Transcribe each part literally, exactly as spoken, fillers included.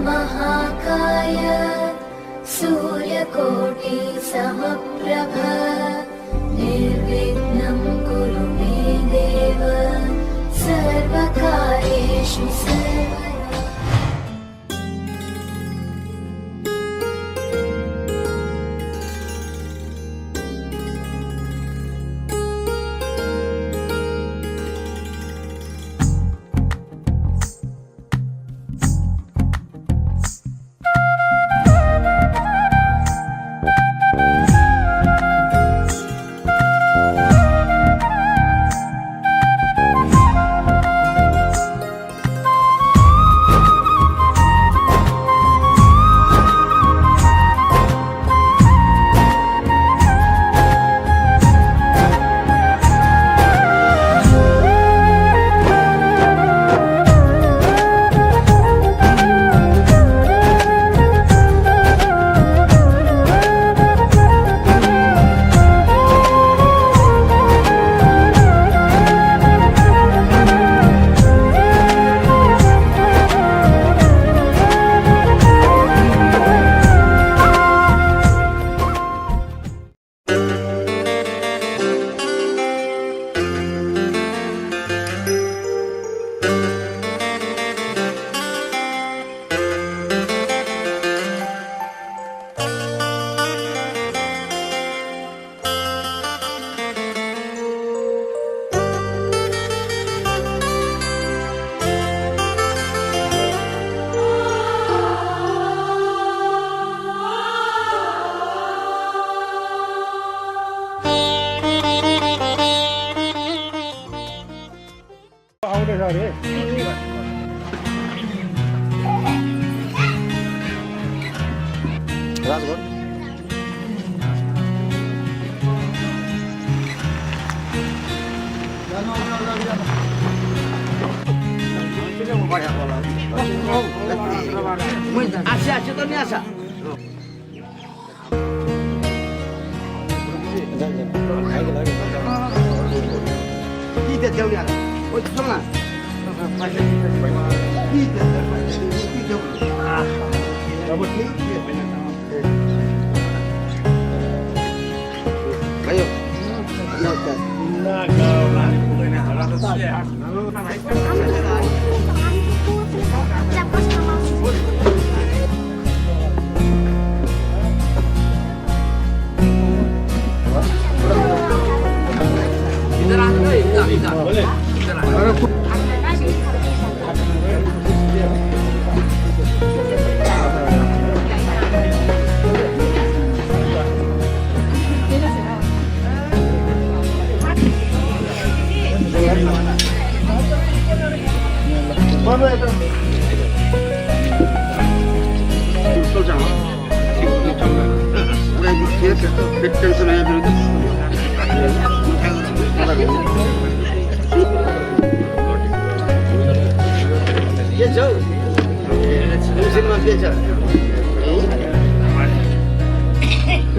महाकाय सूर्यकोटि समप्रभ निर्विघ्नं कुरु मे देव सर्वकार्येषु सर्वदा।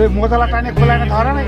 ए, मोजाला टाने खोलाने धर नै।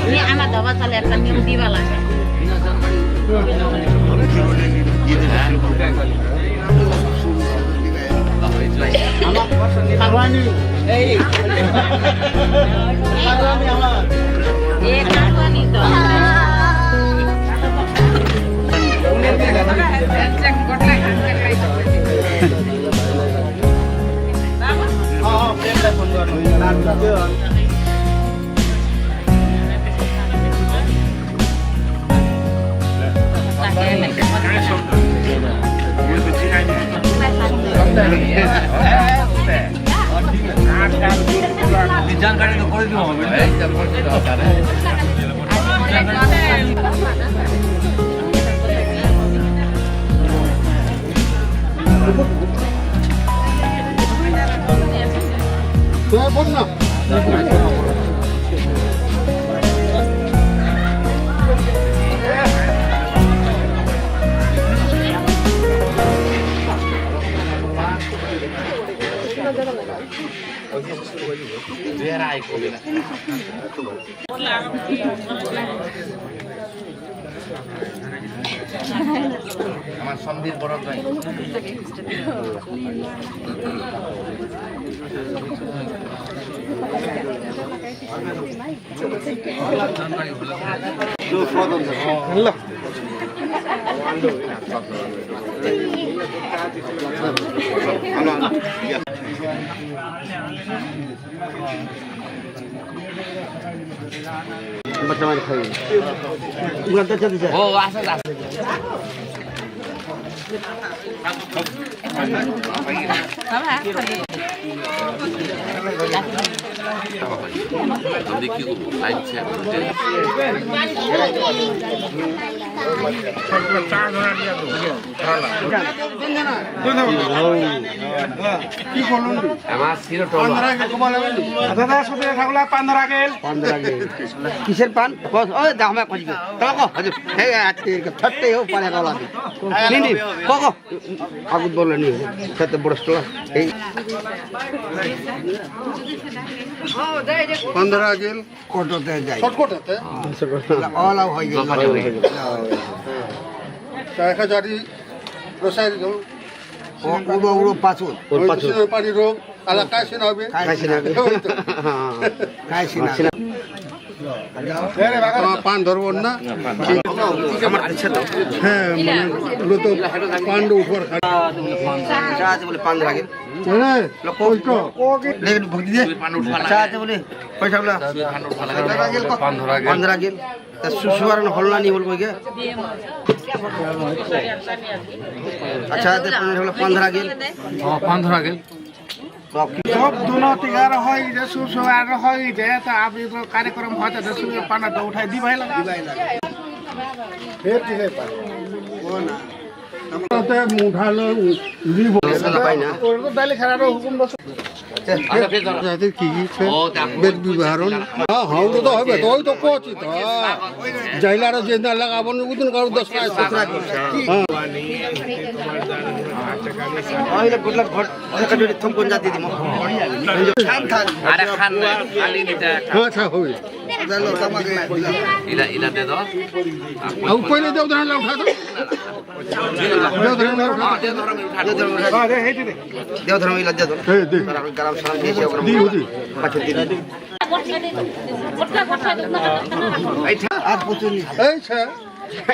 এ, আমার দাবা চলে, একটা নিয়ম দিবা লাগে। এ, কারবানি তো। আমার সমধির বড় ভাই। বাচ্চা মার খাই। ও, আসে, আসে। কি করলুম? আমার সিরো টলা। পান ধরা গেল, কমলা গেল। পান ধরা গেল। পান ধরা গেল। কিসের পান? কস, ওই দা, আমি কইছি। তা কো, হাজু, হে, আজকে এর থাকতে ও পারে গলা দি। নি, নি, কো, কো। আগুত বলে নি, সাথে বড় স্টলা। এই। পান ধরা গেল। কোটোতে যাই। শর্টকাটে? হ্যাঁ। অলা হয়ে গেল। তা একা জারি রসাই দিল। ও, উড়ো, উড়ো, পাছুত। ওর পাছুত। পানি রোগ, আলা কাশি না হবে। কাশি না হবে। ওই তো। কাশি না হবে। আমার পান ধরবো না। আমার ইচ্ছা তো। হ্যাঁ, মানে, ওগুলো তো পান উঠবার খায়। আচ্ছা, আচ্ছা, বলে পান ধরা গেল। হ্যাঁ, লোক কষ্ট। লেকিন ভক্তি দিয়ে। আচ্ছা, আচ্ছা, বলে, পয়সা বলে। পান ধরা গেল। পান ধরা গেল। পান ধরা গেল। তা সু-, সুয়ারন হল না নি বলবো কে? আচ্ছা, তে পান হলো, পান ধরা গেল। হ্যাঁ, পান ধরা গেল। সব দুনো তিগার হয় যে সু-, সুয়ার হয় যে, তা আপনি তো কার্যক্রম হতে তো সু-, পানা তো উঠাই দিবাই লাগে। ফের কি হয় পান? ও না। তাতে মুঠালো লিব। মশলা পাই না। ওর তো ডালি খারাপ হুকুম দশ। যাতে কি কি ছে? বেদ বিভারণ। হ্যাঁ, হ্যাঁ, ওটা তো হবে। তো ওই তো কচি তো। হ্যাঁ। জাইলারা যে না লাগাবো, উদিন কারো দশ টাকা। হ্যাঁ। ওই লোক গুটলা ঘর, ওই লোক কাটুরি থম কোন জাতি দিমু? খান থাক। আরে খান না, খালি নিতে। হ্যাঁ, আচ্ছা, হবে। ইলা, ইলা দে দাও। আউ পয়লে দেও, ধরে লাও, উঠা দাও। দেও, ধরে লাও, উঠা দাও। দেও, ধরে ইলা দে দাও। এই, দে। গরম সালাম দিয়েছি, ওগরম। দি, দি। আচ্ছা, দি, দি। এই ছা। আর পুতুনি। এই ছা।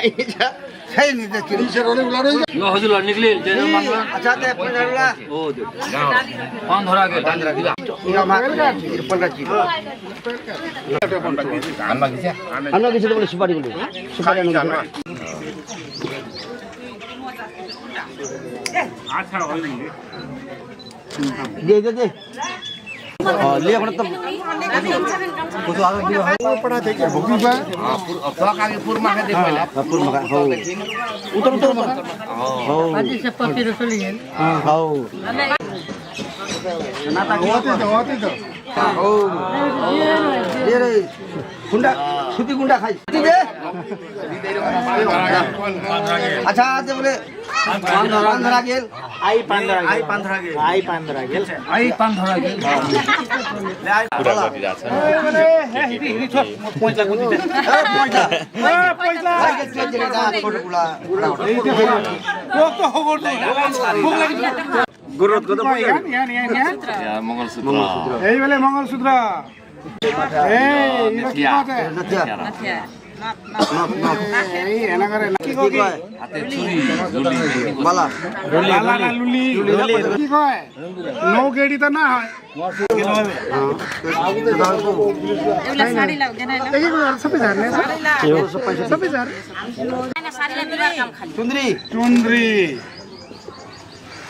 এই ছা। সেই নিতে ছিল। নিচে রোলে উলা রই। লো, হজুর, নিকলিল, যে না মানলা। আচ্ছা, দে, পনেরো লা। ও, দে। পান ধরা গেল। পান ধরা গেল। ইয়া মা, পনেরো ছিল। আনবা গেছে? আনবা গেছে তো বলে সুপারি বলে। সুপারি আনবা গেছে। আচ্ছা, ওই। দে, দে, দে। ও, লে এখন তো। হ্যাঁ, পুর-, পুর মাখা দে পয়লা। হ্যাঁ, পুর মাখা, হ্যাঁ। উতর, উতর, উতর। হ্যাঁ। হ্যাঁ। ও, এ রে, গুন্ডা, সুতি গুন্ডা খাই। সুতি দে। আচ্ছা, আচ্ছা, বলে, पान धरा गेल। आई पान धरा गेल। आई पान धरा गेल। आई पान धरा गेल। आई पान धरा गेल। पुरा गरिरहेछ। ए, ए, हिँडी, हिँडी, छोड। म point लाग्नु दिँदैन। ए, point ला। ए, point ला। भाइ, के के के छोटो कुरा। कोक त हो गर्नु। भोक लाग्यो। गुरुत को त यहाँ, यहाँ, यहाँ, यहाँ। या, मङ्गलसूत्र। यही बेले मङ्गलसूत्र। ए, यो के बात है? नथिया। नथिया। नथ, नथ। ए, एना करे, नथ। के को के? हाते छुरी, लुली। बाला। बाला ना लुली। लुली। के को है? नौ गेडी त ना है। एउटा साडी लाऊ, देना है। एक, एक बार सबै झार्ने छ। साडी लाऊ। सबै झार। साडी लाऊ, तिम्रो काम खाली। चुन्द्री। चुन्द्री।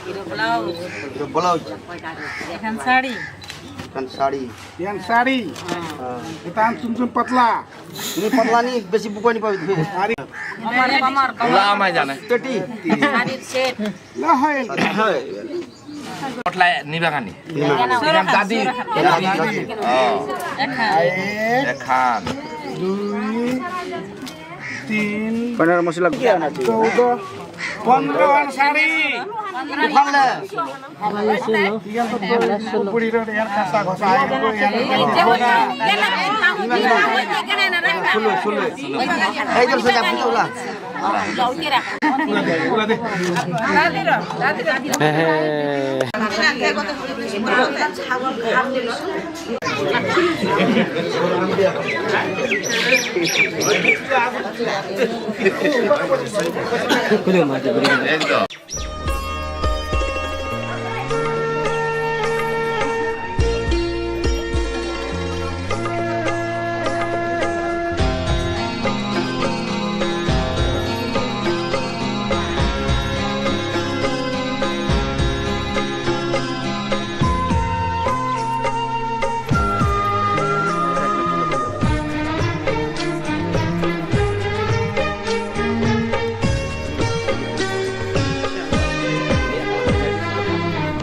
यो ब्लाउज। यो ब्लाउज। एखन साडी। एखन साडी। एखन साडी। हाँ। एखन चुन चुन पतला। नि पतला नि, बेसी बुक्वा नि पाबि। साडी। कमर, कमर, कमर। लामा जाने। पेटी। साडी सेट। ला है। ला है। पतला निभागानी। निभागानी। एखन दादी। दादी। हाँ। एखन। एखन। दुई। तीन, पन्ध्र मसिला। चौध, पन्ध्र वान साडी। बुढी र यार कासा घोसा आएको यार। सुन्नु, सुन्नु। ए, इधर से जा, पूछो ला।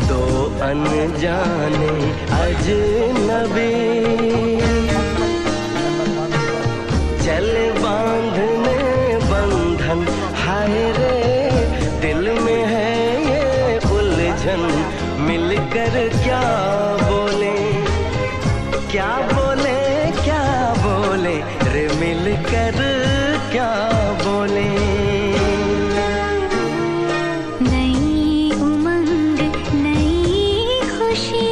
दो अनजाने अजनबी चले बांधने बंधन, हाय रे, दिल में है ये उलझन, मिलकर क्या बोले, क्या बोले, क्या बोले, रे मिलकर क्या बोले। नई उमंग, नई खुशी,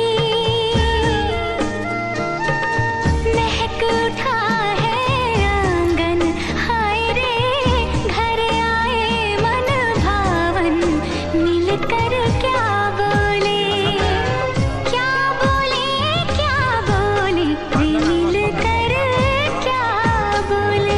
महक उठा है आंगन, हाय रे, घर आए मन भावन, मिलकर क्या बोले, क्या बोले, क्या बोले, वे मिलकर क्या बोले।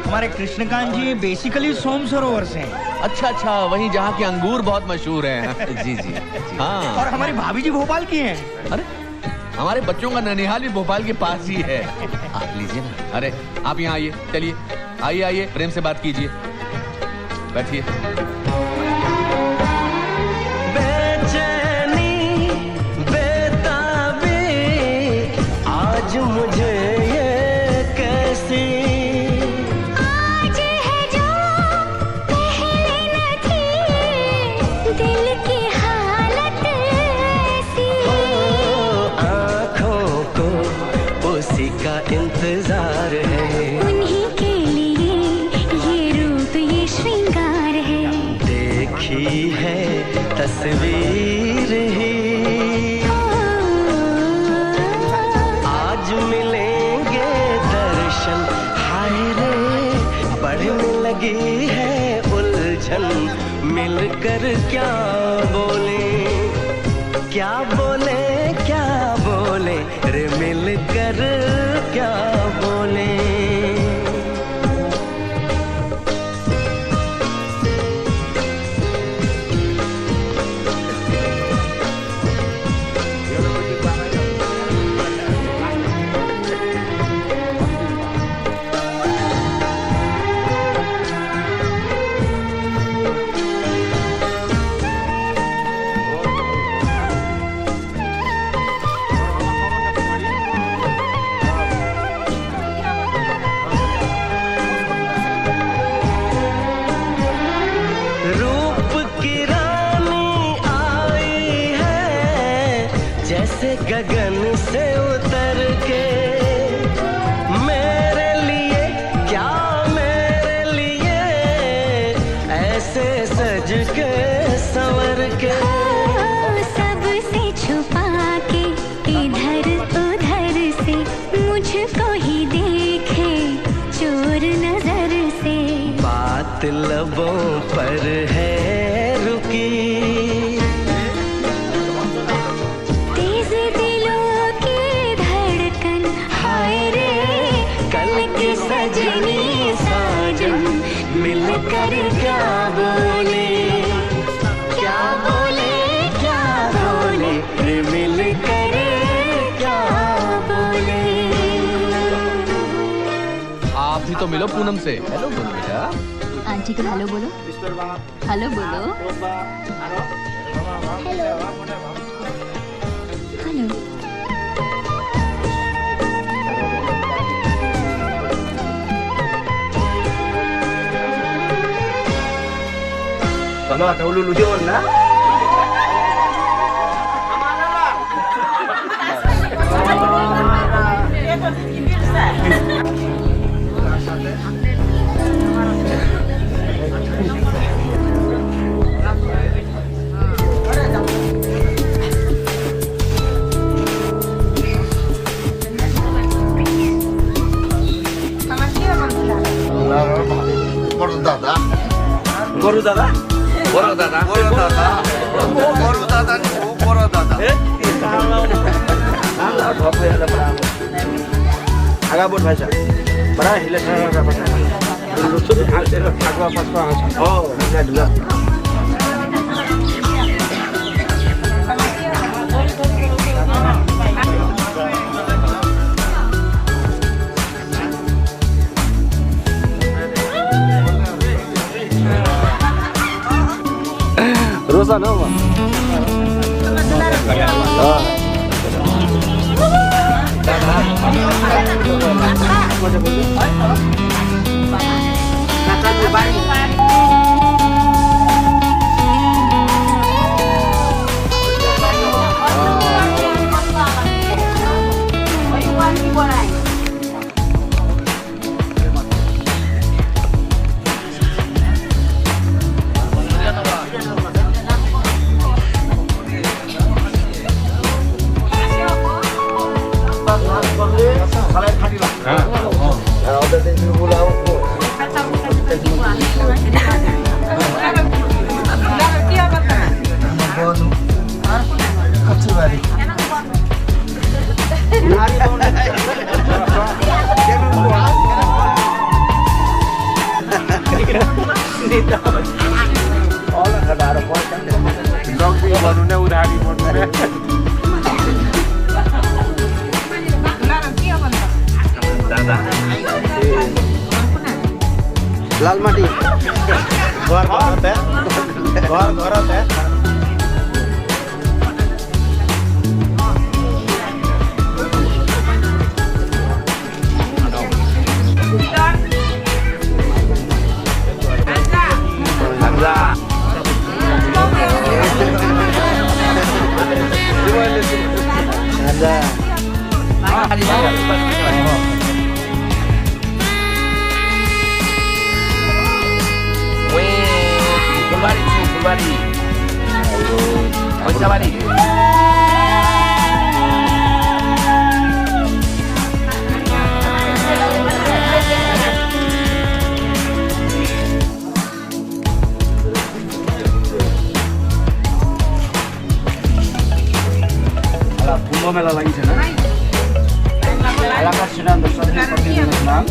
हमारे कृष्णकांत जी basically सोम सरोवर से हैं। अच्छा, अच्छा, वहीं जहाँ के अंगूर बहुत मशहूर हैं। जी, जी, जी। हाँ। और हमारी भाभी जी भोपाल की हैं। अरे, हमारे बच्चों का ननिहाल भी भोपाल के पास ही है। आप लीजिए ना। अरे, आप यहाँ आइए, चलिए, आइए, आइए, प्रेम से बात कीजिए, बैठिए। बेचैनी, बेताबी, आज मुझे ये कैसी। आज है जो पहले न थी, दिल की हालत ऐसी। ओ, आँखों को उसी का इंतजार है। उन्हीं के लिए ये रूप, ये श्रृंगार है। देखी है तस्वीर ही। ओ, आज मिलेंगे दर्शन, हाय रे, बढ़ने लगी है उलझन। मिलकर क्या बोले, क्या बोले, क्या बोले, रे मिलकर क्या बोले। गगन से उतर के मेरे लिए, क्या मेरे लिए ऐसे सज के संवर के। ओ, सबसे छुपा के इधर उधर से मुझको ही देखे चोर नजर से। बात लबों पर है रुकी। तेज दिलों की धड़कन, हाय रे, कल की सजनी साजन, मिलकर क्या बोले, क्या बोले, क्या बोले, रे मिलकर क्या बोले। आप भी तो मिलो पूनम से। हेलो बोलो बेटा। आंटी को हेलो बोलो। हेलो बोलो। Hello. Hello. Ano, ata ululu di on na? বড় দাদা। বড় দাদা? বড় দাদা। বড় দাদা। বড় দাদা নি, ও বড় দাদা। এ? আগা বট ভাইসা। বড়া হিলে থাকা কথা। আগা পাঁচটা আছে। ও, হিলে দুলা। Rosa, no, ma. Ah. दादा। लालमाटी। घर घरत है। घर घरत है। কুম্ভ মেলা লাগিছে না? এলাকার সিদ্ধান্ত সঠিক প্রতিনিধি নাম।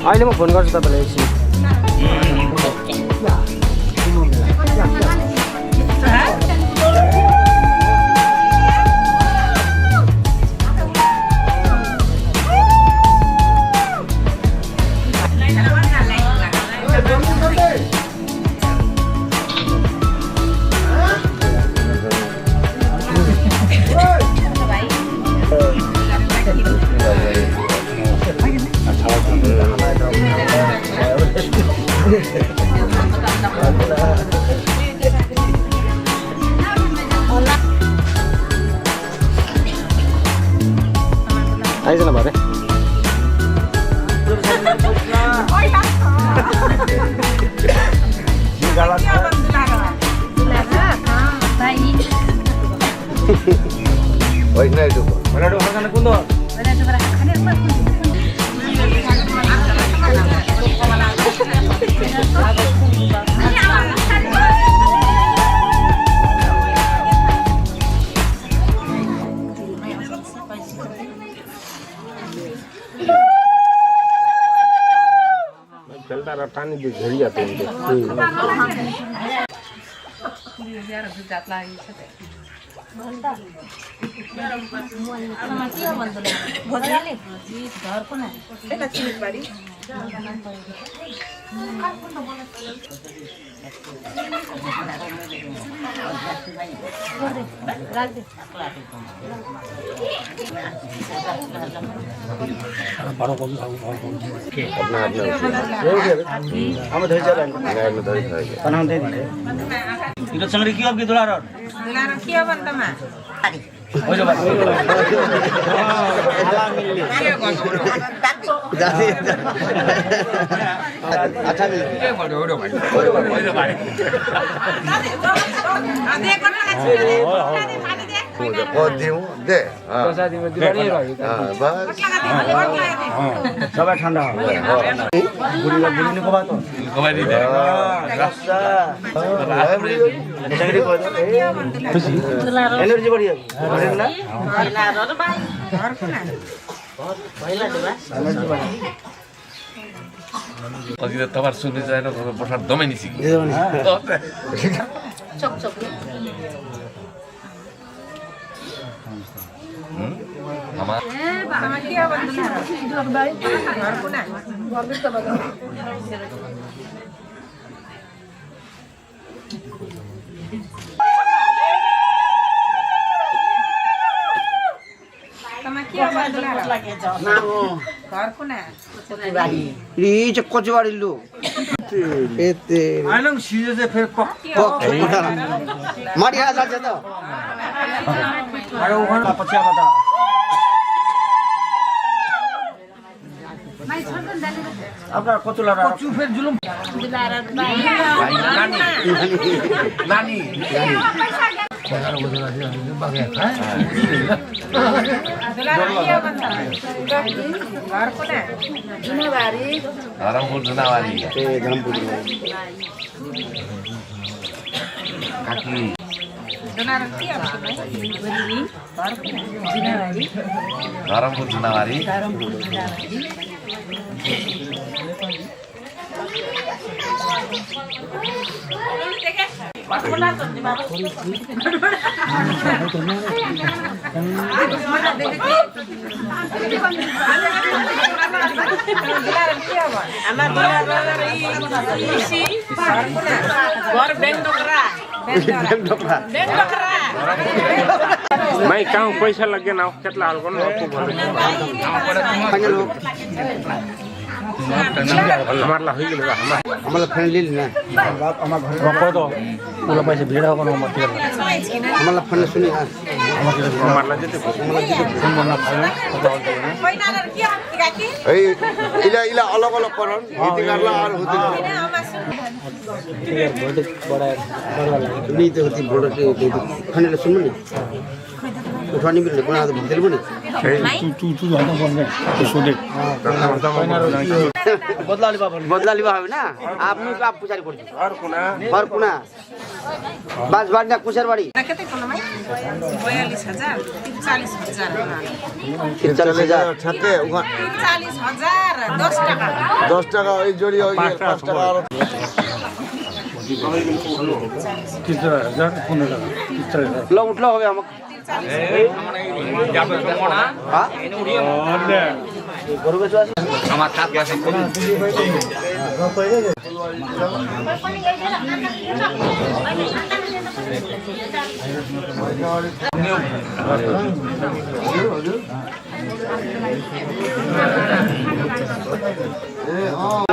अहिले म फोन गर्छु तपाईँलाई एकछिन। Oy, nai dugo. Wala dugo, kana kundo. चलता रहता नहीं, जो झड़ी जाते हैं। अपना, अपना। हम धोई चला। नहीं, मैं धोई चला। प्रणाम दे दीजिए। इधर संगरी क्यों आपकी दुलार और? दुलार क्यों बनता मैं? अच्छा मिल गया। ओ, दिउँ, दे। हाँ। हाँ, बस। हाँ, सबै ठन्डा हो। गुलिला गुलिने को बात हो। हाँ, रस्सा। हाँ, भाई, बुढी हो गई। खुसी। एनर्जी बढी हो गई। बढी ना? एनर्जी बढी। अझ त तमार सुन्ने चाहिँ न, बसार दमै निस्कि। चोक, चोक। हम्म? आमा। इ चाहिँ कोचेबारी लोक। एते। आइलङ सिजे चाहिँ फेरि पक। पक। माडी आ जान्छ त। अरे, उखान पछ्या बता। अपना कोचु लारा। कोचु फेरि जुलुम। नानी। नानी। धरमपुर जुनावारी। ए, धरमपुर जुनावारी। काकी। धरमपुर जुनावारी। माई, कहाँ पैसा लगे ना, कितना हाल कौन? हमारा final ले लेना। हमर ला final सुनी ना। ए, इला, इला अलग अलग परन, हिती करला और होती। नहीं तो होती बड़ा, होती। खाने ले सुन नहीं। उठानी मिल रही, बना दे, दिल बनी। तू, तू, तू, तू, तू, तू, तू, तू, बदला लिबा, बदला लिबा होबे ना? आप नु आप पुजारी कर दो। और कुना? और कुना? बस बार ना कुशर बाड़ी। बयालिस हजार, त्रिचालिस हजार। त्रिचालिस हजार। ठ्याक्कै, उहाँ। त्रिचालिस हजार, दस टाका। दस टाका, एक जोडी हो गया, पाँच टाका और। त्रिचालिस हजार, पन्ध्र टाका, त्रिचालिस हजार। ल, उठ्लो होबे हम। हाँ?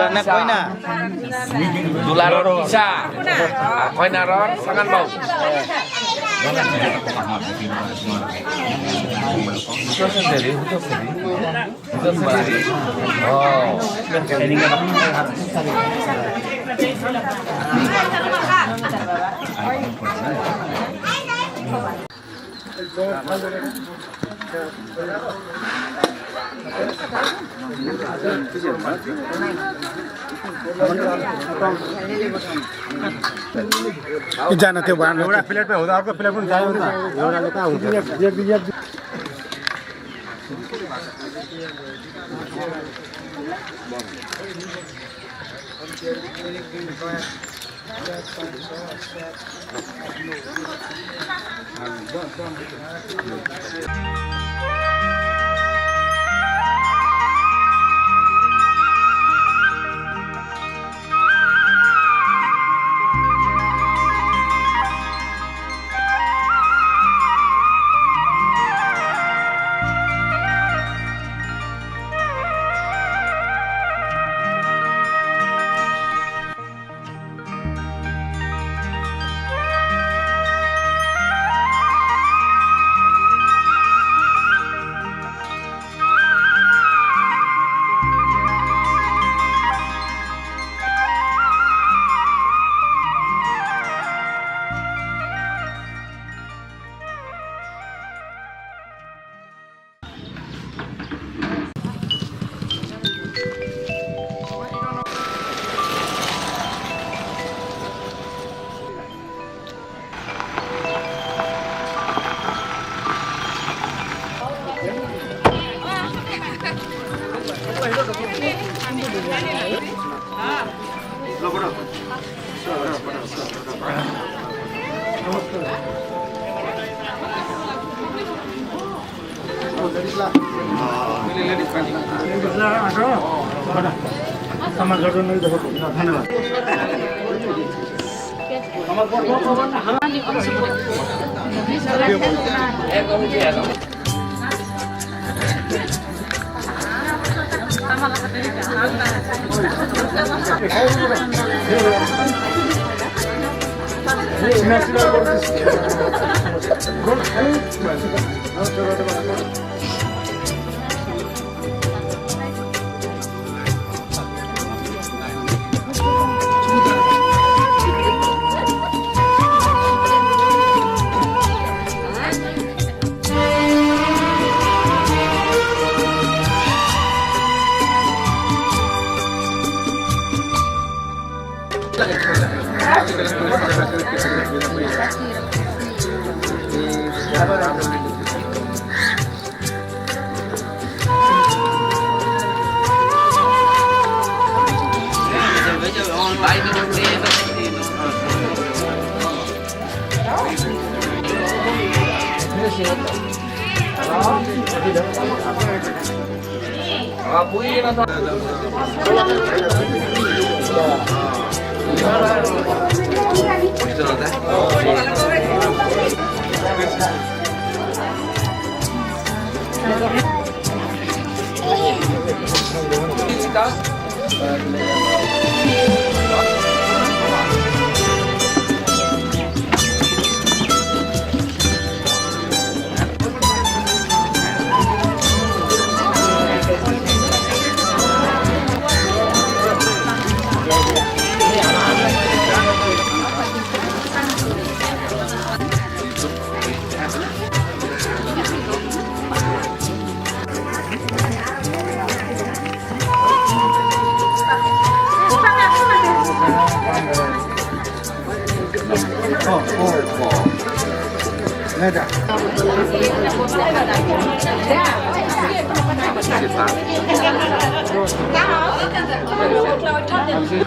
ना कोइना। दुलार र पिसा। आ, कोइना र सगान बाउ। अँ। जाना थियो बाहर। एउटा प्लेट पे होता, अर्को प्लेट पनि चाहियो नि त। एउटा लेखा हुन्छ।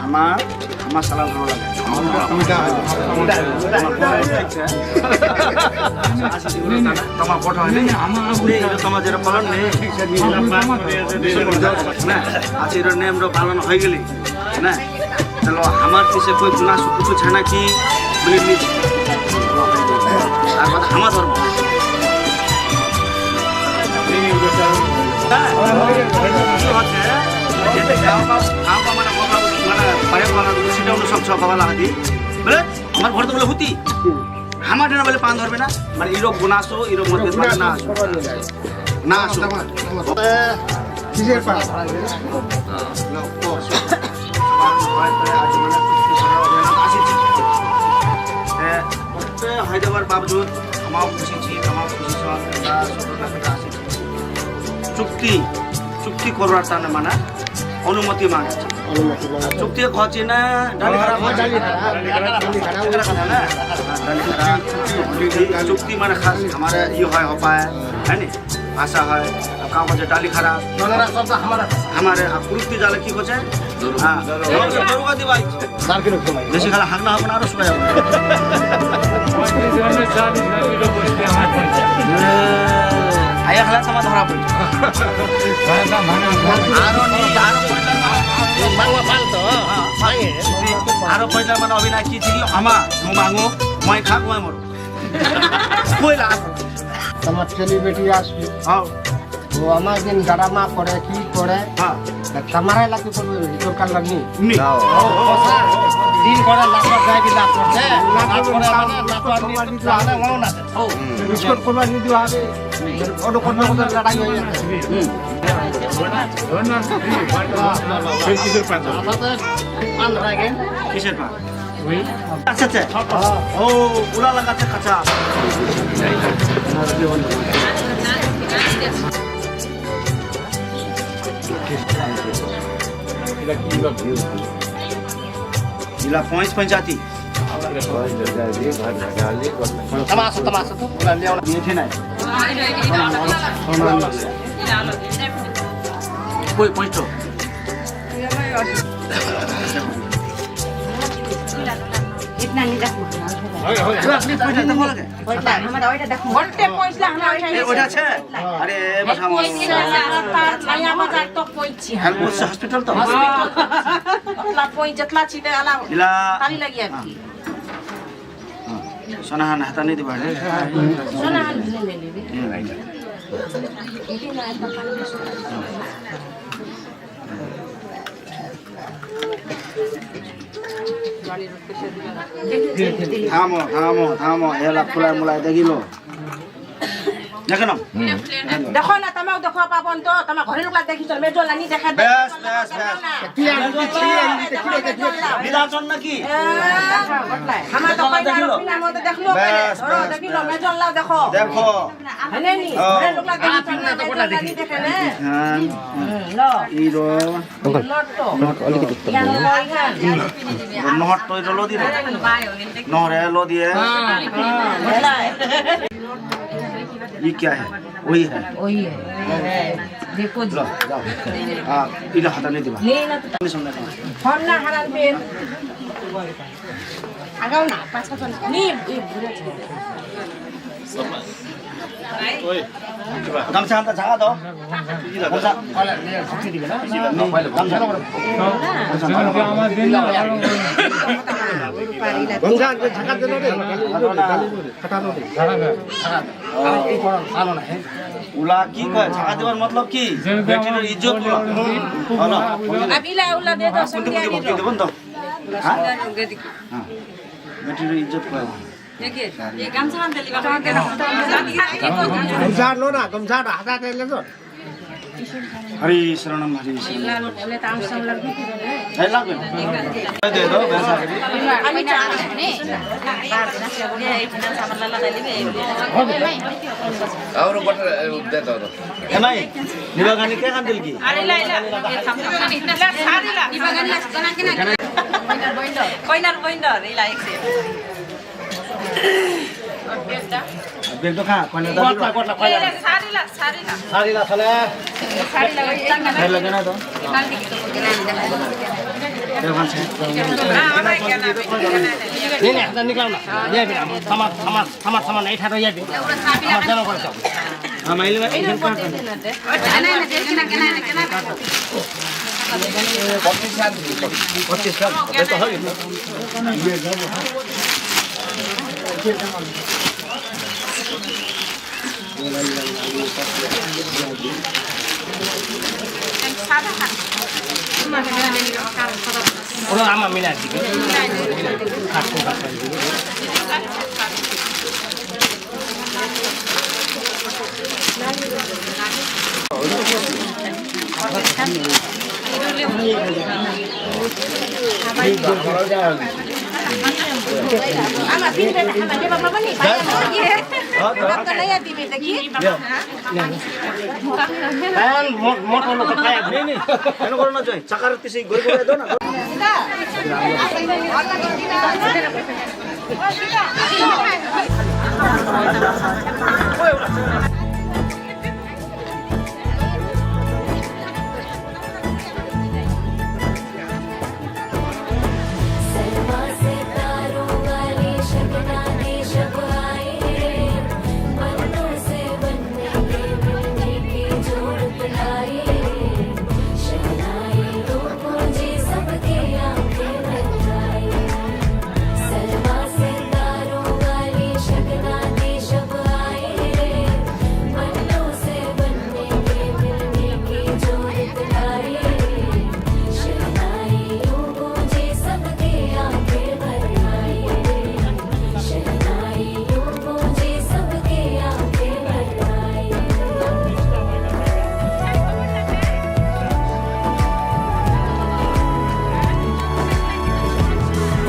আমাৰ, আমাৰ চালান হ'ব লাগে। तमा पठाउने। नहीं, नहीं, हम, हम नहीं, ये तो तमा जेरो पालन नहीं। हम, हम, हम। ना, आज इरो नेम रो पालन होई गेली। ना, चलो, हमार पीछे कोई गुनासो कुछ है ना कि, बोले, नहीं। और बात हमार धर्म। না, গাঁও, গাঁও, গাঁও মানে কথা, মানে, পারে কথা, সেটা অন্য সব সব বাবা লাগাতি। বুলে, আমার ঘর তো বুলে হুতি। আমার ঠান্ডা বুলে পান ধরবে না। মানে, ইরো গুনাসো, ইরো মধ্যে না আসো। না আসো। কিসের পান? বাবজুদ আমার খুশি ছি, আমার খুশি ছি, আমরা সতর্ক করে আসি। চুক্তি, চুক্তি করবার তানে মানে অনুমতি মাঙে। অনুমতি মাঙে। চুক্তি করছি না, ডালি খারাপ, ডালি খারাপ, ডালি খারাপ, ডালি খারাপ। চুক্তি মানে খাস আমার ইয়ে হয়, হপায়, হ্যাঁ নি? ভাষা হয়, কাউ বলছে ডালি খারাপ। নলরা শব্দ আমার। আমার, আ, প্রযুক্তি জালে কি করছে? হ্যাঁ, দরুগা দি ভাই। বেশি খালি হাগনা হবে না, আরো শুকাই যাবে। আয়া খালা তোমার ধরা পড়ছে। আরো নি, আরো পয়লা মানো। আরো পয়লা মানো অভিনয় কি ছিল? আমা, মু মাঙু, মই খাক, মই মরু। কইলা। তোমার ছেলে বেটি আসবে। হ্যাঁ। ও আমার দিন ড্রামা করে, কি করে? হ্যাঁ। তা তামারাই লাগি করবে, তোর কাল লাগি। নি। দিন করে লাখ লাখ যায় কি লাখ করছে? লাখ করে মানে লাখ লাখ নি, তাহলে মনে না। ও। বিস্কুট কোরবানি দিতে হবে। ওটা কোন রকম লড়াই হয়ে যাবে। হুম। কিসের পাতা? পান ধরা গেল। কিসের পান? আচ্ছা, আচ্ছা। ও, উলা লাগাতে কাঁচা। ইলা পঁইছ পঁইছাতি। তামা আসো, তামা আসো তো। উলা লিয়া, উলা নিয়ে নাই। কই, পঁইছ তো। ইতনা নি দেখো। হয়, হয়। আপনি পয়সা তো বলে দে। ওইটা, আমার ওইটা দেখো। ওইটা পয়সা, আমার ওইটা এ, ওইটা আছে? আরে, এ, বাবা। পয়সা, আমার বাজার তো পয়সা। হেলথ হসপিটাল তো? হ্যাঁ। আলা পয়সা, যেতলা চিনে, আলা ইলা। তালি লাগি আর কি। হ্যাঁ। সোনা হান হাতা নেই দিবা, হ্যাঁ? সোনা হান দিলে নেই দিবি। হুম, এই যা। থামো, থামো, থামো, এলা ফুলাই মুলাই দেখিলো। দেখে নাও। দেখো না, তামাও দেখো, পাবন তো, তামা ঘরে লোকলা দেখি, চল, মেজলা নি দেখা দে। বেশ, বেশ, বেশ। কি আর কি, কি আর কি, কি আর কি। বিধাচন নাকি? এ, আমার তো কইনা দেখিলো। রুকমিনা মতো দেখলো, বেশ, ধরো, বেশ, দেখিলো, বেশ। মেজলা দেখো। দেখো। হ্যাঁ, নি? ও। ঘরে লোকলা দেখি, চল, মেজলা নি দেখে নে। হ্যাঁ। হুম, লো। ইরো। Uncle, uncle, অলিক দেখতে হবে। নহর তো এটা লো দিয়ে। নহরে লো দিয়ে। ये क्या है? वही है। वही है। देखो जी। लो, जाओ। हाँ, इधर हाथ नहीं दिवा। नहीं ना तो। नहीं सुनना था। ফোন না হারান পেন। আগাও না, পাঁচ পাঁচ জন। নি, এই বুড়া ছেলে। গামছা আনতে জাগা দাও। গামছা। গামছা। গামছা আনতে জাগা দে না রে। ফাটানো রে। এই বড় ভালো না, হ্যাঁ। উলা কি কয়? জাগা দেবার মতলব কি? বেটির ইজ্জত উলা। ভালো। আবিলা উলা দে দাও, কোনটা সঙ্গে কোনটা আনি কোনটা দাও। দেবেন তো? হ্যাঁ? হ্যাঁ। বেটির ইজ্জত কয়। গামছা লো না, গামছা হাতা দিলে তো। হরে কৃষ্ণ, হরে কৃষ্ণ। এই লাগবে। দে দাও, বেশ আছে। আমি চা। আর গোটা, এ, দে দাও, দাও। এ মাই, নিবা গানি কে কান দিল কি? আরে লা, ইলা। ইলা, সারি লা। নিবা গানি লা, কানা কেনে? কইনার বইন ধর, ইলা, এক সেকেন্ড। বেগ তো খা, কইনার দাদি। গোটা, গোটা, কইনার। এ, সারি লা, সারি লা। সারি লা, সালে। সারি লা, ওই সারি লাগে না তো। নেই, নেই, হাত নিকাল না। ইয়ে, সামান, সামান, সামান, সামান, এই ঠারো ইয়ে। আমার জমা করে দাও। ওরা আমার মিলে আর কি। Payan mo-, moto no ka payan. Nei, nei. Ano ko na, Joy? Sakar ti si Gori Gori do na.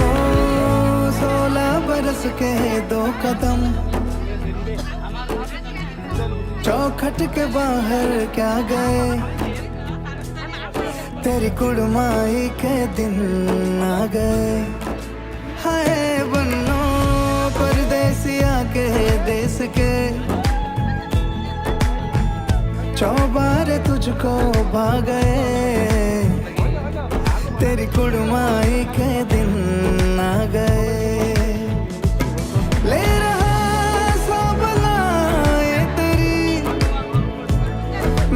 ओ, सोलह बरस के दो कदम, चौखट के बाहर क्या गए, तेरी कुड़माई के दिन आ गए। हाय बन्नो, परदेसिया के देश के चौबारे तुझको भा गए, तेरी कुड़माई के दिन आ गए। ले रहा सांवला ये तेरी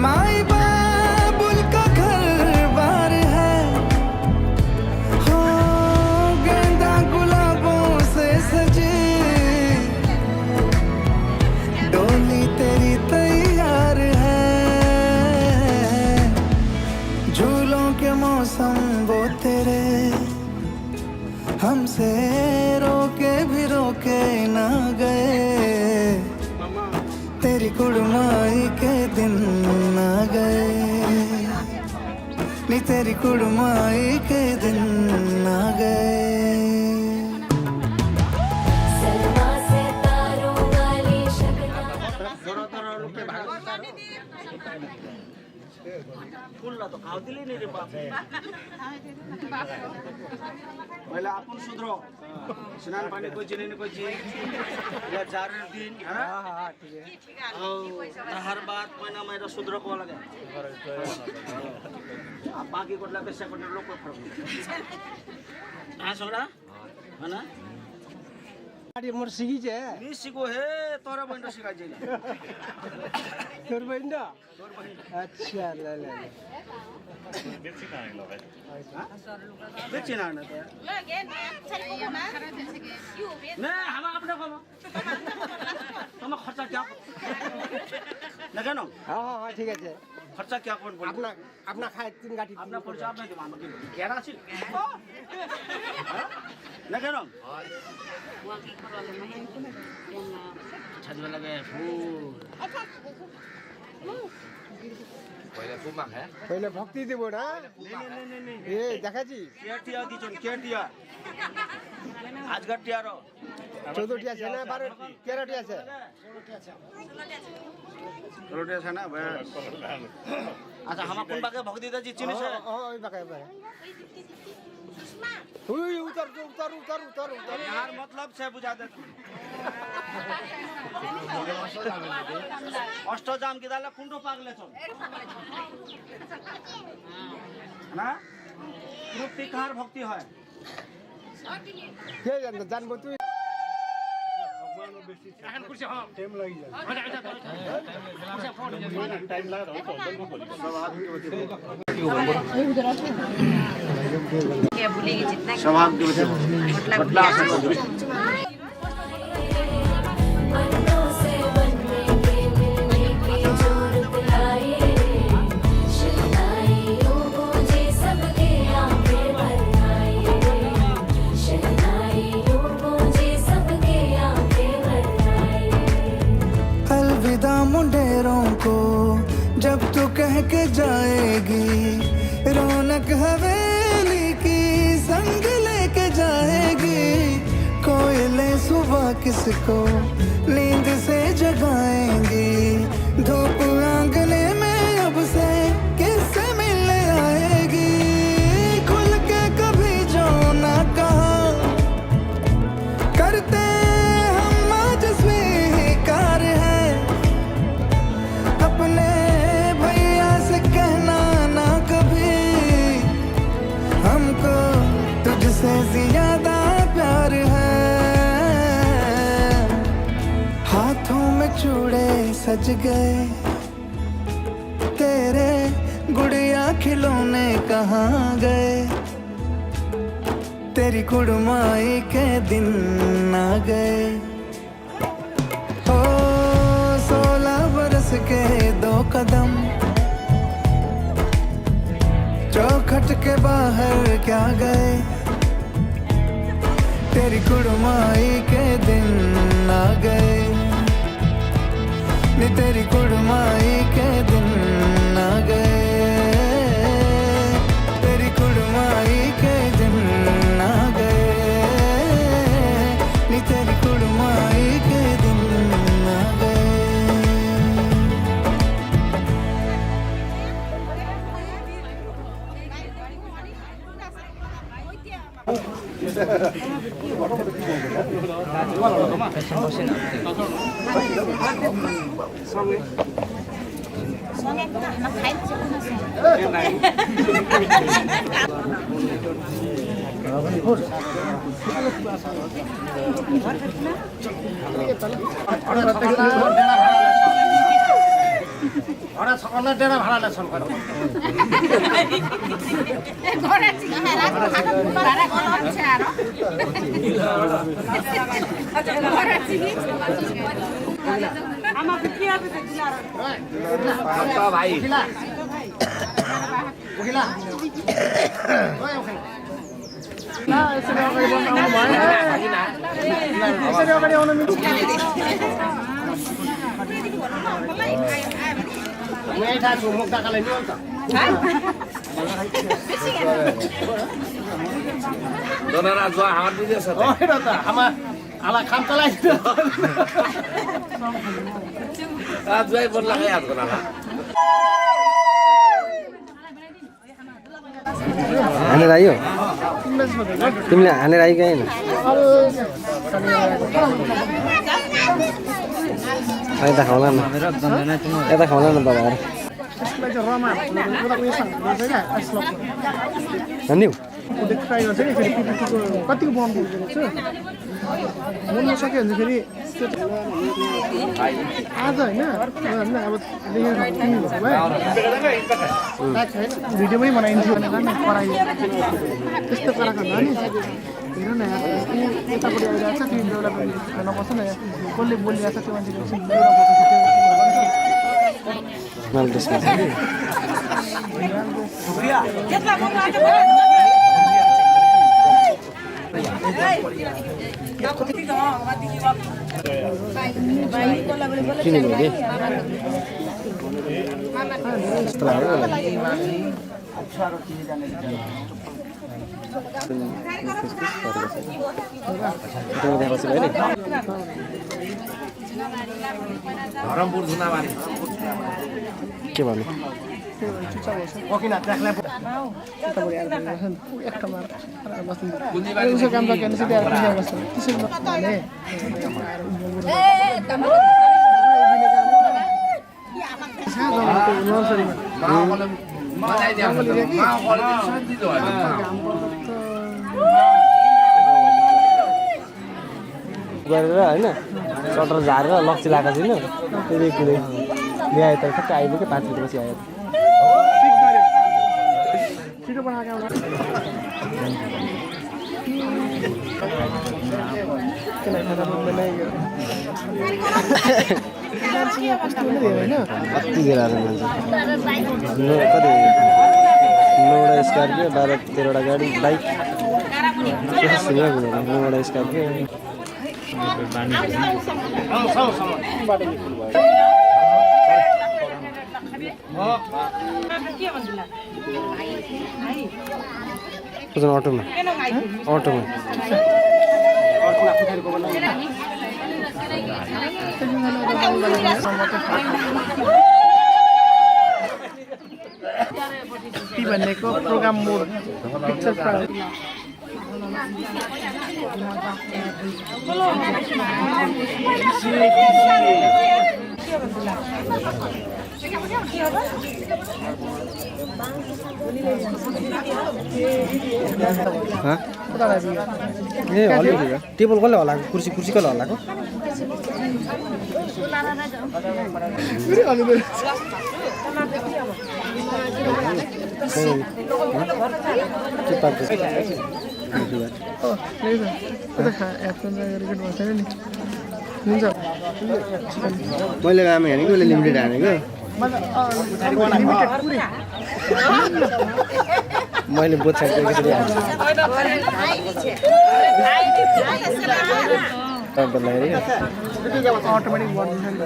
माई बाबुल का घर बार है, हो गेंदा गुलाबों से सजी डोली तेरी तैयार है। झूलों के मौसम वो तेरे हमसे रोके भी रोके ना गए, तेरी कुड़माई के दिन आ गए, नी तेरी कुड़माई के दिन आ गए। ফুল না তো খাওয়া দিলে নেই রে বাপ। পয়লা আপন শুধরো। স্নান পানি করছি, নেই করছি। ইয়া জারের দিন, হ্যাঁ? হ্যাঁ, হ্যাঁ, হ্যাঁ, ঠিক আছে। ও, তাহার বাদ কয়না মাইরা শুধরো কোয়া লাগে। আর বাকি করলে বেশি করে লোক খারাপ। হ্যাঁ, সোনা? হ্যাঁ না? আরে মোর শিখিছে। নি শিখো হে, তোরা বইনটা শিখাই যায় না। তোর বইনটা? আচ্ছা, লে, লে, লে। দেখছি না, না তো। না, আমার আপনি কম। তোমার খরচা কি? না কেন? হ্যাঁ, হ্যাঁ, হ্যাঁ, ঠিক আছে। খরচা কি এখন বলবো? আপনার, আপনার খায় তিন গাঠি, আপনার খরচা আপনার দেবো, আমাকে কেন আছে? হ্যাঁ? না কেন? ছাজবা লাগে, ফুল। পয়লা ফুল মাখে। পয়লা ভক্তি দিব না? নেই, নেই, নেই, নেই, নেই। এ, দেখাছি। কে টিয়া দিছন, কে টিয়া? আজকার টিয়ারো। চৌদ্দটি আছে না, বারো, তেরোটি আছে? তেরোটি আছে না? ব্যাস। আচ্ছা, আমার কোন বাকে ভক্তি দিতে চিনিস? ও, ও, ওই বাকে, ওই বাকে। ওই, ওই, উতার, উতার, উতার, উতার, উতার। ইয়ার মতলব সে বুঝা দে। অষ্টজাম কি দালে কুণ্ড পাগলে চল। না? তৃপ্তি কার ভক্তি হয়? কে জানতো? জানবো তুই। अलविदा मुंडेरों को जब तू कह के जाएगी, रौनक हवेली की संग लेके जाएगी। किसको नींद से जगाएंगी? धूप आंगने में अब से किससे मिलने आएगी? खुल के कभी जो ना कहा, करते हम आज स्वीकार है। अपने भैया से कहना ना कभी, हमको तुझसे ज्यादा प्यार है। हाथों में चूड़े सज गए तेरे, गुड़िया खिलौने कहाँ गए? तेरी कुड़माई के दिन आ गए। ओ, सोलह बरस के दो कदम चौखट के बाहर क्या गए? तेरी कुड़माई के दिन आ गए, नी तेरी कुड़माई के दिन आ गए, तेरी कुड़माई के दिन आ गए, नी तेरी कुड़माई के दिन आ गए। ঘরে সকলে ডেরা ভাড়া লেছন করে। ভাই। উঠিলা। উঠিলা। দোনারা জোয়া হাওয়ার দিদি আছে। ও, এটা তো আমার আলা খাম চালাই। আজ ভাই বললা, আজ বললা। हानेर आयो? तिमीले हानेर आयो कि आएन? यता खाउँला न। यता खाउँला न तपाईँहरू। हान्दिउ? कतिको बनाउनु पर्छ? मन नसक्यो भने फेरि आज होइन, होइन, अब देखेर तिमी भयो। भिडियो पनि बनाइदिन्छु भनेर नि करायो। त्यस्तो कराएको होला नि। हेर न यार, यतापट्टि आइरहेको छ, तिमी बेहुला पनि नबस न यार। कसले बोलिरहेको छ त्यो मान्छेले एकछिन बेहुला बोल्छ। धरमपुर धुनाबारी। के भन्नु? गरेर होइन, सटर झारेर लक्ची लाएको छैन। त्यही कुरै ल्यायो त ठ्याक्कै आइपुग्यो, पाँच मिनटपछि आयो। अति धेरै आएको मान्छे। नौ, कति? नौवटा स्कर्पियो, बाह्र तेह्रवटा गाडी, बाइक। नौवटा स्कर्पियो। अटोमा, अटोमा। ती भनेको प्रोग्राम मोड, पिक्चर प्राइज। हाँ? ए, हल्ला। टेबल कसले हल्लाएको? कुर्सी, कुर्सी कसले हल्लाएको? के पार्छ? अँ, त्यही त। त्यो त खा, एप्पल गरेको भन्छ नि। हुन्छ। मैले राम हानेको, उसले लिमिटेड हानेको। मैले बोध छ, त्यसरी हान्छ। अटोमेटिक बढ्दिन्छ नि त।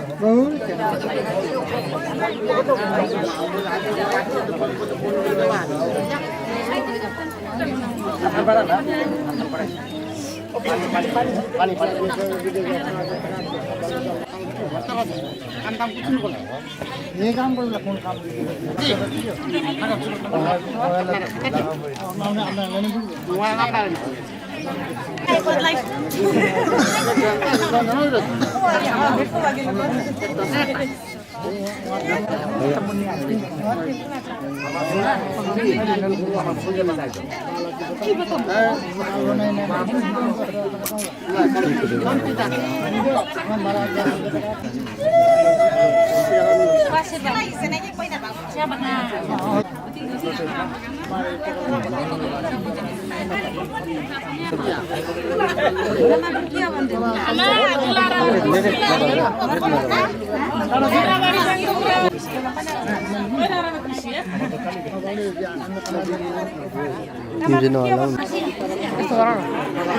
यस्तो गर न,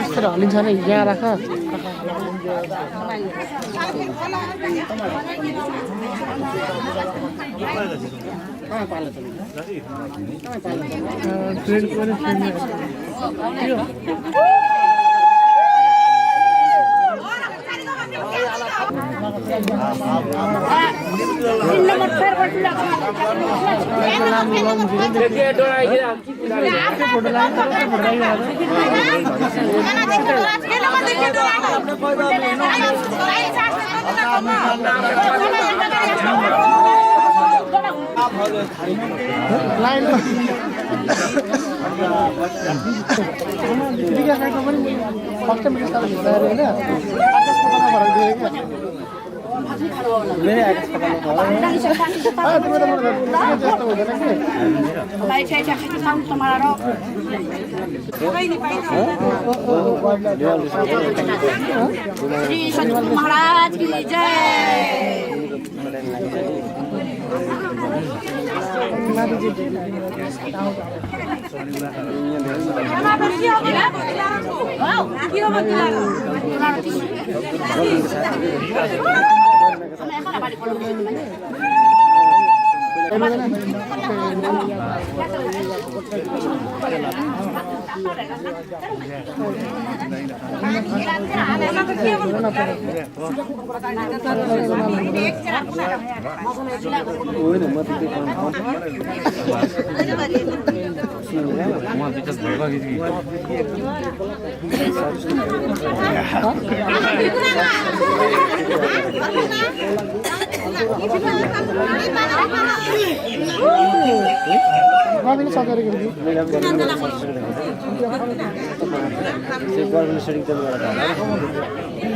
यस्तो हल्लिन्छ नि, यहाँ राख। अँ, ट्रेन पनि ट्रेनमा हेर्छ। श्री सतगुरु महाराज की जय।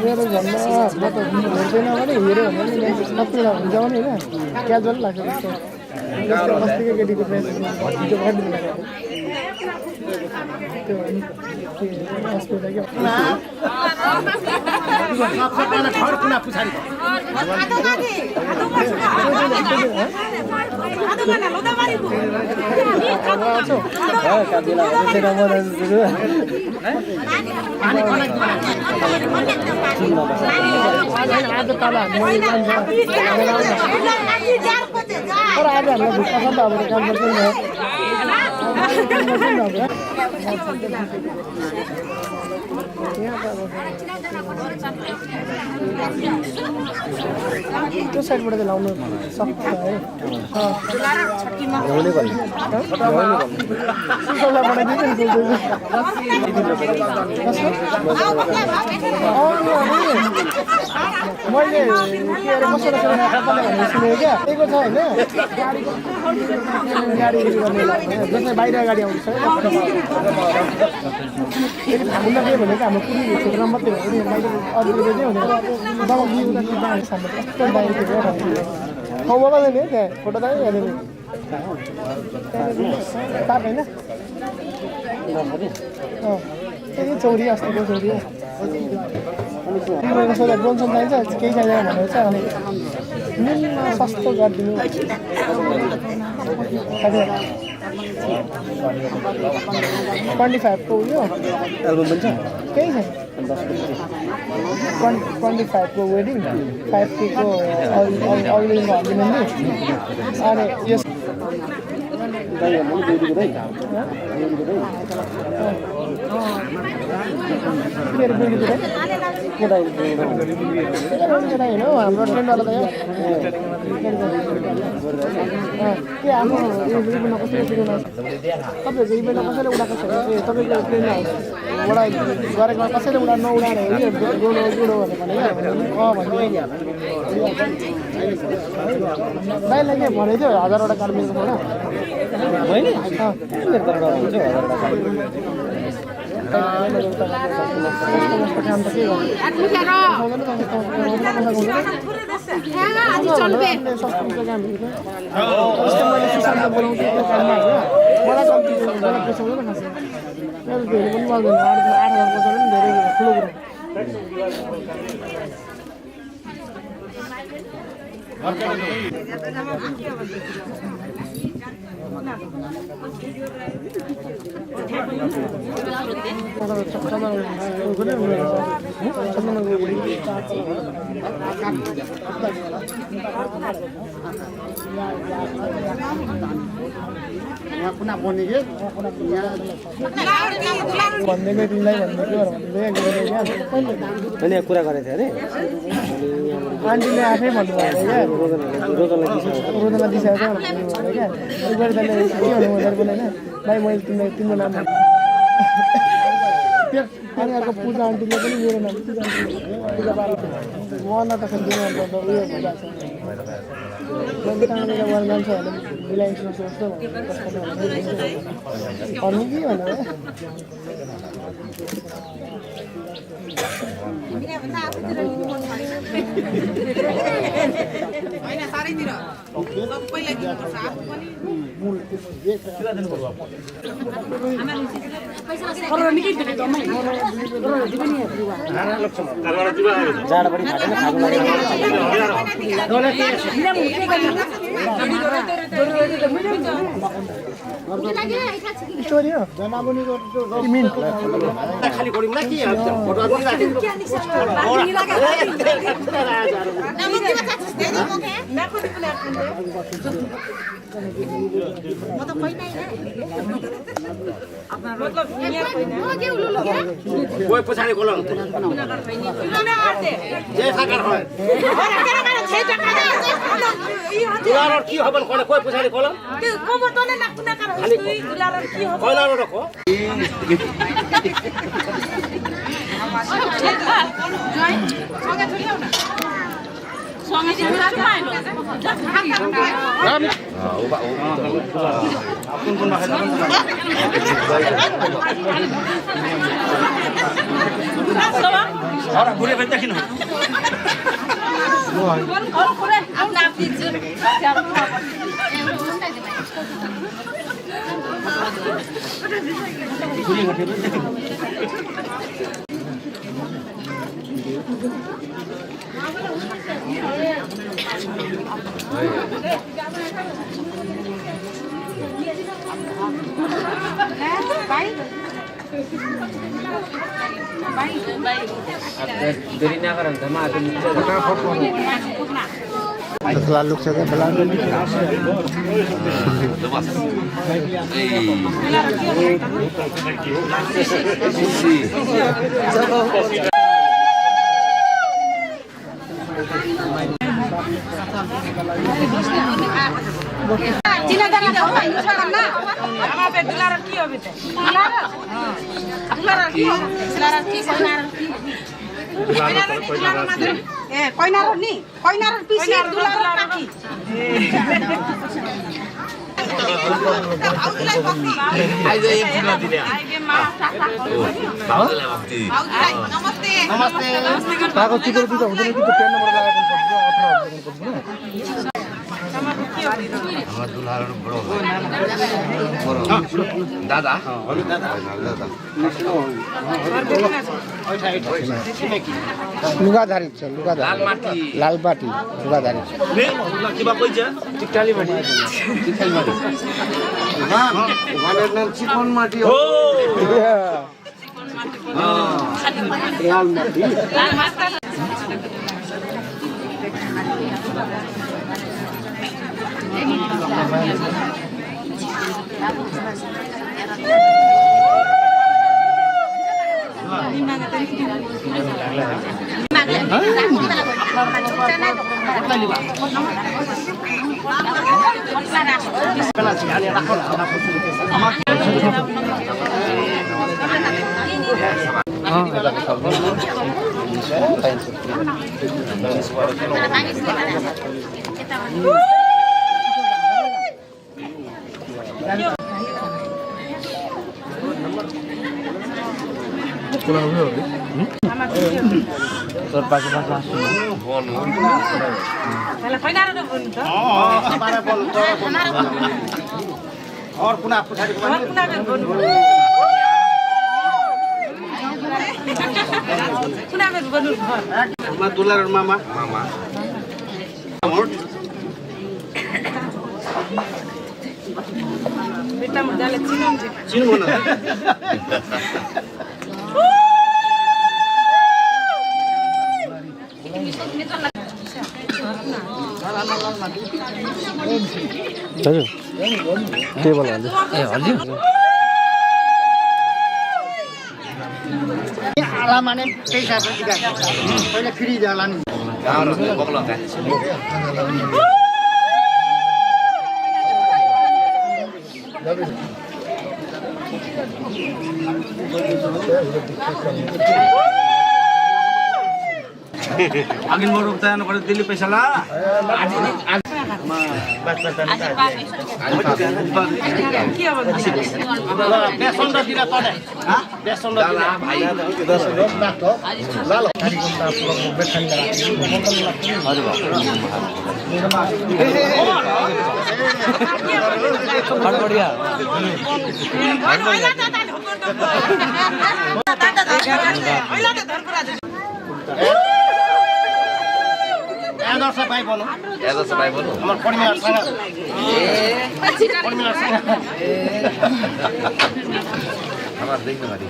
मेरो घरमा म त हेर्दैन भने हेऱ्यो भने नि सबैलाई हुन्छ भने होइन, क्याजुअल लाग्छ त्यस्तो। जस्तो अस्तिको केटीको म्यासेजमा भिडियो पठाइदिनु भएको। त्यो अनि के, अस्तिको के? आज हामीलाई भित्र छ त, अब काम गर्छ नि त। यहाँ त अब त्यो साइडबाट चाहिँ लाउनु सक्छ है। अँ। सुसल्ला बनाइदिन्छ नि, सुसल्ला। कसको? अँ, अँ, अँ। मैले के अरे, कसैलाई सुनेको क्या, दिएको छ होइन? गाडी, गाडी उयो गर्ने, जस्तै बाहिर गाडी आउँदैछ। फेरि फागुनमा के भनेको हाम्रो पुरी क्षेत्रमा मात्रै हो, फेरि बाहिर अरू बेला चाहिँ हुँदैन। दमकजी उता कि बाहिर सामने कस्तो बाहिर थियो, ठाउँमा मात्रै नि त्यहाँ फोटो त हाल्यो नि। ताप होइन? अँ। ए, छोरी, अस्तिको छोरी हो। तिमीहरूको सोधा, लोन सोन चाहिन्छ, केही चाहिँदैन भनेको छ। अनि निम्न सस्तो गरिदिनु। हजुर। ट्वेन्टी फाइभको उयो। एल्बम पनि छ? केही छैन। ट्वेन्टी, ट्वेन्टी फाइभको वेडिङ, फाइभ केको अघि, अघि, अघिल्लो दिनको हल्दी मेहन्दी। अनि यस दाइ भन्नु नि, बेहुलीको दाइ। बेहुलीको दाइ। मेरो बेहुलीको दाइ। को दाइ? केटा बेहुलीको दाइ होइन हौ, हाम्रो ट्रेन्डवाला दाइ हो। अँ, के आफ्नो यो इभेन्टमा कसरी सुरु गर्छ? तपाईँहरूको इभेन्टमा कसैले उडाएको छैन? ए, तपाईँको ट्रेन्डमा होला। गरेको कसैले उडा, नउडाएर हो कि, गुड हो, गुड हो भनेर भने क्या? अँ, भन्नु। दाइलाई के भनेको थियो, हजारवटा कार्ड मेरोकोबाट? मैले? अँ। मेरो तर्फबाट हुन्छ, हजारवटा कार्ड। कस्तो, कस्तो काम त के गर्नु? सस्तो, सस्तो काम हुन्छ। अस्ति मैले सुशान्तलाई बोलाउँछु त्यो काममा, होइन? मलाई कम्ती, मलाई पोसाउँदैन खासै। मेरो धेरै पनि माग्दैन, आठ, आठ हजार पचास पनि धेरै ठुलो कुरा। यहाँ कुना बने के? यहाँ भनिदिएको तिमीलाई, भनिदिएको भनिदिएको क्या। अनि यहाँ कुरा गरेको थियो अरे? आन्टीले आफै भन्नुभयो अरे क्या? रोदनलाई, रोदनलाई दिइसकेको छ। रोदनलाई दिइसकेको छ भन्नुभयो अरे क्या? एक वारी दाइले के भन्नुभयो दाइले पनि, होइन? भाइ, मैले तिमीलाई, तिम्रो नाम भनेँ। त्यो अनि अर्को पूजा आन्टीले पनि मेरो नाम, पूजा आन्टीले, पूजा बाबा। म न त खेल्दिनँ अन्त, उयो भइरहेको छ। मैले कहाँनिर वर गर्छ भने मिलाइदिनु सक्छ भनेर भन्नु कि भनेर। होइन, साह्रैतिर। सबैलाई दिनुपर्छ, आफू पनि। स्टोरी हो? खाली गरौँ न कि फोटो। म त कोही पछाडि खोल। जे साकार हो। दुलार की हो बन खोल, कोही पछाडि खोल। त्यो को बोतल ना कुना कर खाली दुई दुलार की हो। खोल र रखो। देरी नगर, फटाफट। Selalu saja belanja. এ, কইনার নি? কইনার পিসি, দুলার কাকি। এই যে এই ফুল দিলে। ও, বাবা দিলে ভক্তি। নমস্তে। নমস্তে। কাগজ কি করে দিতে? ওদের কিন্তু পেন নম্বর লাগা এখন করবো, আপনারা এখন করবো না। আমার দুলার বড় ভাই। বড়। দাদা। দাদা। দাদা। লুগাধারী, লুগাধারী। লালমাটি। লালমাটি, লুগাধারী। নে, না কিবা কইছে? টিকটালি মাটি। টিকটালি মাটি। না, ওখানের নাম চিকন মাটি। ও। হ্যাঁ। লালমাটি। তোর পাশে পাশে আসছে না। তাহলে কই না রে বন্ধু? হ্যাঁ, হ্যাঁ, আমারে বল, তোর বন্ধু। আর কোন আপু ছাড়ি কোন? আর কোন আপু বন্ধু? কোন আপু বন্ধু? আমার দুলার মামা। মামা। চিনব না। কে বলে? এ, অলি? আলা মানে, পয়সা আছে, ঠিক আছে। পয়লা ফিরি দে, আলা নি। আগিন বড় তাই না করে দিলি পয়সা লা। কি হবে? বেসনটা দিলা তো না। হ্যাঁ? বেসনটা দিলা। ভাই। লালো। হড়বড়িয়া। এ দর্শক ভাই বলো। এ দর্শক ভাই বলো। আমার কর্মী আর সাঙ্গা। কর্মী আর সাঙ্গা। আমার দেখতে পারি।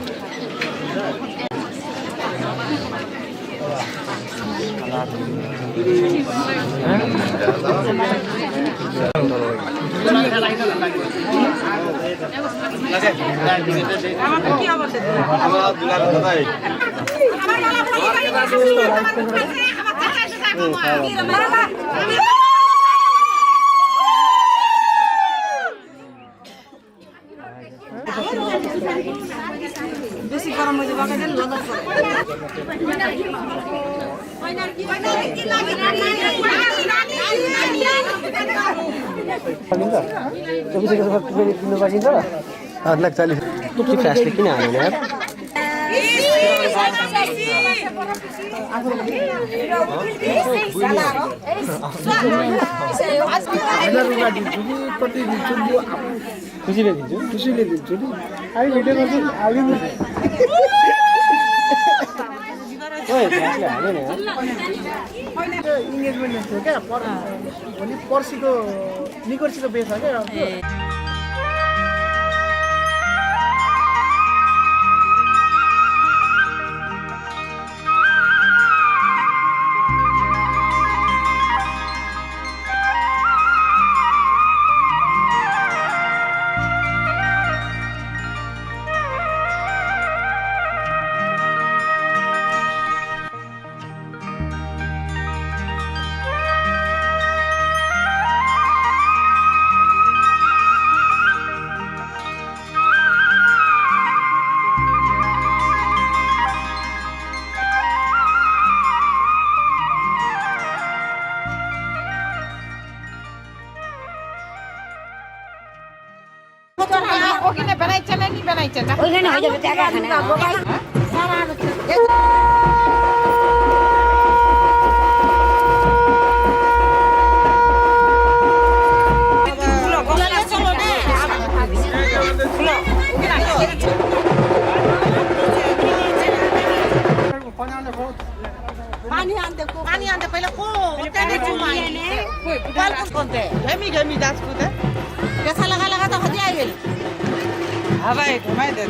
বেশি গরম অই যাবে, আগে দেন, লজ্জা করে। खुसीले दिन्छु नि। खुसीले दिन्छु नि। आइ भिडियो गर्छु, आइ भिडियो। ओइ, फ्ल्यासले हाल्यो नि, हँ? इङ्गेजमेन्ट थियो क्या, पर-, भोलि पर्सिको, निकोर्सिको बिहे छ क्या, अब त्यो। ওইখানে হয়ে যাবে, দেখা এখানে। पानी आनते को, पानी आनते पहिले को, होते नहीं चुमाई। कौन कौन थे? हेमी, हेमी दास को थे। कैसा लगा, लगा तो हदी आई गई। हाँ भाई, घुमाई दे।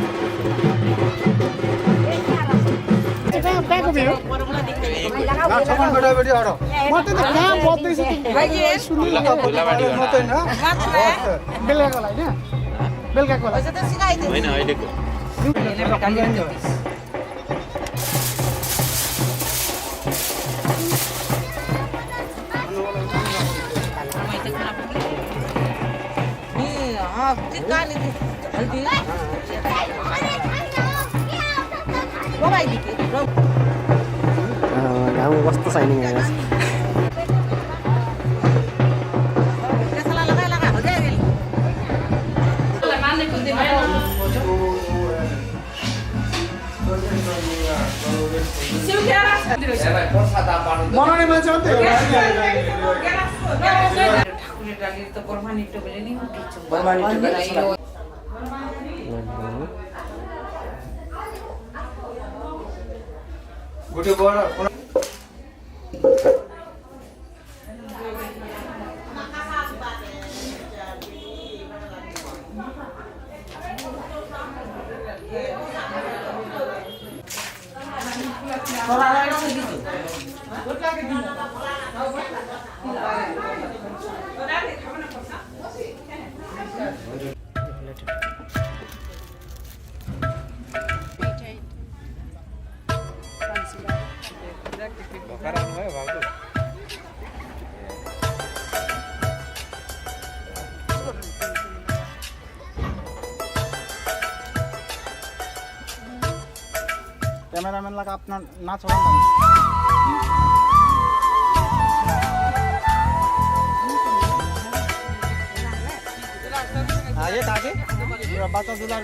ना, छोटा बेटा, बेटी हटो। मत तो काम बहुत नहीं से तुम। भाई, ये सुन लो, बोला, बोला, मत ना। बेल का कोला है ना? बेल का कोला। वैसे तो सिखाई दे। वही ना, वही देखो। घाम मस्त साइनिंग आहे आज. ঠাকুরের ডালির তো ব্রহ্মাণিত্য বলে নি, কিছু ব্রহ্মাণিত্য বলে নি। গোটে বড় ক্যামেরাম্যান লাগা আপনার না ছড়ান। আগে, আগে। বাচ্চা দুলার।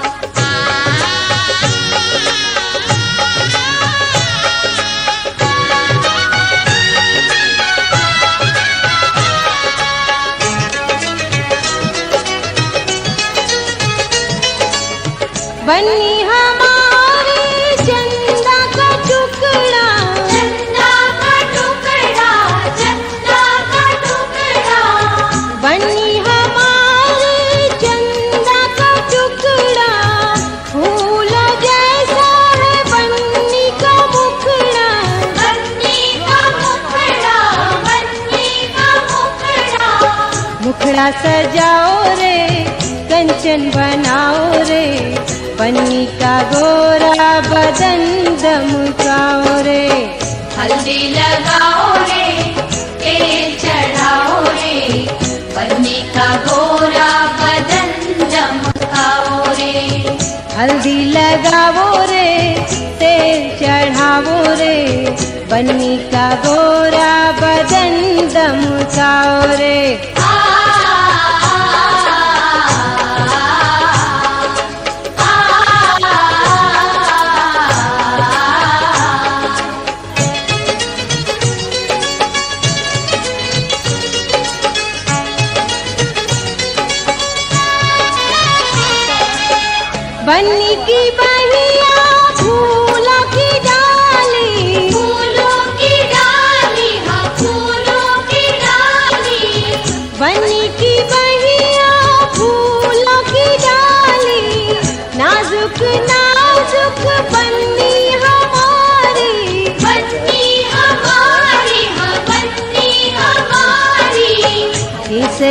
बन्नी हमारे चंदा का टुकड़ा, चंदा का टुकड़ा, चंदा का टुकड़ा। बन्नी हमारे चंदा का टुकड़ा, फूल जैसा है बन्नी का मुखड़ा। बन्नी का मुखड़ा, बन्नी का मुखड़ा। मुखड़ा सजाओ रे, कंचन बनाओ रे, बन्नी का गोरा बदन दमकाओ रे। हल्दी लगाओ रे, तेल चढ़ाओ रे, बन्नी का गोरा बदन दमकाओ रे। हल्दी लगाओ रे, तेल चढ़ाओ रे, बन्नी का गोरा बदन दमकाओ रे।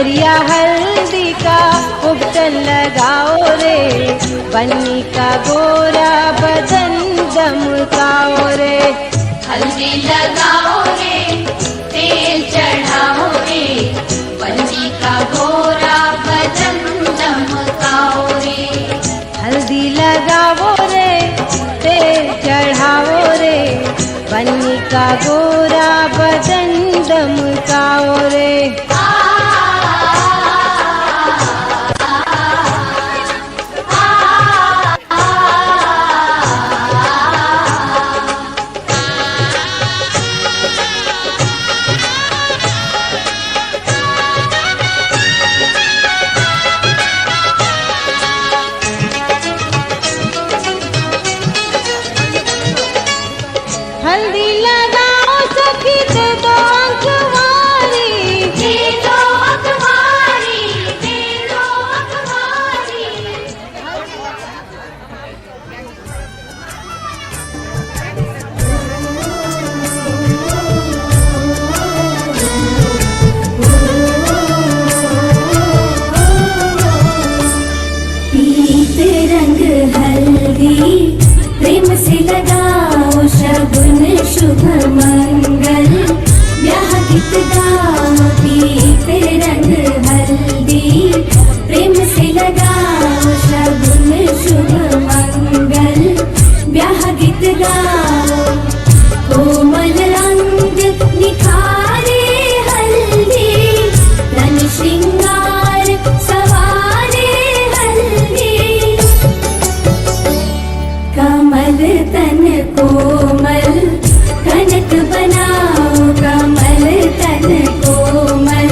करिया हल्दी का उबटन लगाओ रे, बन्नी का गोरा बदन दमकाओ रे। हल्दी लगाओ रे, तेल चढ़ाओ रे, बन्नी का गोरा बदन दमकाओ रे। हल्दी लगाओ रे, तेल चढ़ाओ रे, बन्नी का गोरा बदन दमकाओ रे। हल्दी लगाओ सखी, दे दो अंकवारी। दे दो अंकवारी, दे दो अंकवारी। पीत रंग हल्दी प्रेम से लगाओ, शगुन शुभ मंगल ब्याह गीत गाओ। पीत रंग हल्दी प्रेम से लगाओ, शगुन शुभ मंगल ब्याह गीत गाओ। कोमल अंग निखारे हल्दी, तन श्रृंगार संवारे हल्दी। कमल तन कोमल कनक बनाओ, कमल तन कोमल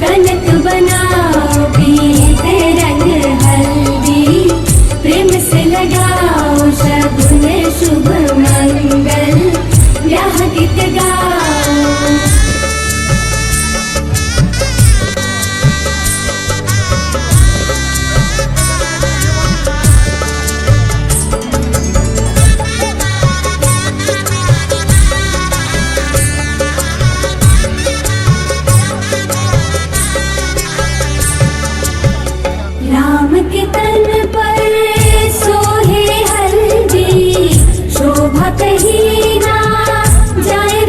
कनक बनाओ। पीत रंग हल्दी प्रेम से लगाओ, शगुन शुभ मंगल ब्याह गीत गाओ। राम के तन पर सोहे हल्दी, शोभा कहीं ना जाए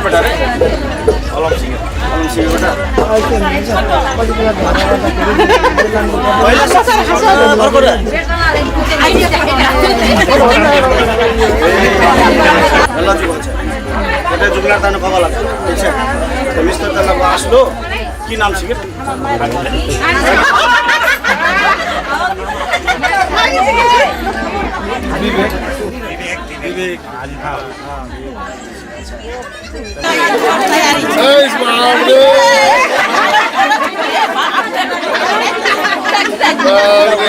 अलम सिंह, अलम सिंह बेटा। पहिला से अर्को रे। ल जुगुल छ। एता जुगुल तान कबा लाग्छ। ठीक छ। त मिस्टर तलब आस्लो। কি নাম সিংহ? বিবেক। বিবেক। এই বাপ রে। বাপ রে।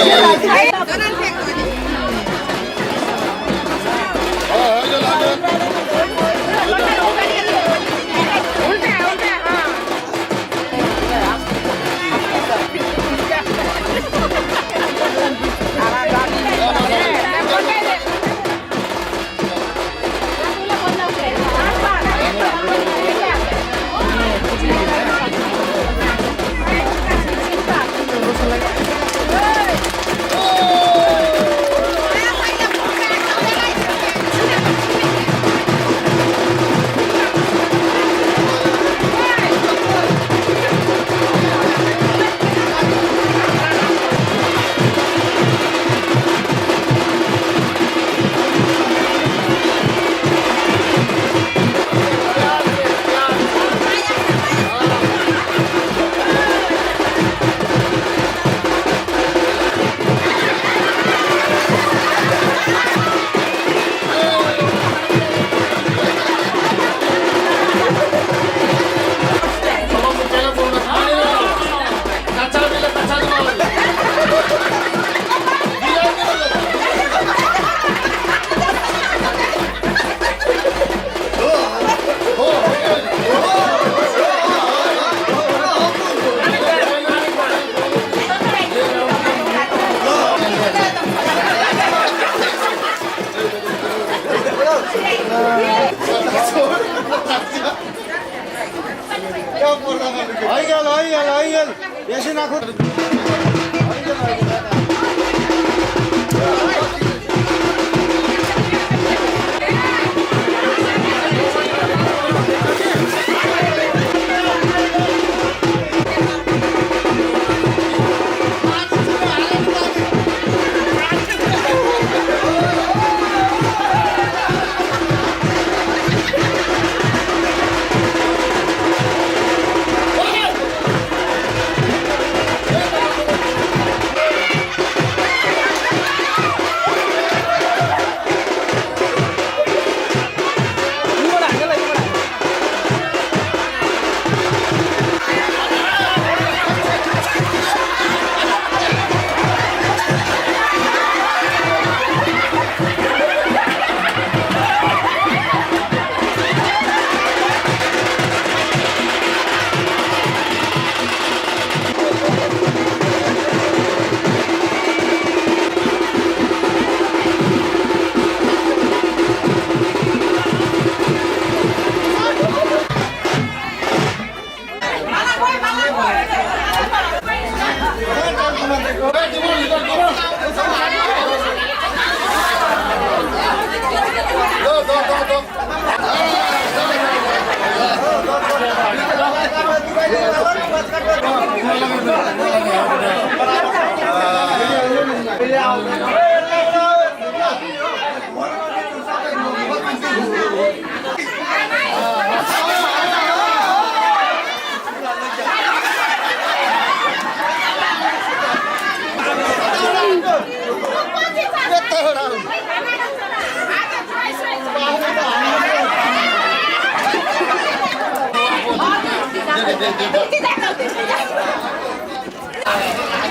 Aigel, aigel, aigel. Yesi na kut.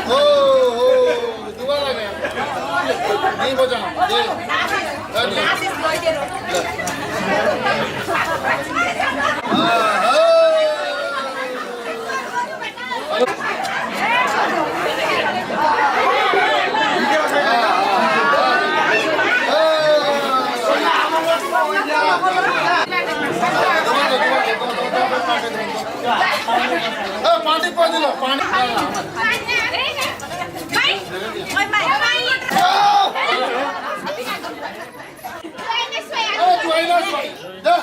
ओ, ओ, दोबारा गया। नहीं बचा, दे। ए, पानी पा दिला, पानी। ए, तू आइला, जा।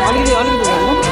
अलिकति, अलिकति।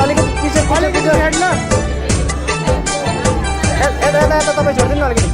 अलिकति पछि, पछि, पछि हेर्न। ए, ए, ए, ए, तपाईँ छोडिदिनु न अलिकति।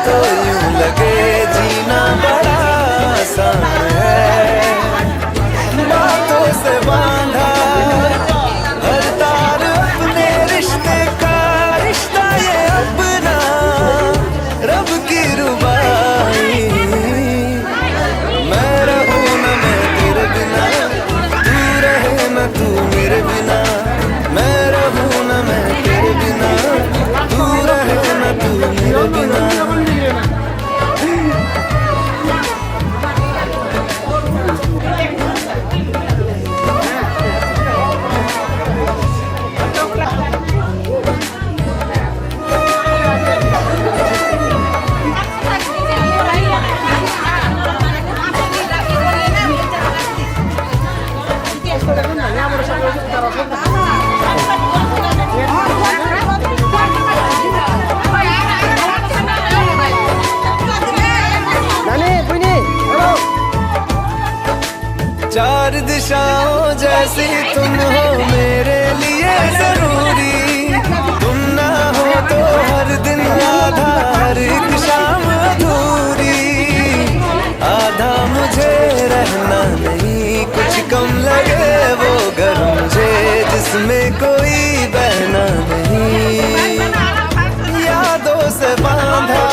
यूं लगे जीना बड़ा आसान है, बातों से बांधा हर तार अपने रिश्ते का, रिश्ता ये अपना रब की रुबाई। मैं रहूं ना मैं तेरे बिना, तू रहे ना तू मेरे बिना। मैं रहूं ना मैं तेरे बिना, तू रहे ना तू मेरे बिना। चार दिशाओं जैसी तुम हो मेरे लिए जरूरी, तुम ना हो तो हर दिन आधा, हर एक शाम अधूरी। आधा मुझे रहना नहीं, कुछ कम लगे वो घर मुझे, जिसमें कोई बहना नहीं। यादों से बांधा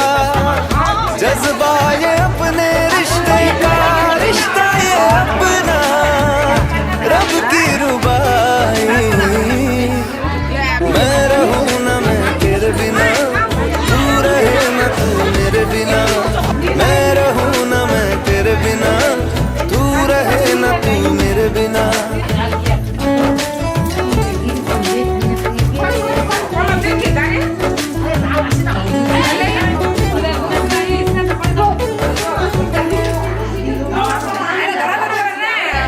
जज्बा ये अपने रिश्ते का, रिश्ता ये अपना रब की रुबाई। मैं रहूं ना मैं तेरे बिना, तू रहे ना तू मेरे बिना। मैं रहूं ना मैं तेरे बिना, तू रहे ना तू मेरे बिना।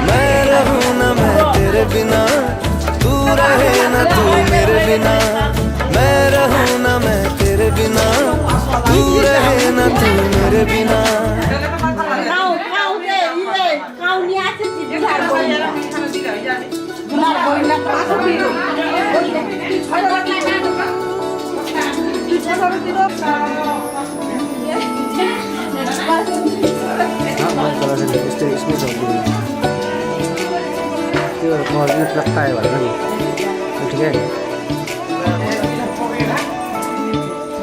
मैं रहूं ना मैं तेरे बिना, तू रहे ना तू मेरे बिना। मैं रहूं ना मैं तेरे बिना, तू रहे ना तू मेरे बिना। हाँ, बहुत कलर है, इस तरह इसमें से होती है। ये और बहुत लगता है भाई, ठीक है।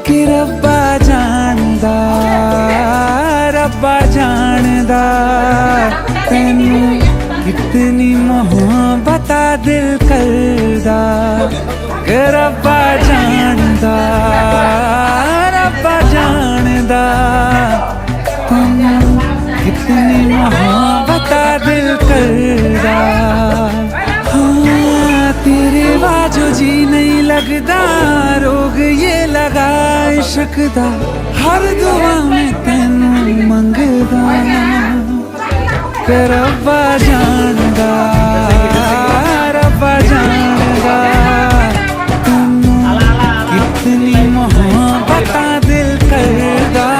ਕਿ ਰੱਬਾ ਜਾਣਦਾ, ਰੱਬਾ ਜਾਣਦਾ, ਤੈਨੂੰ ਕਿਤਨੀ ਮੁਹੱਬਤ ਆ ਦਿਲ ਕਰਦਾ। ਕਿ ਰੱਬਾ ਜਾਣਦਾ, ਰੱਬਾ ਜਾਣਦਾ, ਤੈਨੂੰ ਕਿਤਨੀ ਮੁਹੱਬਤ ਆ ਦਿਲ ਕਰਦਾ। ਹਾਂ, ਤੇਰੇ ਵਾਜੋ ਜੀ ਨਹੀਂ ਲੱਗਦਾ, ਰੋਗ ਇਹ ਲਗਾ ਇਸ਼ਕ ਦਾ। ਹਰ ਦੁਆ ਮੈਂ ਤੈਨੂੰ ਮੰਗਦਾ। ਕਿ ਰੱਬਾ ਜਾਣਦਾ, ਰੱਬਾ ਜਾਣਦਾ, ਤੈਨੂੰ ਕਿਤਨੀ ਮੁਹੱਬਤ ਆ ਦਿਲ ਕਰਦਾ।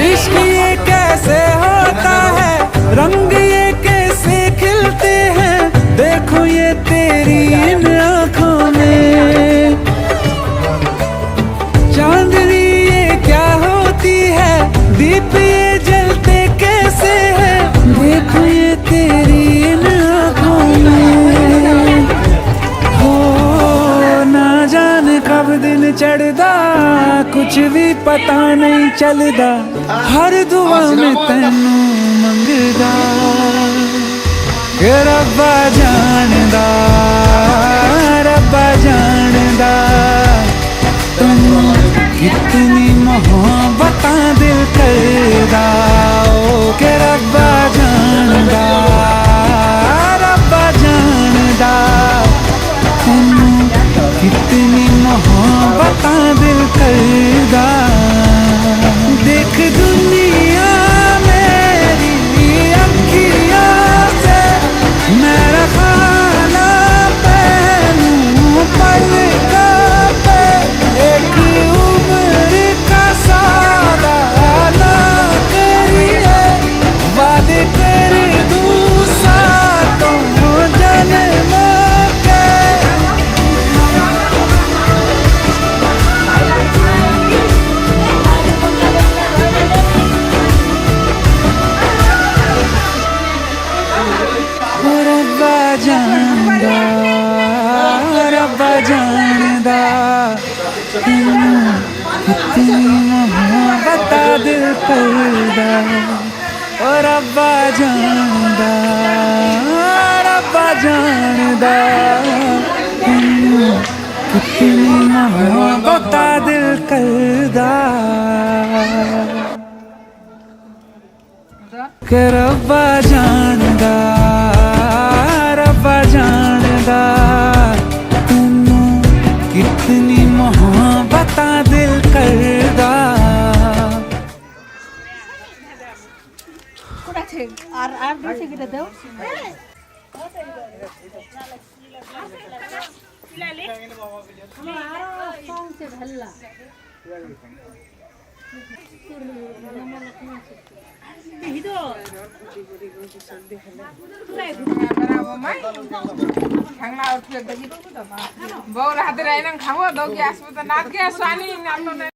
इश्क ये कैसे होता है, रंग ये कैसे खिलते हैं, देखो ये तेरी इन आँखों में। चांदनी ये क्या होती है, दीप ये जलते कैसे हैं, देखो ये तेरी इन आँखों में। हो ना जाने कब दिन चढ़दा, कुछ भी पता नहीं चलदा, ਹਰ ਦੁਆ ਮੈਂ ਤੈਨੂੰ ਮੰਗਦਾ। ਕਿ ਰੱਬਾ ਜਾਣਦਾ, ਰੱਬਾ ਜਾਣਦਾ ਤੈਨੂੰ ਕਿਤਨੀ ਮੁਹੱਬਤਾਂ ਦਿਲ ਕਰਦਾ, ਓ ਕਿ ਰੱਬਾ ਜਾਣਦਾ, ਰੱਬਾ ਜਾਣਦਾ ਤੈਨੂੰ ਕਿਤਨੀ ਮੁਹੱਬਤਾਂ ਦਿਲ ਕਰਦਾ। ਦੇਖ ਦੁਨੀਆ ਮੇਰੀ ਅੱਖੀਆਂ ਸੇ, ਮੈਂ ਰਖਾ ਨਾ ਤੈਨੂੰ ਪਲਕਾਂ ਪੇ, ਇੱਕ ਉਮਰ ਕਾ ਸਾਦਾ ਨਾ ਕਰੀਏ, ਵਾਦੇ ਕਰ ਦੂੰ ਸਾਤੋਂ ਜਨਮ ਕੇ। ਓ ਰੱਬਾ ਜਾਣਦਾ, ਰੱਬਾ ਜਾਣਦਾ, ਤੈਨੂੰ ਕਿਤਨੀ ਮੁਹੱਬਤਾਂ ਦਿਲ ਕਰਦਾ। ਓ ਰੱਬਾ ਜਾਣਦਾ, ਰੱਬਾ ਜਾਣਦਾ, ਤੈਨੂੰ ਕਿਤਨੀ ਮੁਹੱਬਤਾਂ ਦਿਲ ਕਰਦਾ। ਕਿ ਰੱਬਾ ਜਾਣਦਾ, ਰੱਬਾ ਜਾਣਦਾ, ਤੈਨੂੰ ਕਿਤਨੀ ਮੁਹੱਬਤਾਂ ਦਿਲ ਕਰਦਾ। আর, আর দুই সেকেন্ড দাও। বউর হাতে রাইনাং খাবো, দৌ গ্যাস মতো নাত গ্যাস আনি, নাত তো নাই।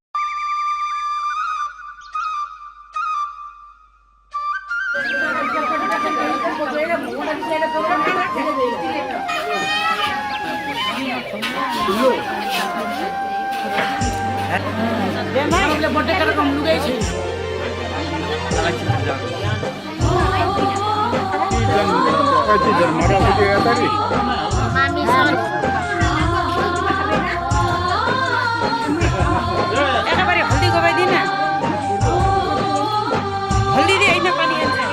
একেবারে হলদি গবাই দি না। হলদি দি, এই না পানি আনছে।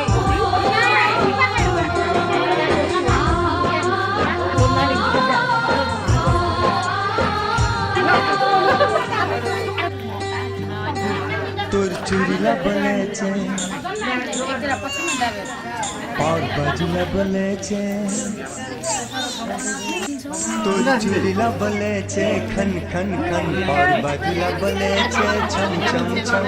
তোর চুড়িলা বলেছে, পাওর বাজিলা বলেছে। তোর চুড়িলা বলেছে খন খন খন, পাওর বাজিলা বলেছে ছম ছম ছম।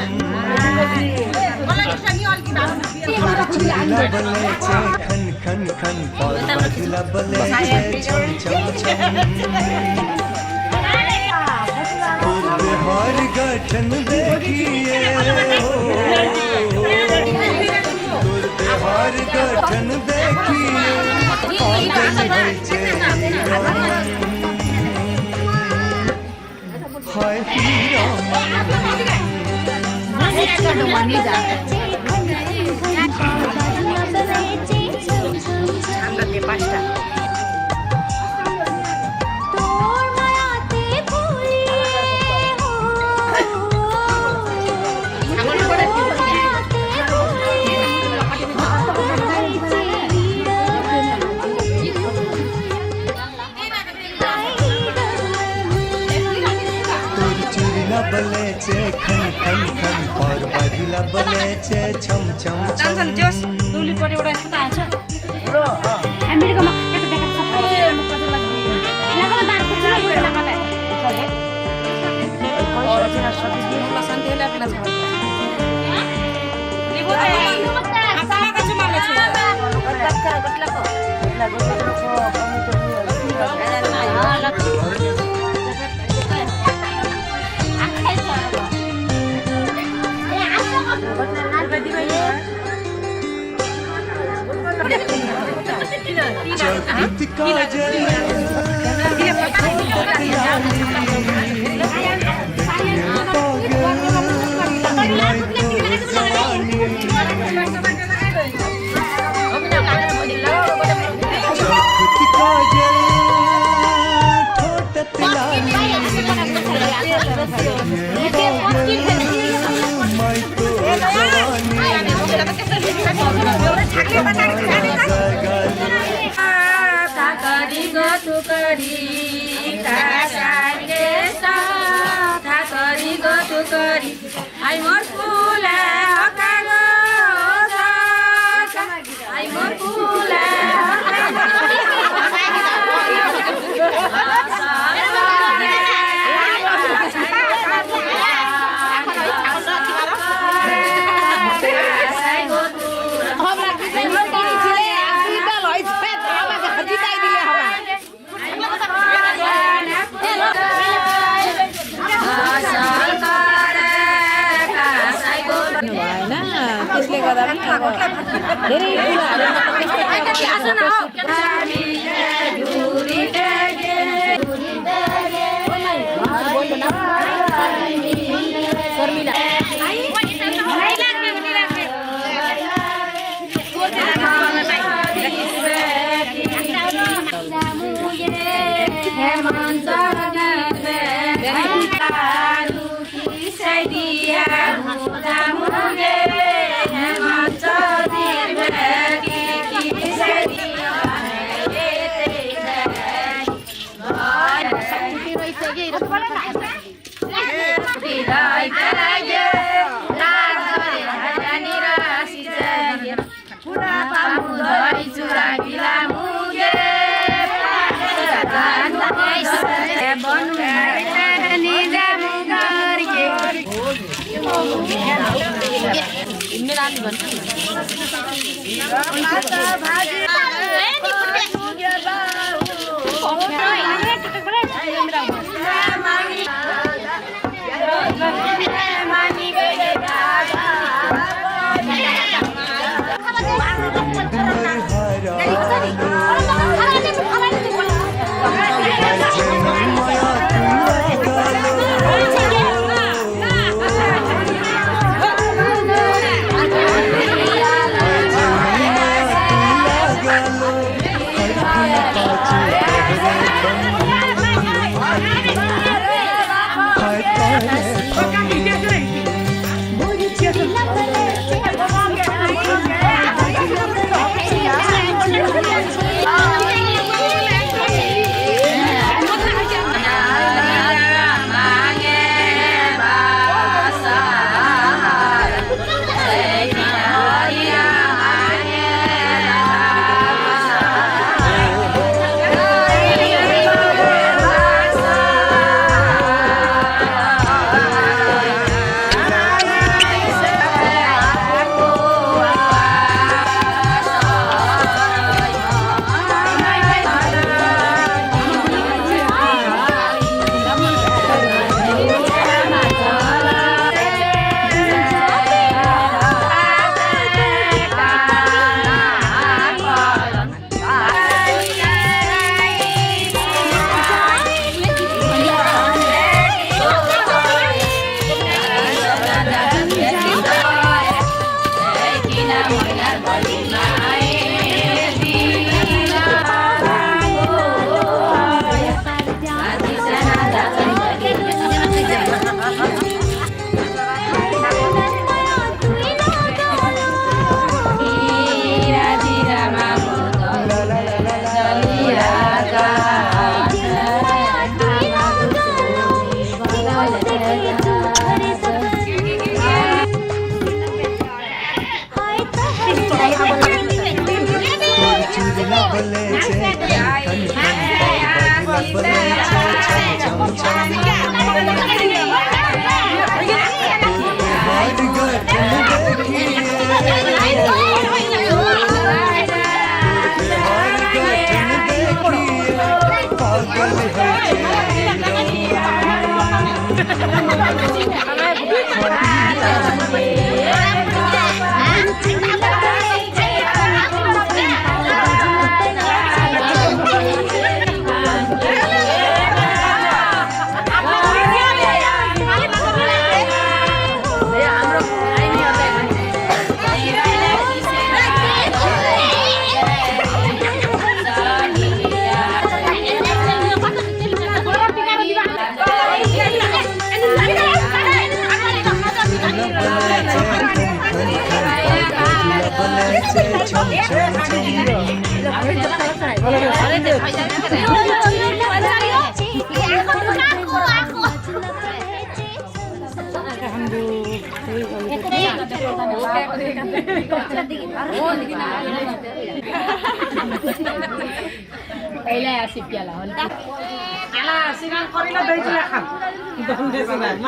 তোর চুড়িলা বলেছে খন খন খন, পাওর বাজিলা বলেছে ছম ছম ছম। তোর দেহর গঠন দেখিয়ে, ও, তোর দেহর গঠন দেখিয়ে পাগল হয়েছে। তোর চুড়িলা বলেছে খন খন খন, পাওর বাজিলা বলেছে ছম ছম ছম।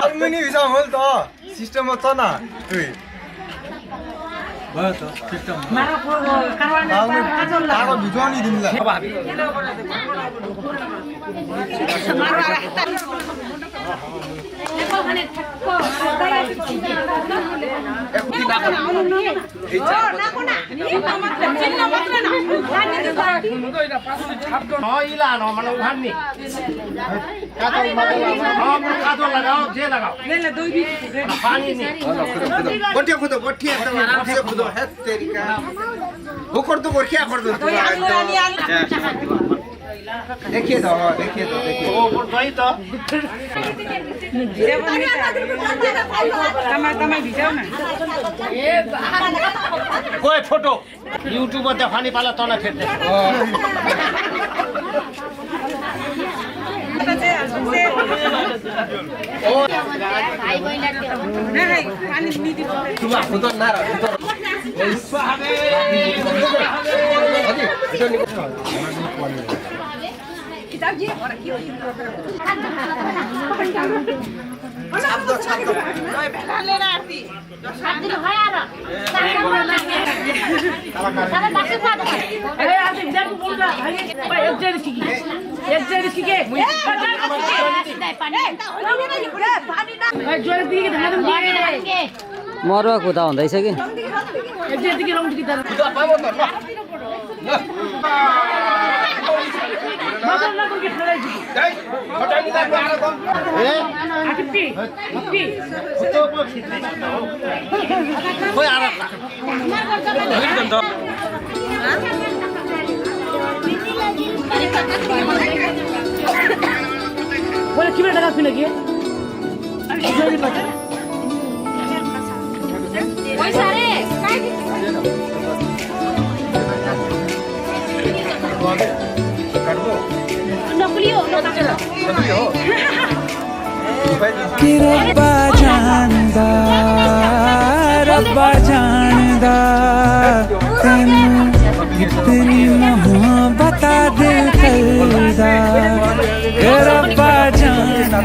Almuni bisa hol to. System অত না তুই। বাস, system। মারো, কারণ আমি কাজল লাগা। তাকে বুঝানি দিমলা। ও, ইলা ন, মানে ওখান নি। কাজল লাগাও, হ্যাঁ, কাজল লাগাও, যে লাগাও। পানি নেই। গঠিয়া খুদো, গঠিয়া একদম আরামসে খুদো। হ্যাঁ, তেরিকা। ও কর তো, কর, কিয়া কর তো? দেখিয়ে দাও, হ্যাঁ, দেখিয়ে দাও, দেখিয়ে দাও। ও, ওপর দই তো। কই ফটো? YouTube-ত দেখানি পালা তো না ফের দেখ। ও। তোমার হুদন না রা, হুদন। ছাপ দাও, ছাপ দাও। আরে, আরে, দেখ, বল না, ভাই, ভাই, এক জায়গায় শিখি। এক জায়গায় শিখি। ভাই, জোরে দিয়ে ধান দিয়ে। मरुवा कुदा हुँदैछ कि? एक जैसे की रंग की तरह। ए? बोले, किती वेळ टाका पिलं की? पैसा रे, काय? नकली हो, नकली हो। कि रब्बा जानदा, रब्बा जानदा, तैनू कितनी मोहब्बत दिल करदा, कि रब्बा जानदा।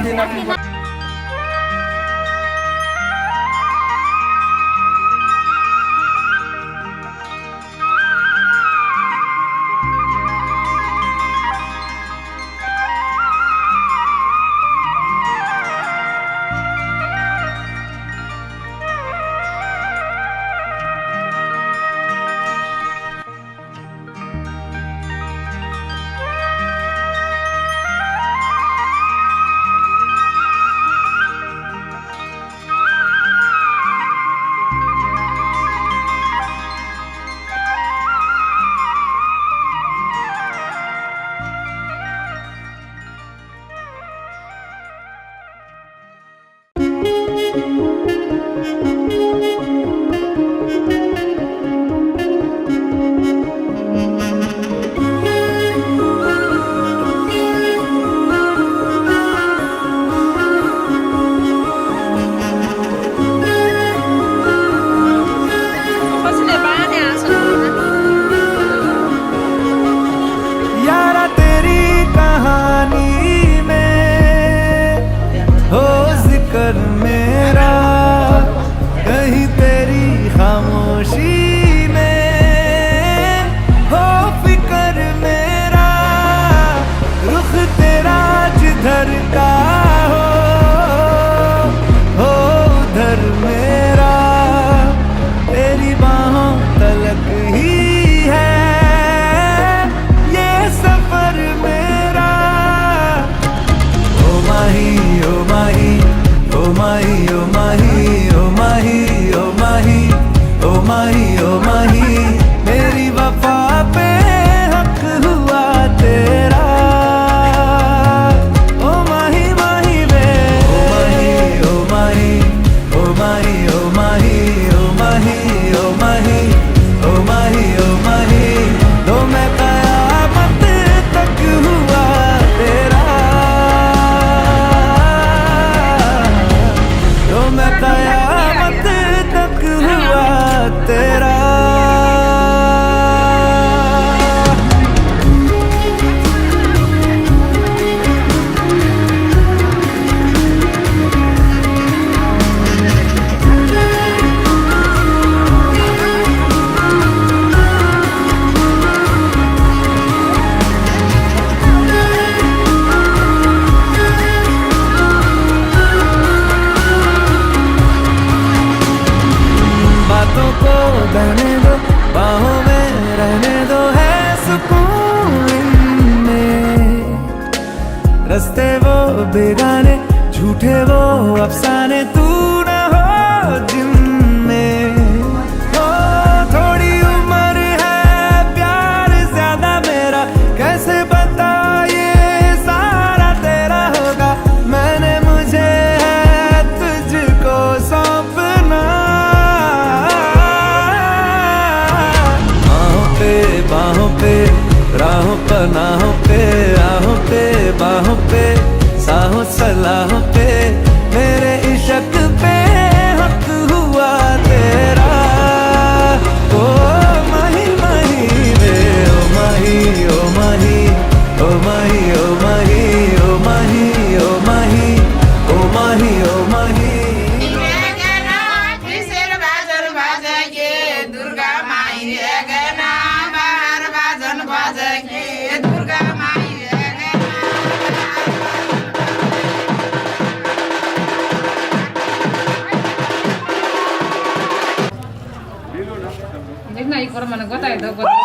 तो को बहने दो, बाहों में रहने दो, है सुकून इनमें। रस्ते वो बेगाने, झूठे वो अफसाने, तू ना हो जिनमें। ओ, थोड़ी उम्र है, प्यार ज्यादा मेरा, कैसे पता ये सारा तेरा होगा। मैंने, मुझे है तुझको सौंपना। आहों पे, बाहों पे, राहों पनाहों पे, आहों पे, बाहों पे, साहों सलाहों पे, मेरे इश्क पे हक हुआ तेरा। ओ माही माही रे, ओ माही, ओ माही, ओ माही, ओ माही, ओ माही, ओ माही, ओ माही, ओ माही। दुर्गा माई रे गना, बाहर बाजन बाजे के, दुर्गा माई रे गना। देखना, एक बार मन गोता है, दो गोता।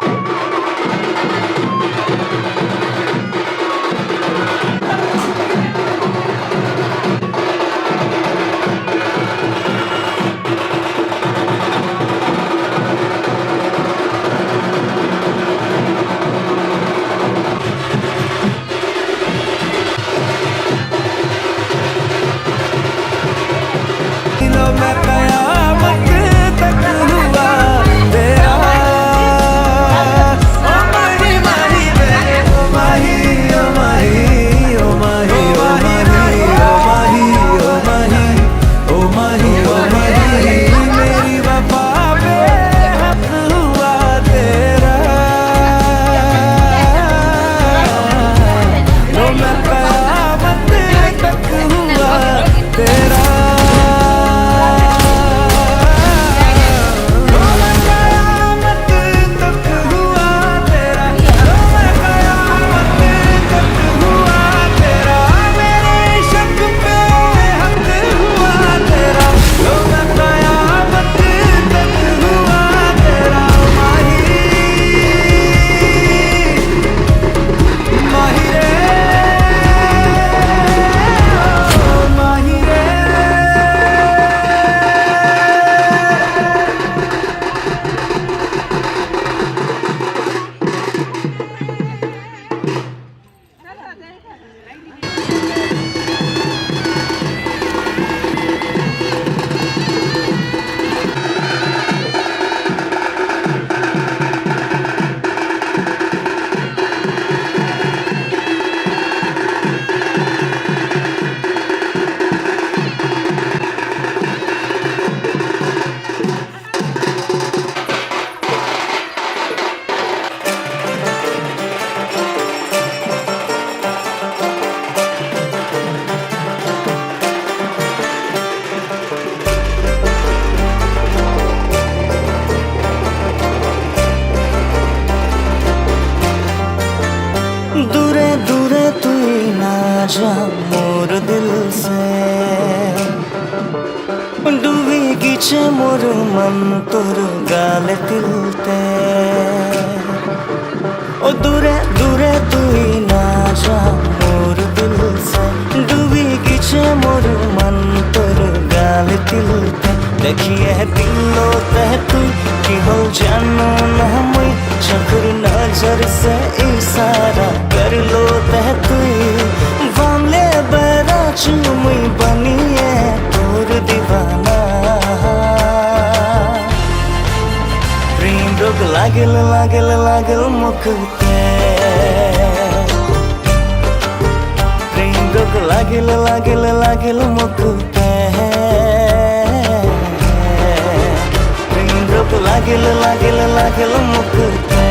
दूरे दूरे तुई ना जा मोर दिल से। डुबी गिछे मोर मन तोर गाले तिलते। ओ दूरे दूरे तुई ना जा मोर दिल से। डुबी गिछे मोर मन तोर गाले तिलते। देखिए दिल लो तह तुई कि हो जानो ना मुई। चखुर नजर से इशारा कर लो तह तुई। बामले बरा चुमुई बनिए तोर दीवाना। प्रेम रोग लागल, लागल, लागल मुख पे। प्रेम रोग लागल, लागल, लागल मुख पे। प्रेम रोग लागल, लागल, लागल मुख पे।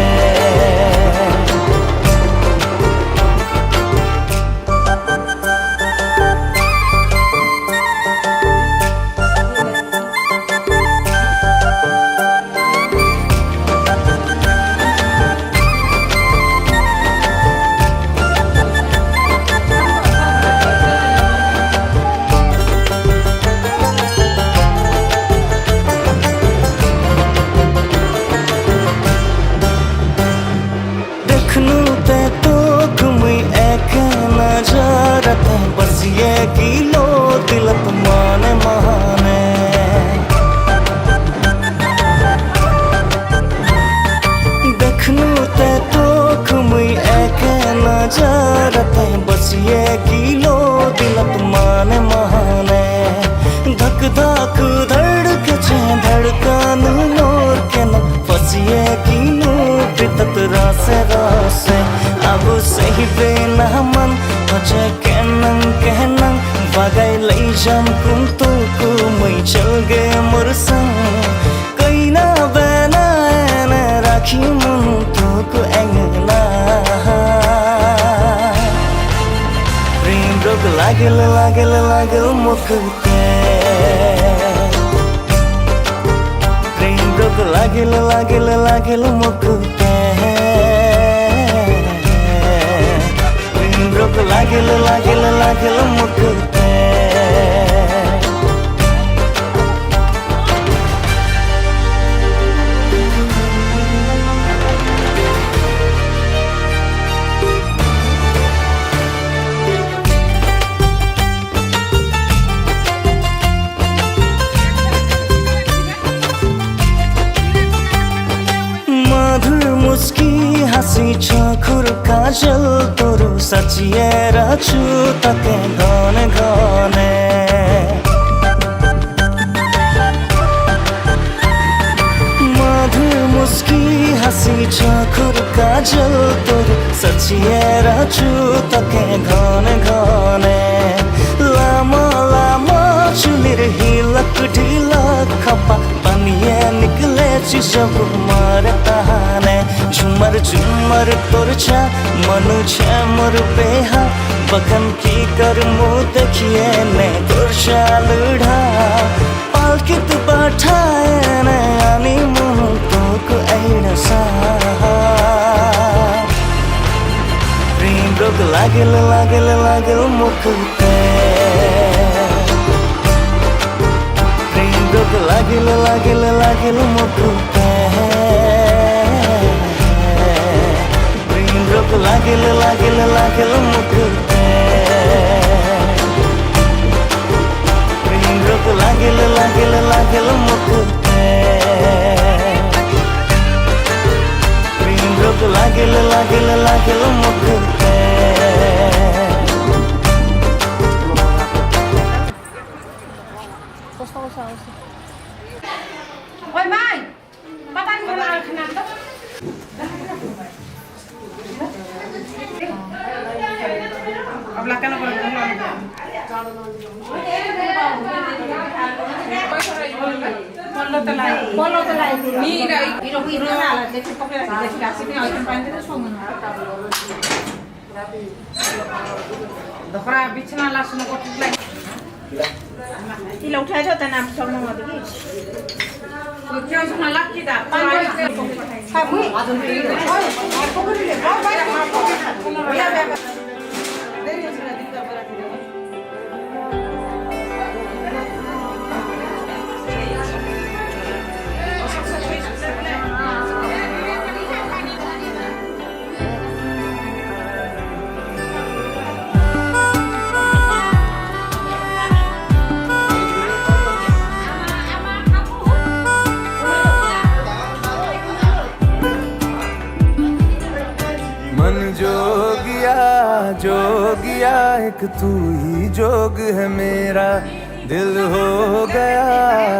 Ve na man, pache kenang kenang, vagai lei jam kum tuku mui chalge mursang. Kaina bena ene rakhi mun tuku engna. Rim rok lagil lagil lagil mukte. Rim rok lagil lagil lagil mukte. Rim rok lagil lagil lagil mukte. मधुर मुस्की, हँसी, चौखुर, काजल तोर सचिएर छु तके घने घने। मधुर मुस्की, हँसी, चौखुर, काजल तोर सचिएर छु तके घने घने। लामा लामा चुलिर हिलक ढिलक खपा, पानीए निकले चिजब मारे तहाने। झुमर झुमर तोर छा, मनु छे मोर बेहा, बखन की कर मु देखिए ने तोर छा लुढा। पालकित बठाए ने आनी मुहु तोक ऐडसा। प्रेम रोग लागेल, लागेल, लागेल मुखते। प्रेम रोग लागेल, लागेल, लागेल मुखते। प्रेम रोग लागेल, लागेल, लागेल मुखते। प्रेम रोग लागेल, लागेल, लागेल मुखते। प्रेम रोग लागेल, लागेल, लागेल मुखते। ओइ माइ, पापा नि खाना, खाना त। अब लाकन पर। पल्लो तलाई, पल्लो तलाई। नि रा, इरो, इरो ना ला, देखि पकड़ा, देखि रासी ने आइटम पाइन दे तो सोंग ना। दोखरा बिछना लासुन को टुकला। इला उठाइ दो, तना सोंग ना देखि। क्यों सुना लग की दा? पानी। हाँ, बुई। मन जोगिया, जोगिया, एक तू ही जोग है मेरा। दिल हो गया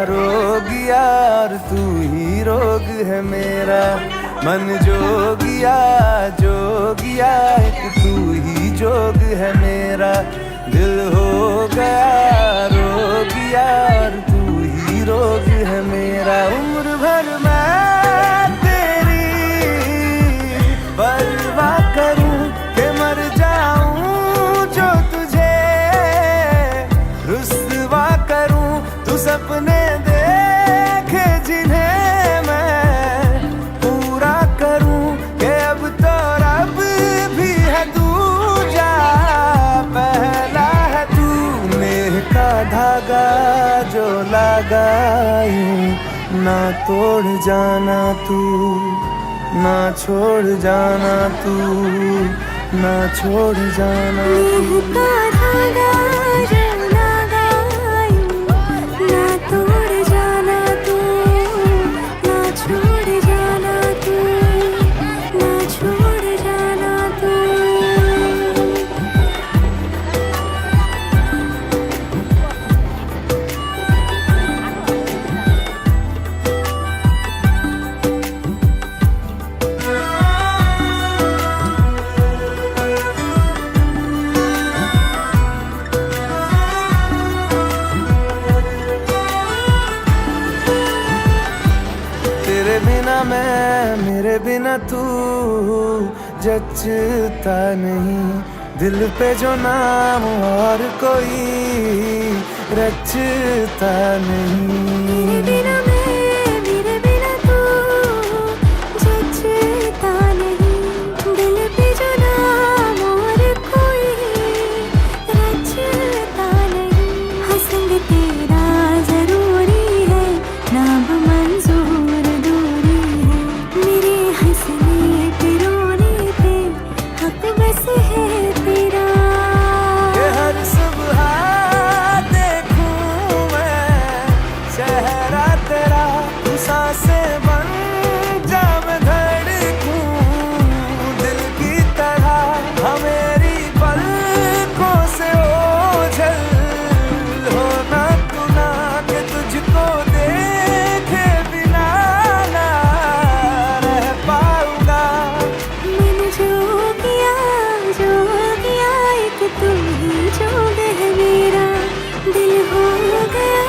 रोग यार, तू ही रोग है मेरा। मन जोगिया, जोगिया, एक तू ही जोग है मेरा। दिल हो गया रोग यार, तू ही रोग है मेरा। उम्र भर मैं तेरी परवाह करूं कि मर जाऊं जो तुझे रुसवा करूं। तू सपने देखे जिन्हें मैं पूरा करूं, कि अब तो रब भी है दूजा, पहला है तू। नेह का धागा जो लगा यूं, ना तोड़ जाना तू, ना छोड़ जाना तू, ना छोड़ जाना तू। नेह का धागा जो लगा यूं, ना तोड़ जाना तू, ना छोड़ जाना तू, ना छोड़ जाना तू। तेरे बिना मैं, मेरे बिना तू जचता नहीं। दिल पे जो नाम और कोई रचता नहीं। तेरे बिना मैं, मेरे बिना तू जचता नहीं। दिल पे जो नाम और कोई रचता नहीं। हाँ, संग तेरा जरूरी है, नाम मंजूर दूरी है। मेरे हंसने पे, रोने पे हक बस है तेरा। ये हर सुबह देखूं मैं चेहरा तेरा, तू सांसें बन जा, मैं धड़कूं दिल की तरह। हाँ, मेरी पलकों से ओझल हो ना तू ना, कि तुझको देखे बिना ना रह पाऊंगा। मन जोगिया, जोगिया, एक तू ही जोग है मेरा। दिल हो गया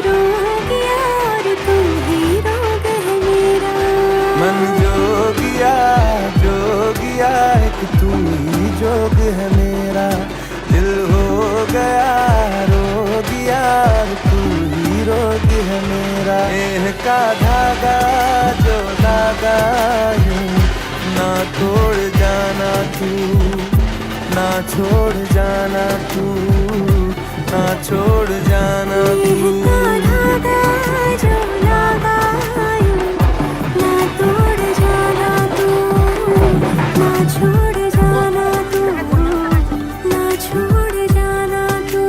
रोगिया, और तू ही रोग है मेरा। मन जोगिया, जोगिया, एक तू ही जोग है मेरा। दिल हो गया रोगिया, और तू ही रोग है मेरा। नेह का धागा जो लगा यूं, ना तोड़ जाना तू, ना छोड़ जाना तू, ना छोड़ जाना तू। नेह का धागा जो लगा यूं, ना तोड़ जाना तू, ना छोड़ जाना तू, ना छोड़ जाना तू।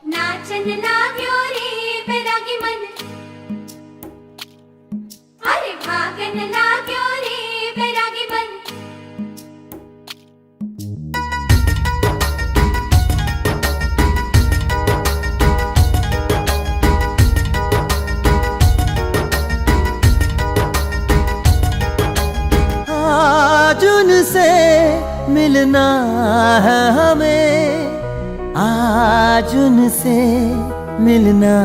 नाचन लाग्यो रे बैरागी मन, अरे भागन लाग्यो रे बैरागी मन। आज उनसे मिलना है हमें, आज उनसे मिलना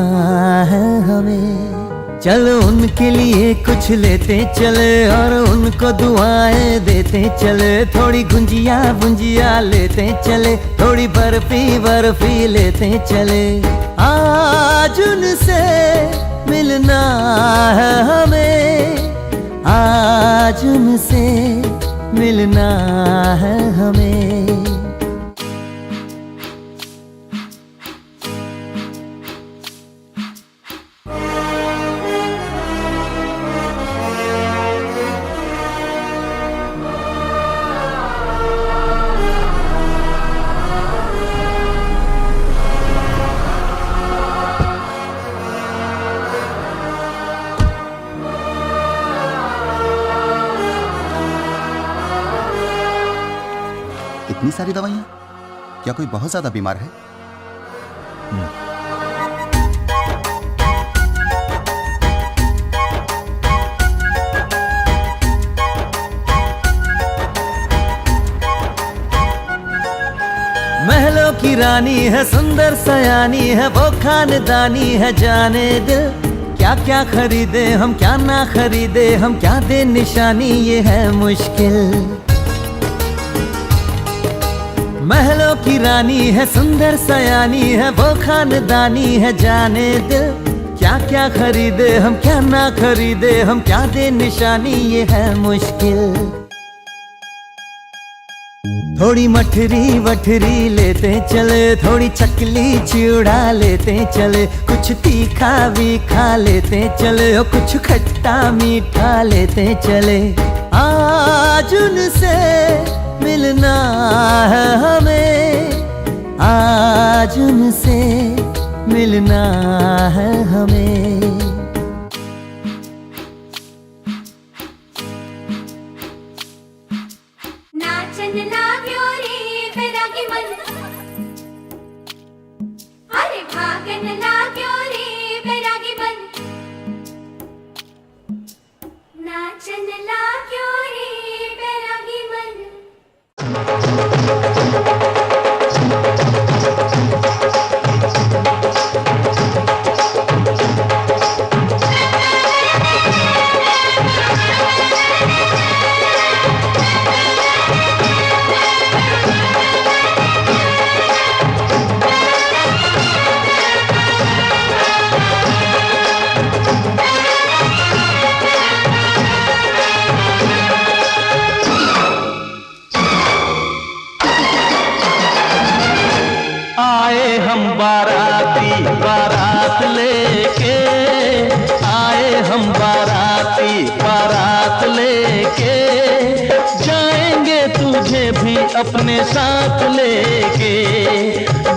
है हमें। चल उनके लिए कुछ लेते चले और उनको दुआएं देते चले। थोड़ी गुंजिया वुंजिया लेते चले, थोड़ी बर्फी बर्फी लेते चले। आज उनसे मिलना है हमें, आज उनसे मिलना है हमें। इतनी सारी दवाइयाँ? क्या कोई बहुत ज्यादा बीमार है? हम्म। महलों की रानी है, सुंदर सयानी है, वो खानदानी है, जाने दिल क्या क्या खरीदे हम, क्या ना खरीदे हम, क्या दे निशानी, ये है मुश्किल। महलों की रानी है, सुंदर सयानी है, वो खानदानी है, जाने दिल क्या क्या खरीदे हम, क्या ना खरीदे हम, क्या दे निशानी, ये है मुश्किल। थोड़ी मठरी वठरी लेते चले, थोड़ी चकली चिवड़ा लेते चले, कुछ तीखा वीखा लेते चले, ओ कुछ खट्टा मीठा लेते चले। आज उनसे मिलना है हमें, आज उनसे मिलना है हमें। नाचन लाग्यो रे बैरागी मन, अरे भागन लाग्यो रे बैरागी मन, नाचन लाग्यो रे बैरागी मन। आए हम बाराती बारात लेके, आए हम बाराती बारात लेके, जाएंगे तुझे भी अपने साथ लेके,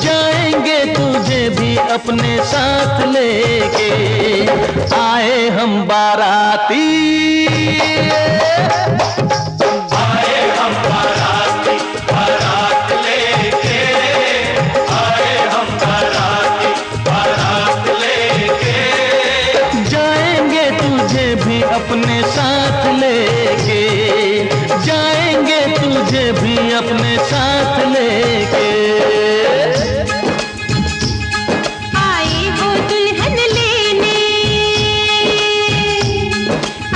जाएंगे तुझे भी अपने साथ लेके, आए हम बाराती। आए हम बाराती, बारात लेके, आए हम बाराती, बारात लेके। जाएंगे तुझे भी अपने साथ लेके, जाएंगे तुझे भी अपने साथ लेके। आए हो दुल्हन लेने,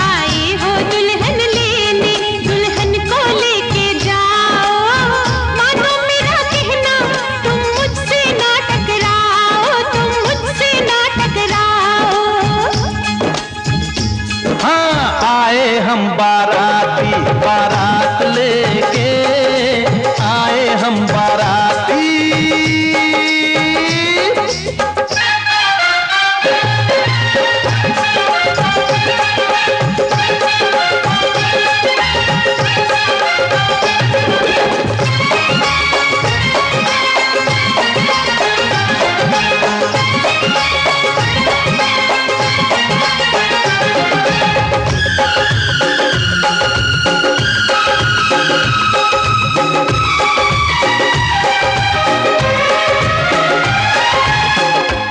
आए हो दुल्हन लेने, दुल्हन को लेके जाओ। मानो मेरा कहना, तुम मुझसे ना टकराओ, तुम मुझसे ना टकराओ। हाँ, आए हम बाराती, बारात लेके, आए हम बाराती।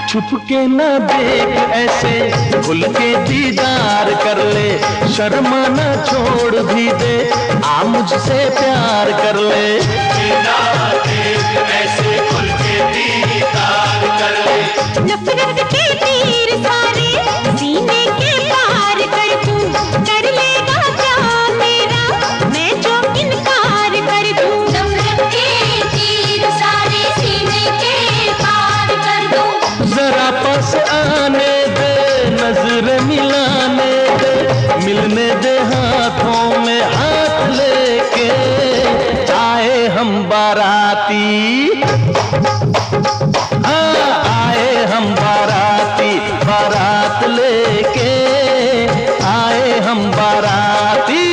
छुप के ना देख ऐसे, खुल के दीदार कर ले, शर्माना छोड़ भी दे, आ मुझसे प्यार कर ले। छुप के ना देख ऐसे, खुल के दीदार कर ले। नफरत के तीर सारे सीने के पार कर दूं, कर लेगा क्या मेरा मैं जो इनकार कर दूं। नफरत के तीर सारे सीने के पार कर दूं। जरा पास आने दे, नजर मिलाने दे, मिलने दे हाथों में हाथ लेके, आए हम बाराती। हाँ, आए हम बाराती, बारात लेके आए हम बाराती।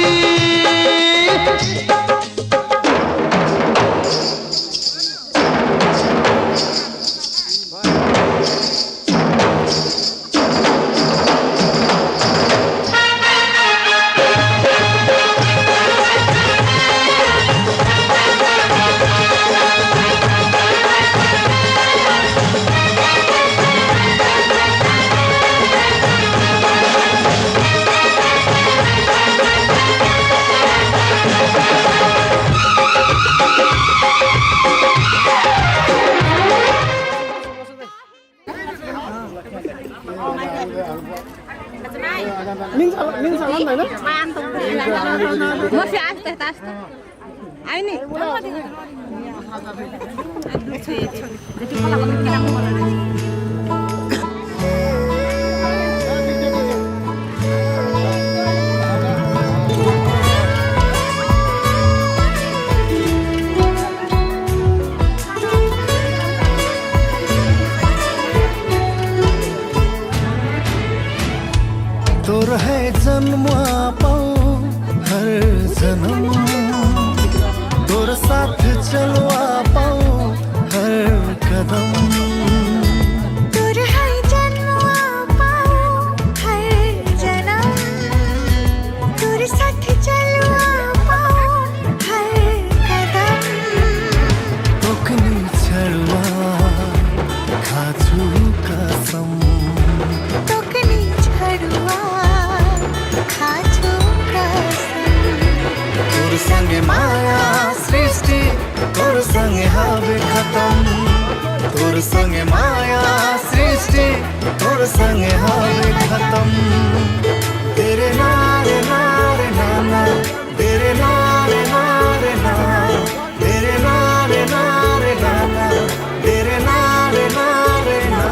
Masih atas, atas. Ay, ni. तोर है जन्म आ पाऊं हर जन्म, तोर साथ चलवा पाऊं हर कदम। तोर है जन्म आ पाऊं हर जन्म, तोर साथ चलवा पाऊं हर সঙ্গে মায়া সৃষ্টি, তোর সঙ্গে হবে খতম। তোর সঙ্গে মায়া সৃষ্টি, তোর সঙ্গে হবে খতম। তেরে না রে না রে না না, তেরে না রে না রে না, তেরে না রে না রে না না, তেরে না রে না রে না।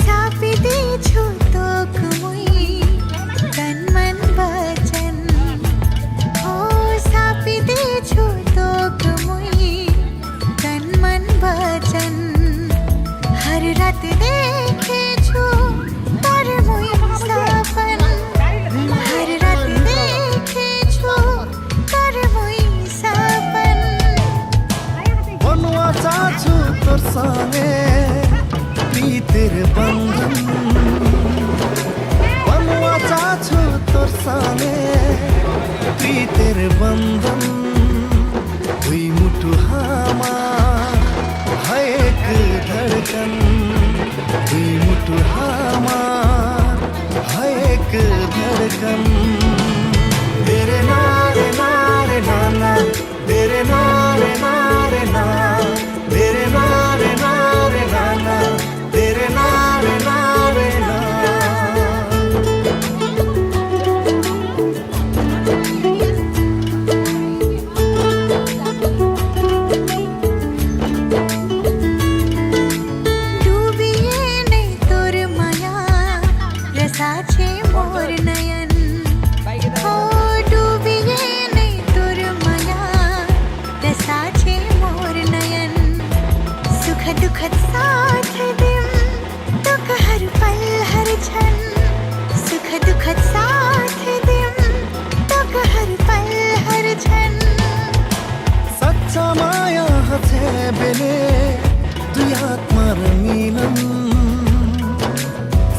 सापिदेछु तोक मुई तन मन बचन। ओ सापिदेछु तोक मुई तन मन बचन। हर रात देखेछु तोर मुई सपन। हर रात देखेछु तोर मुई सपन। बनवा चाहछु तोर संगे प्रीतिर बंधन। बनवा चाहछु तोर संगे प्रीतिर बंधन। दुई मुठु हमार है एक धड़कन। दुई मुठु हमार है एक धड़कन। तेरे नारे नारे नाना, तेरे नारे नारे ना, तेरे नारे नारे नाना, तेरे नारे नारे ना। डुबिए नै तोर माया, रसाछे मोर नयन। ओ डुबिए नै तोर माया, रसाछे मोर नयन। सुख दुखत साथ दिम, तोक हर पल हर क्षण। सुख दुखत साथ दिम, तोक हर पल हर क्षण। सच्चा माया हछे बेले दुई आत्मार मिलन।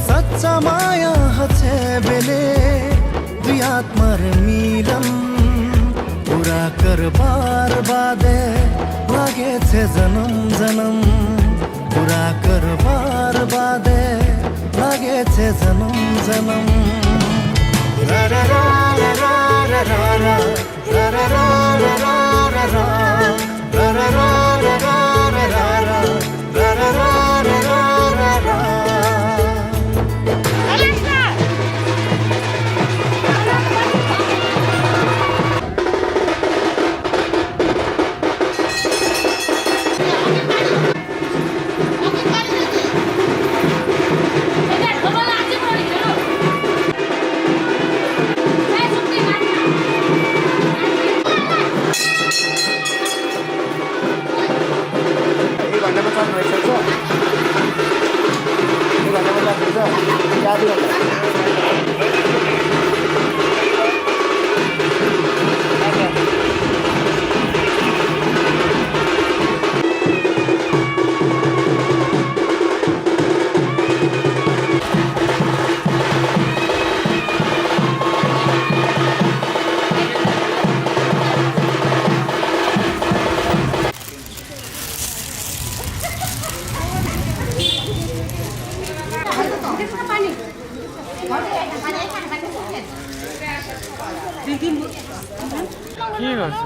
सच्चा माया हछे बेले दुई आत्मार मिलन। पूरा करबार बादे लागेछे जनम जनम। पूरा करबार बादे लागेछे जनम जनम। रा रा रा। কি কৈছ?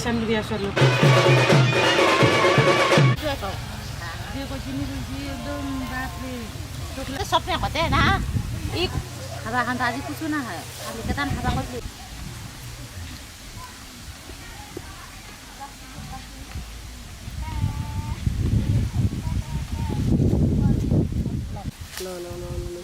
सानो बिहा सर्नु। त्यो जिनिस एकदम बाफरे। सपना होते ना। एक हवा खान त आज कुछ ना है। अभी कतन हवा को। No, no, no, no, no.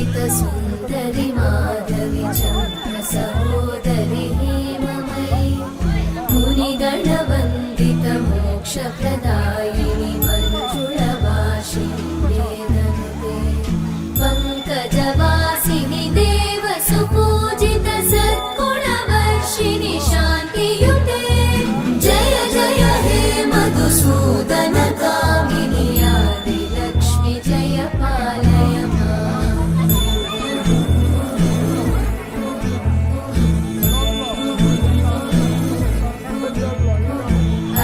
सुमनसवन्दितसुन्दरि माधवि चन्द्रसहोदरि हेममयि मुनिगणवन्दितमोक्षप्रदायिनि मञ्जुळवासिनि वेदनुते पङ्कजवासिनि देवसुपूजितसद्गुणवर्षिणि शान्तियुते जय जय हे मधुसूदनकामिनि आदिलक्ष्मि जय पालय माम्।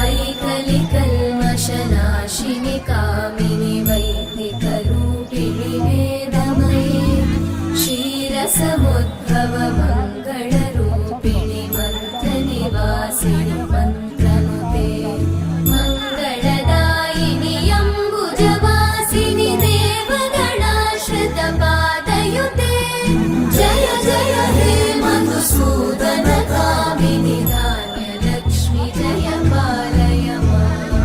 ऐ कलिकल्मषनाशिनि कामिनि वैदिकरूपिणि वेदमयि क्षीरसमुद्भवमङ्गलरूपिणि मन्त्रनिवासिनि मन्त्रनुते मङ्गलदायिनि अम्बुजवासिनि देवगणाश्रितपादयुते जय जय हे मधुसूदनकामिनि धान्यलक्ष्मि जय पालय माम्।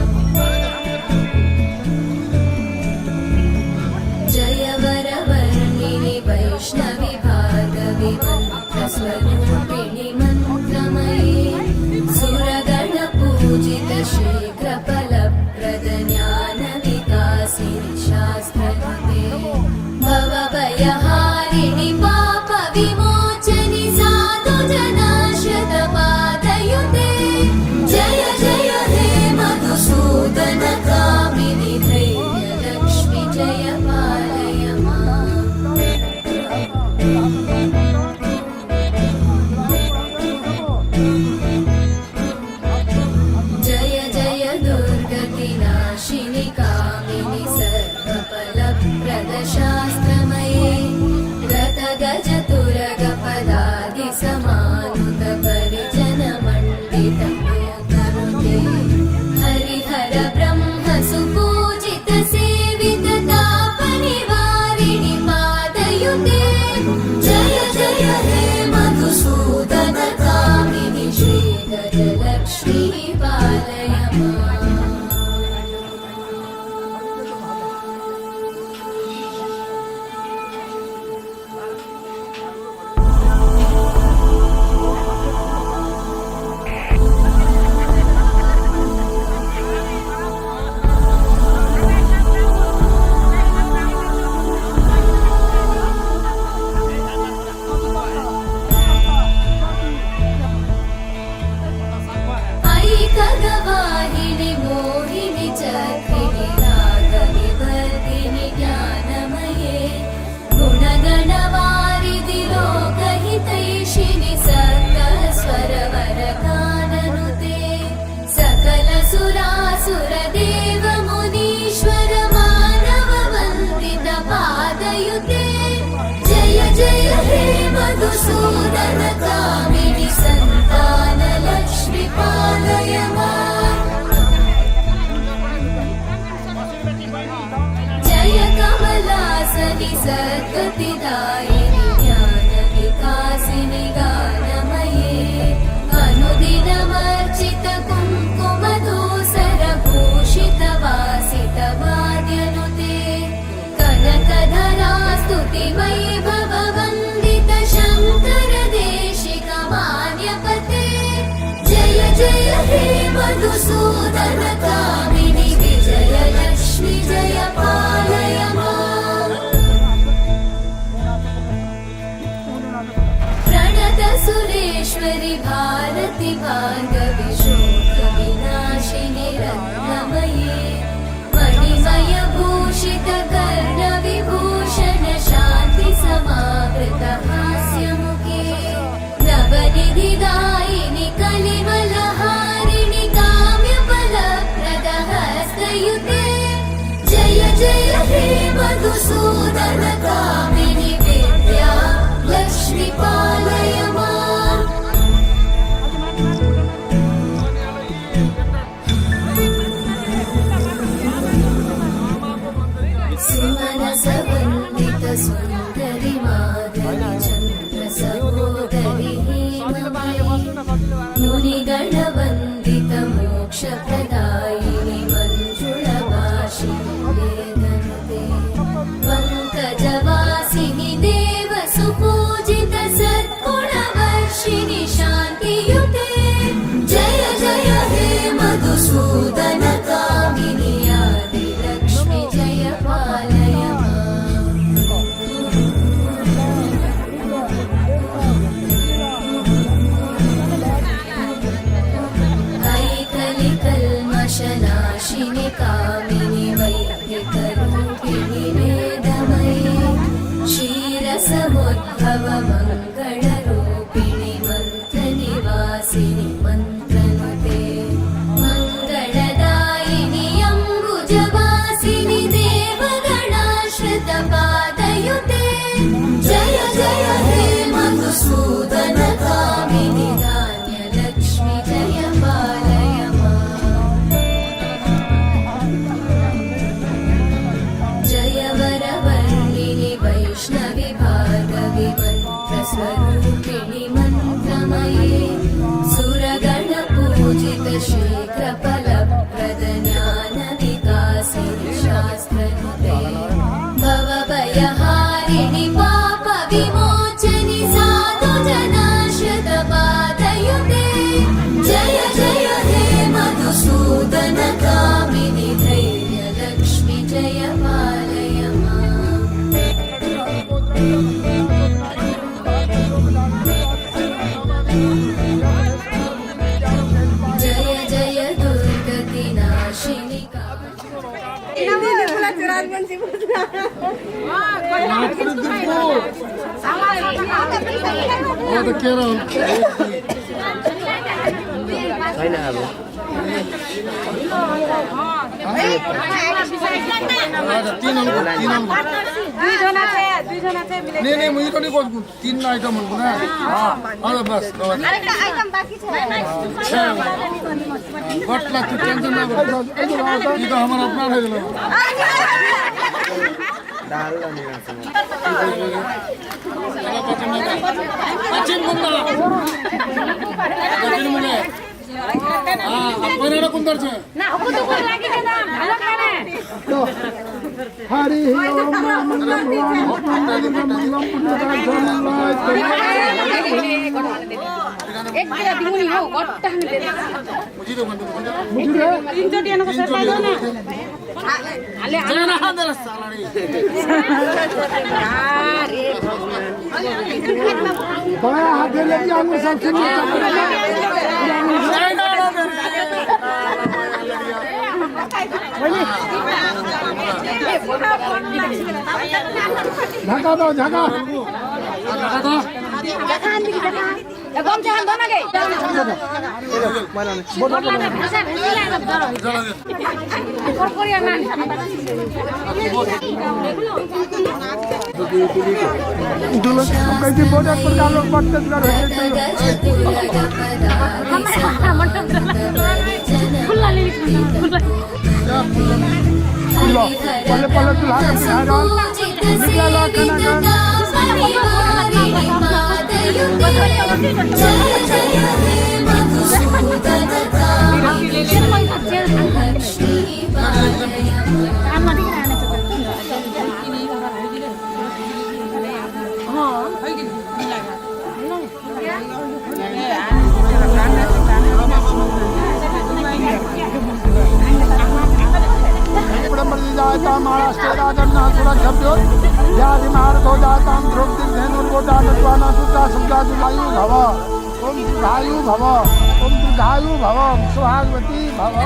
सद्गतिदायिनि ज्ञानविकासिनि गानमये। अनुदिनमर्चितकुङ्कुमधूसरभूषितवासितवाद्यनुते। कनकधरास्तुतिवैभववन्दित शङ्कर देशिक मान्यपते। जय जय हे मधुसूदन कामिनि विजयलक्ष्मि जय पालय माम्। प्रणतसुरेश्वरि भारति भार्गवि शोकविनाशिनि रत्नमये। मणिमयभूषितकर्णविभूषण शान्तिसमावृतहास्यमुखे। नवनिधिदायिनि कलिमलहारिणि काम्यफलप्रदहस्तयुते। जय जय हे मधुसूदन कामिनि विद्यालक्ष्मि पालय माम्। सुमनसवन्दित सुन्दरि माधवि चन्द्र सहोदरि हेममयि। मुनिगणवन्दित मोक्षप्रदायिनि मञ्जुळभाषिणि वेदनुते। पङ्कजवासिनि देव सुपूजित सद्गुणवर्षिणि शान्तियुते। जय जय हे मधुसूदन कामिनि आदिलक्ष्मि जय पालय माम्। कैकलिकल्मषनाशिनि कामिनि वैदिकरूपिणि वेदमयि। क्षीरसमुद्भवमङ्गलरूपिणि मन्त्रनिवासिनि मन्त्रनुते। मङ्गलदायिनि अम्बुजवासिनि देवगणाश्रितपादयुते। जय जय हे मधुसूदन कामिनि धान्यलक्ष्मि जय पालय माम्। जय वरवर्णिनि वैष्णवि भार्गवि मन्त्रस्वरूपिणि मन्त्रमये। सुरगणपूजित शीघ्रफलप्रद ज्ञानविकासिनि शास्त्रनुते। भवभयहारिणि पापविमोचनि साधुजनाश्रितपादयुते। जय जय हे मधुसूदन कामिनि धैर्यलक्ष्मि जय पालय माम्। जय जय दुर्गतिनाशिनि। तिन आइटम हुन्थ्यो ना? अँ, अँ, बस, बस। आरेकटा आइटम बाँकी छ। गट्ला, तँ टेन्सन नगर। ये तो हमारा अपना है, चलो। दाल लाने का सामान। पश्चिम घुमना। दक्षिण मुड़े। अँ, अब कोइनाडा कुन तर्फ छ? हरि ओम। एक किलो दिनु नि हौ, गट्टा खाने। मुझे दे। तिनचोटि आने को सर पाइलो ना। हाले, हाले। बायाँ हातले आंगुर सब सुन्नु। ढाका दो, ढाका। ढाका दो। एकदम ध्यान दो ना गे। दुलो, कैसे बहुत एक प्रकार लोग बचत कर रहे हैं। खुला ले, खुला। खुला। पहले, पहले दुल्हा का दिखाएगा। ब्रह्मणि जायतां महाराष्ट्रे राजन्नः सुरक्षभ्यो व्याधिमारतो जायतां द्रौपदीर्धेनोर्वोढा नत्वा न शूद्रा शब्दादुरायु भव। ॐ दीर्घायु भव। ॐ दीर्घायु भव। ॐ सौभाग्यवती भव।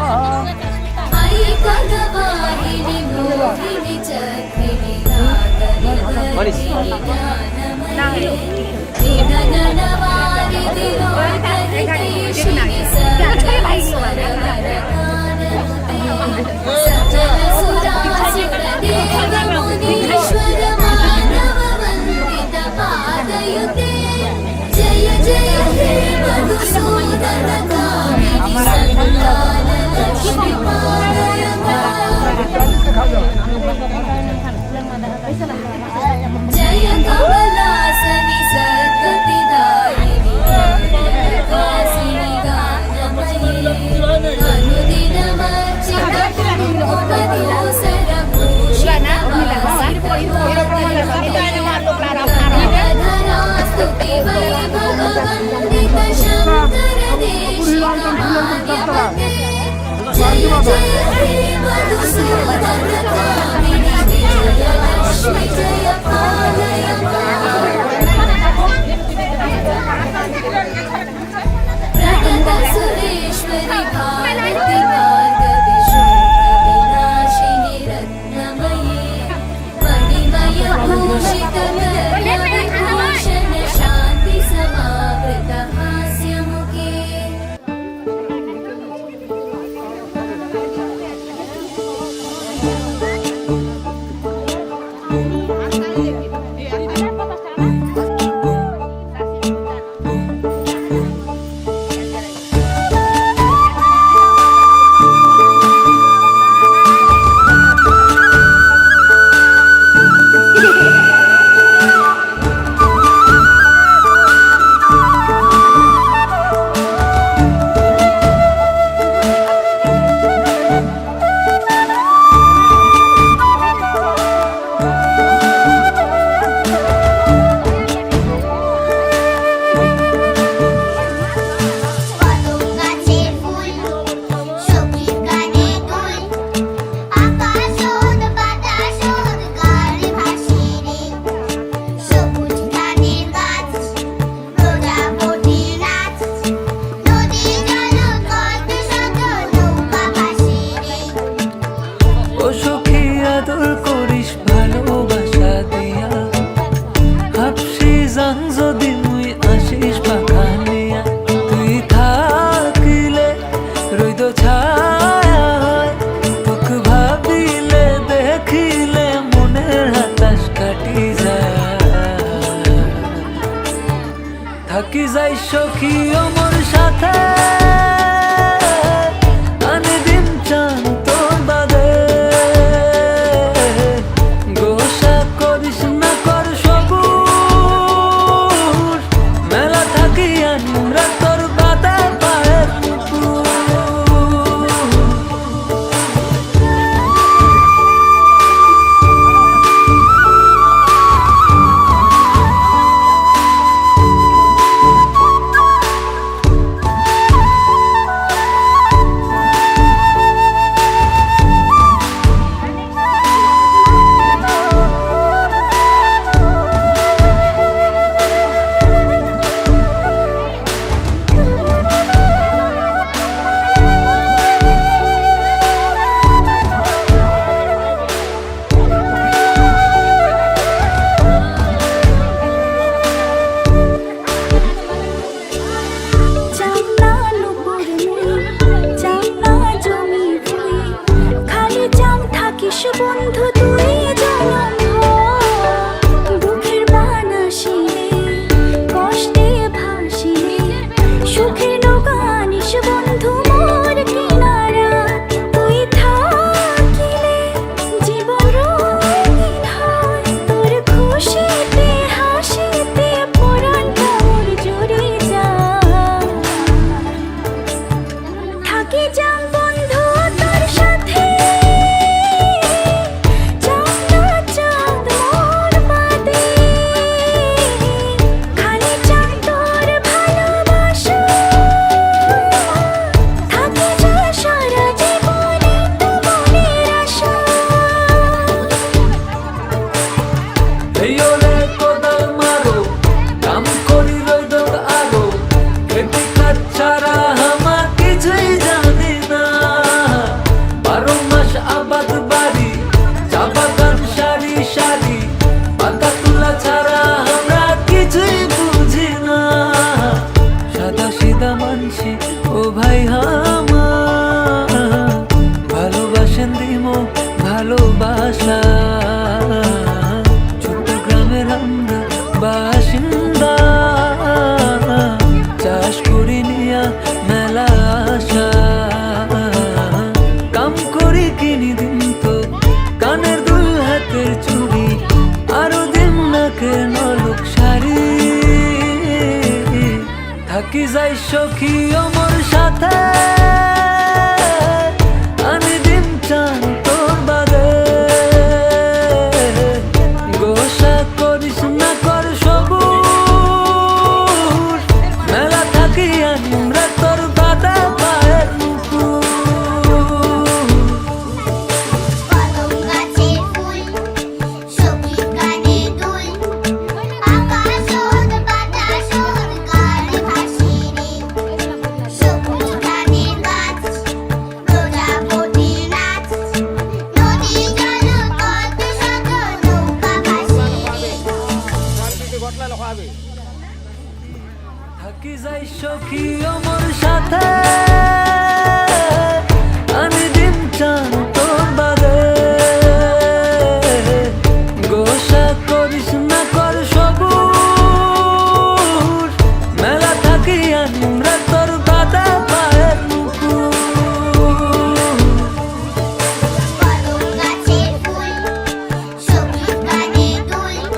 ও সখী আদর করিস ভালোবাসা দিয়া, হাফসি যাং যদি মুই আসিস বাখানিয়া। তুই থাকিলে রইদ ছায়া হয়, তোক ভাবিলে দেখিলে মনের হতাশ কাটি যায়। থাকি যাই সখী ও মোর সাথে, আনি দিম চান তোর বাদে। গোসা করিস না কর সবুর, মেলা থাকি আনিম রে তোর বাদে পায়ের নুপুর। চাংলা নুপুর মুই, চাংলা জমি ভুই, খালি চাং থাকিস বন্ধু তুই জনম ভর। দুখের বান আসিলে, কষ্টে ভাসিলে, সুখের নৌকা আনিস বন্ধু মোর কিনারা। তুই থাকিলে জীবন রঙিন হয়। বাসা, ছোট্ট গ্রামের আমরা বাসিন্দা। চাষ করি নিয়া মেলা আশা, কাম করি কিনি দিম তো কানের দুল, হাতের চুড়ি, আরো দিম নাকের নলক শাড়ি। থাকি যাই সখী ও মোর সাথে, আনি দিম চান তোর বাদে। গোসা করিস না কর সবুর, মেলা থাকি আনিম রে তোর বাদে পায়ের নুপুর। কদম গাছের ফুল, সখীর কানে দুল, আকাশ ওর বাতাস ওর গান ভাসে রে। সবুজ ধানের গাছ, প্রজাপতি নাচ, নদী জল কত শত নৌকা ভাসে রে। থাকি যাই সখী ও মোর সাথে, আনি দিম চান তোর বাদে। গোসা করিস না কর সবুর, মেলা থাকি আনিম রে তোর বাদে পায়ের নুপুর। কদম গাছের ফুল, সবুজ ধানের গাছ,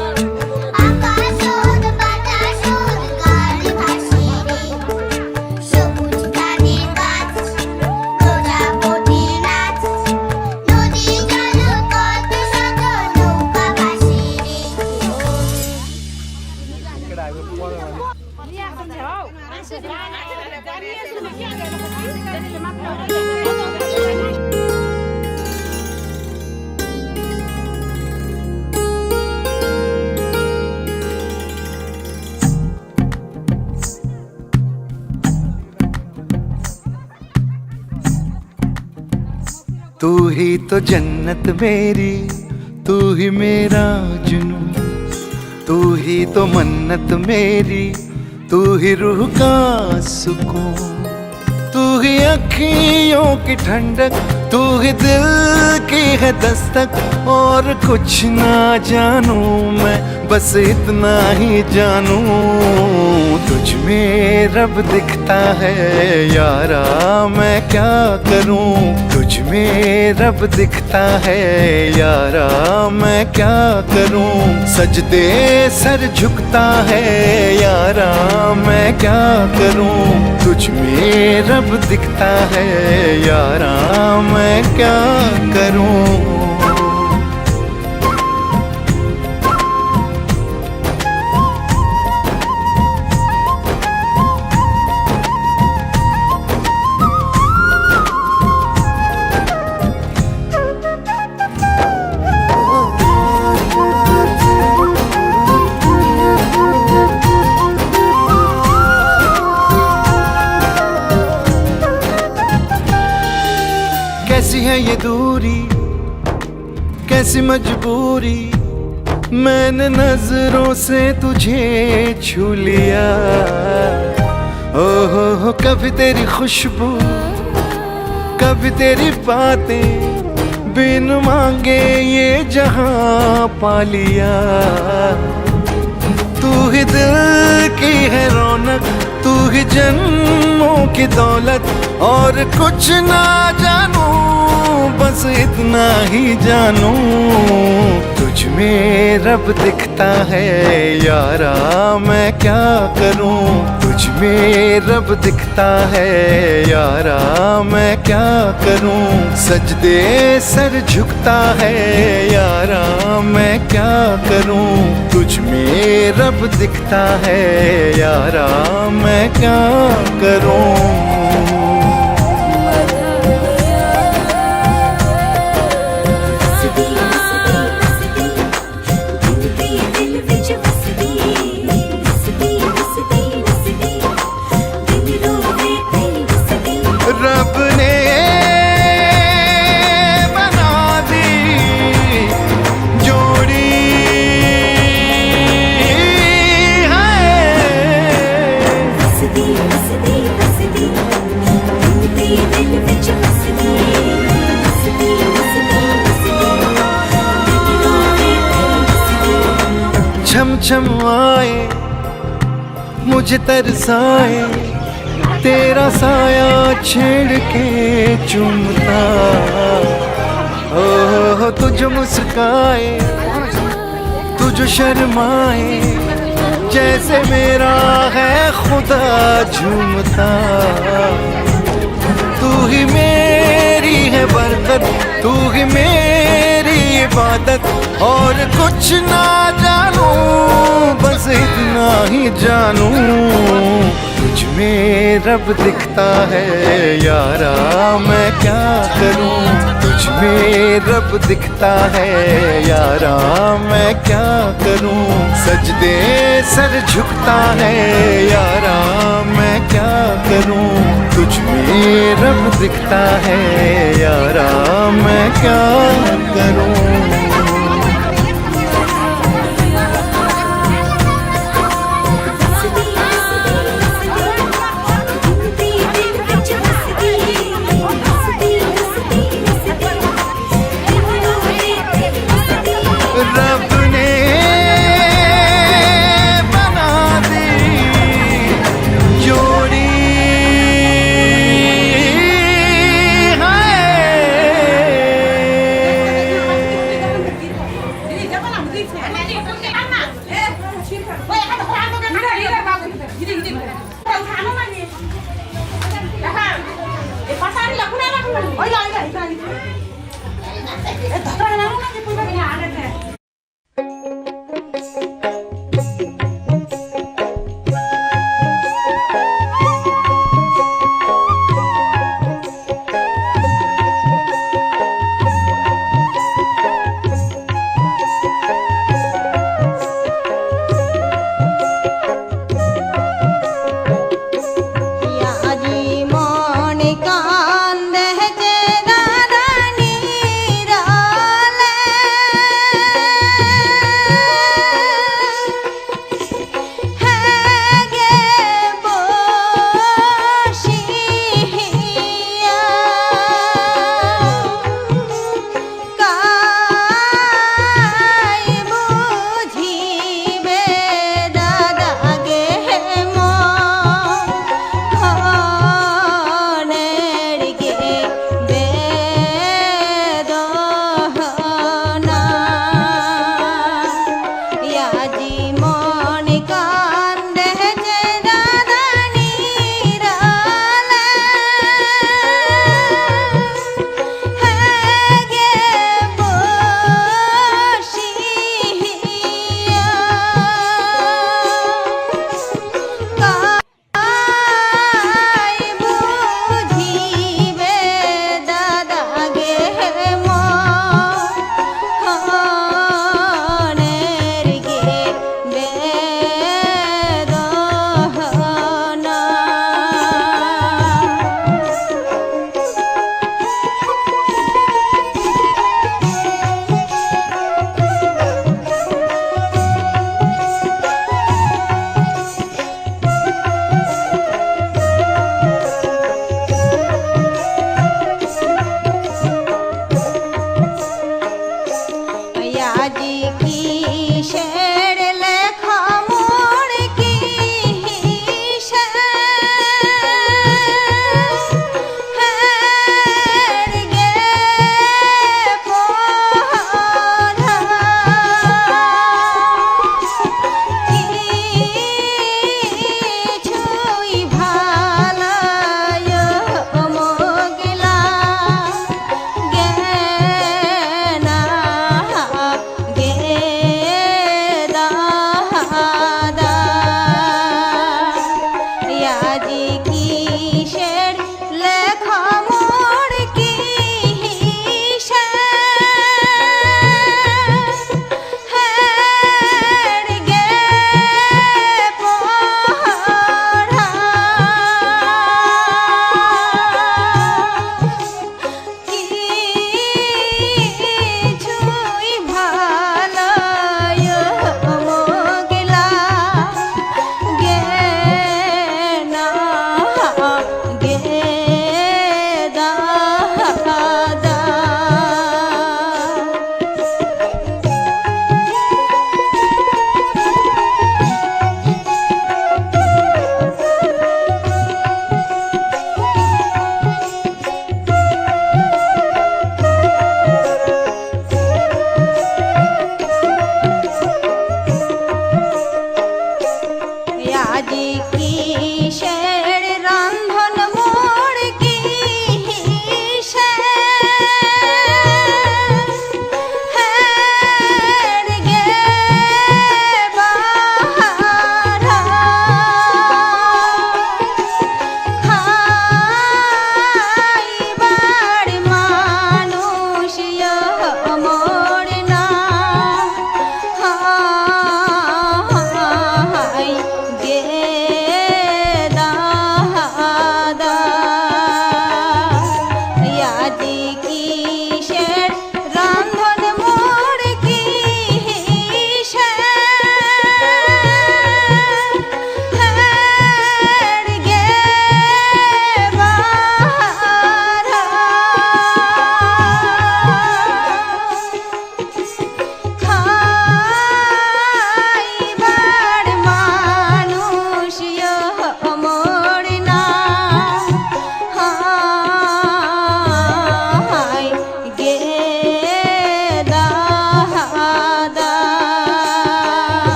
আকাশ ওর বাতাস ওর গান ভাসে রে। সবুজ ধানের গাছ, প্রজাপতি নাচ, নদী জল কত শত নৌকা ভাসে রে। तू ही तो जन्नत मेरी, तू ही मेरा जुनू, तू ही तो मन्नत मेरी, तू ही रूह का सुकून, तू ही अखियों की ठंडक, तू ही दिल की है दस्तक। और कुछ ना जानूं मैं, बस इतना ही जानूं, तुझ में रब दिखता है यारा, मैं क्या करूं, तुझ में रब दिखता है यारा, मैं क्या करूं। सजदे सर झुकता है यारा, मैं क्या करूं, तुझ में रब दिखता है यारा, मैं क्या करूं। कैसी है ये दूरी, कैसी मजबूरी, मैंने नजरों से तुझे छू लिया। ओ हो हो, कभी तेरी खुशबू, कभी तेरी बातें, बिन मांगे ये जहां पा लिया। तू ही दिल की है रौनक, तू ही जन्मों की दौलत, और कुछ ना जानूं, बस इतना ही जानूं, तुझ में रब दिखता है यारा, मैं क्या करूं, तुझ में रब दिखता है यारा, मैं क्या करूं। सजदे सर झुकता है यारा, मैं क्या करूं, तुझ में रब दिखता है यारा, मैं क्या करूं। रब ने बना दी जोड़ी है। शम्माए मुझे तरसाए, तेरा साया छेड़ के चूमता। ओहो, तू जो मुस्काए, तू जो शर्माए, जैसे मेरा है खुदा झूमता। तू ही मेरी है बरकत, तू ही मेरी इबादत, और कुछ ना जानूं, बस इतना ही जानूं, तुझ में रब दिखता है यारा, मैं क्या करूं? तुझ में रब दिखता है यारा, मैं क्या करूं? सजदे सर झुकता है यारा, मैं क्या करूं? तुझ में रब दिखता है यारा, मैं क्या करूं? रब ने बना दी जोड़ी है।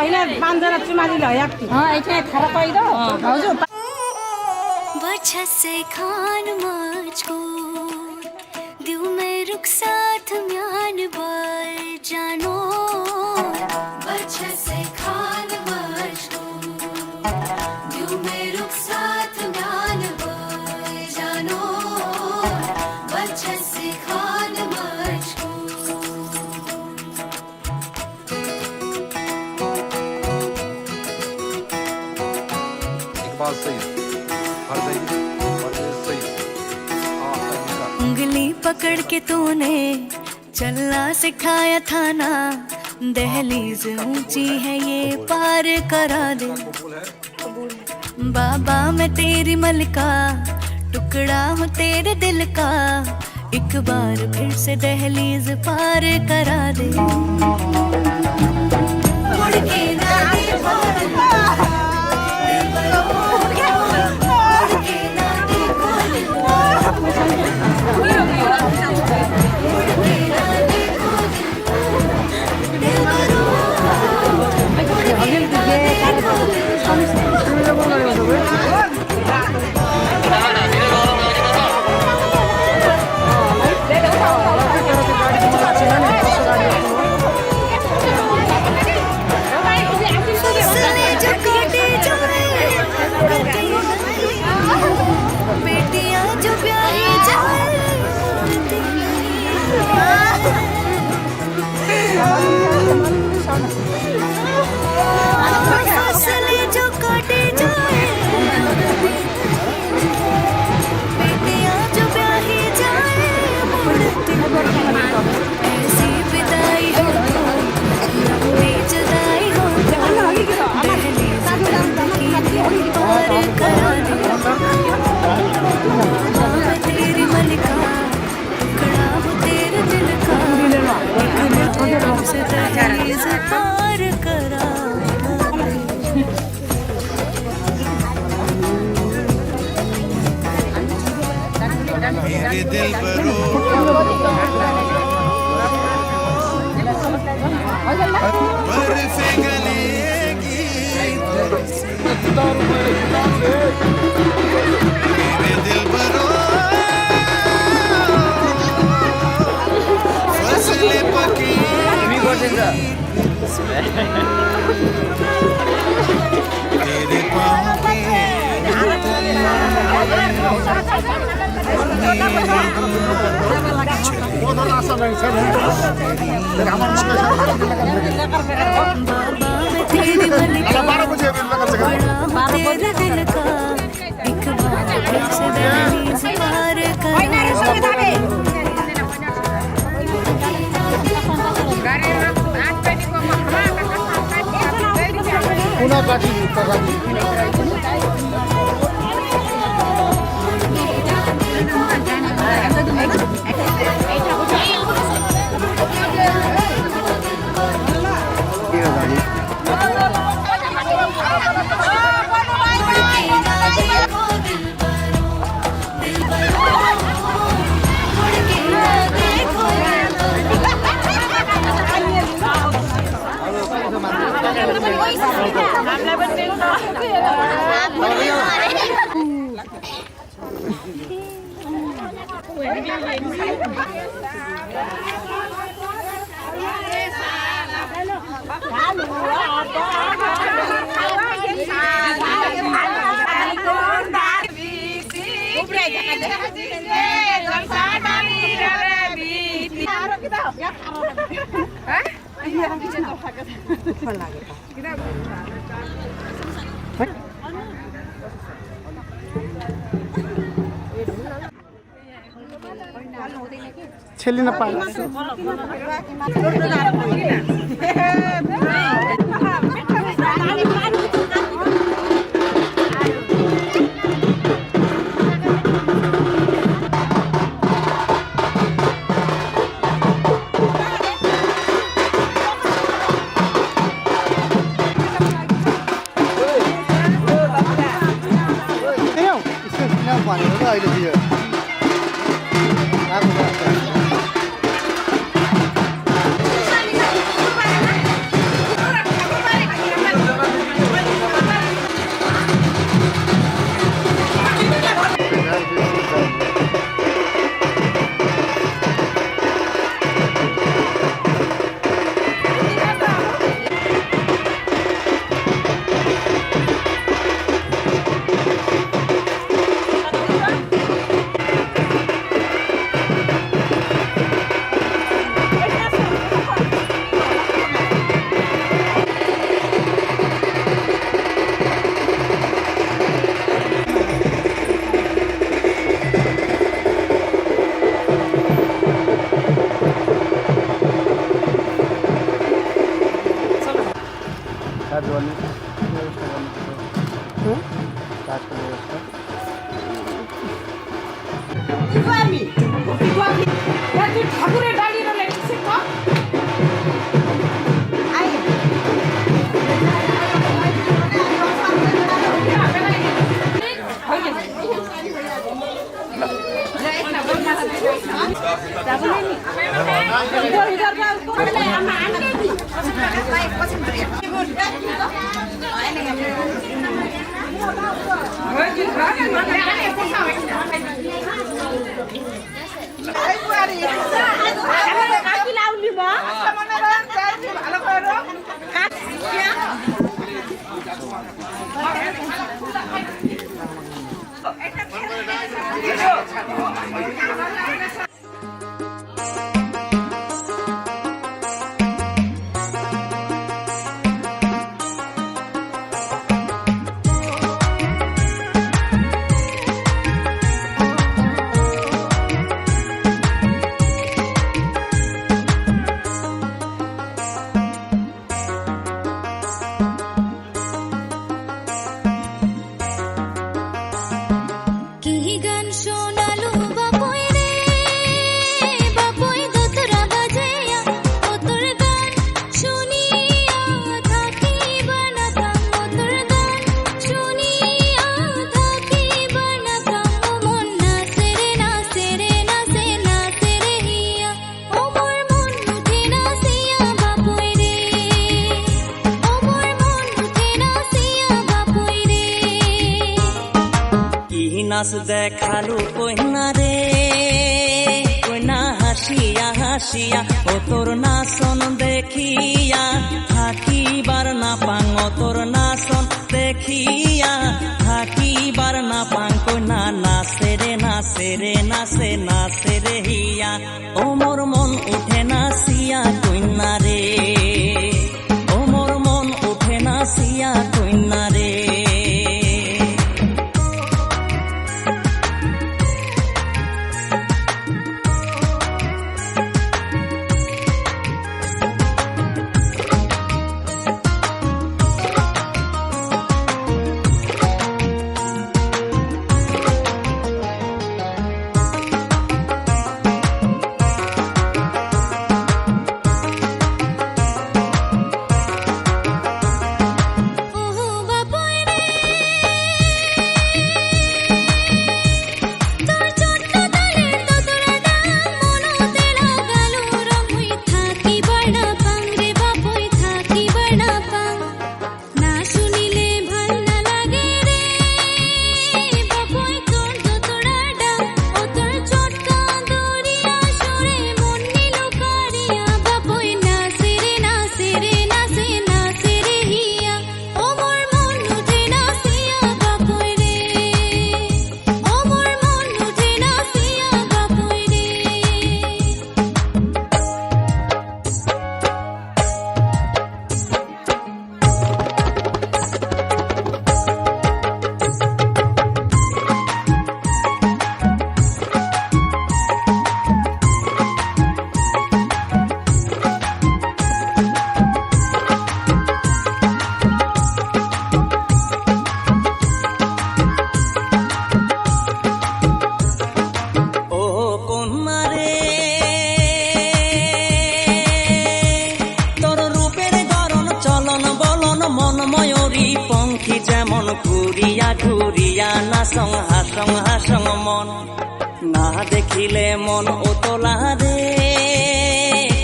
এইলা পাঞ্জারাত চুমা দিল, একটি। হ্যাঁ, এইখানে খারাপ হয় তো। হ্যাঁ। ভাউজু। बछसे खान मुझको दिउ में रुखसात म्यान बल जानो। बछसे खान मुझको दिउ में रुखसात म्यान बल जानो। बछसे खान मुझको। इकबाल सईद, फरदई, फरदई सईद, आ, आ, आ। उंगली पकड़ के तूने चलना सिखाया था ना, दहलीज ऊंची है ये पार करा दे। बाबा मैं तेरी मलका, टुकड़ा हूँ तेरे दिल का, एक बार फिर से दहलीज पार करा दे। मुड़ के ना देखो, मुड़ के ना देखो। बेटियां जो ब्याही जाए, फसलें जो काटी जाए, बेटियां जो ब्याही जाए, मुड़ती ऐसी विदाई हो, लंबी जुदाई हो, दहलीज दर्द की पार करा दे। मैं तेरी मलिका, टुकड़ा हूँ तेरे दिल का, एक बार तुमसे दहलीज पार करा। मेरे दिलबरो, बर्फे गले की मेरे दिलबरो, फसलें पकी तेरे पाँव के तले। छेली ना पाए। আজকাল ব্যবস্থা। কি কয় আমি? কি কয় আমি? এ, তুই ঠাকুরের ডালি রে, ঠিক আছে? আয়। কি গান শোনালো বাপই রে, বাপই দোতরা বাজাইয়া, ও তোর গান শুনিয়া থাকিবার না পাং, ও তোর গান শুনিয়া থাকিবার না পাং, ও মন নাচে রে, নাচে রে, নাচে, নাচে রে হিয়া। ও মোর মন উঠে নাচিয়া বাপই রে, ও মোর মন উঠে নাচিয়া বাপই রে। কি নাচ দেখালো কইনা রে, কইনা হাসিয়া হাসিয়া, ও তোর নাচন দেখিয়া থাকিবার না পাং, ও তোর নাচন দেখিয়া থাকিবার না পাং, কইনা নাচে রে, নাচে রে, নাচে, নাচে রে হিয়া। ও মোর মন উঠে নাচিয়া কইনা রে, ও মোর মন উঠে নাচিয়া কইনা রে। না শুনিলে ভাল না লাগে রে, বাপই তোর দোতরা ডাক, ও তোর চটকা দরিয়া সুরে মন নিল কারিয়া, বাপই নাচে রে, নাচে রে, নাচে, নাচে রে হিয়া, ও মোর মন উঠে নাচিয়া বাপই রে, ও মোর মন উঠে নাচিয়া বাপই রে। ও কন্যা রে, তোর রূপের গড়ন চলন বলন মন ময়ূরী পঙ্খী যেমন ঘুরিয়া ঘুরিয়া নাচং হাসং হাসং মন। না দেখিলে মন উতলা রে,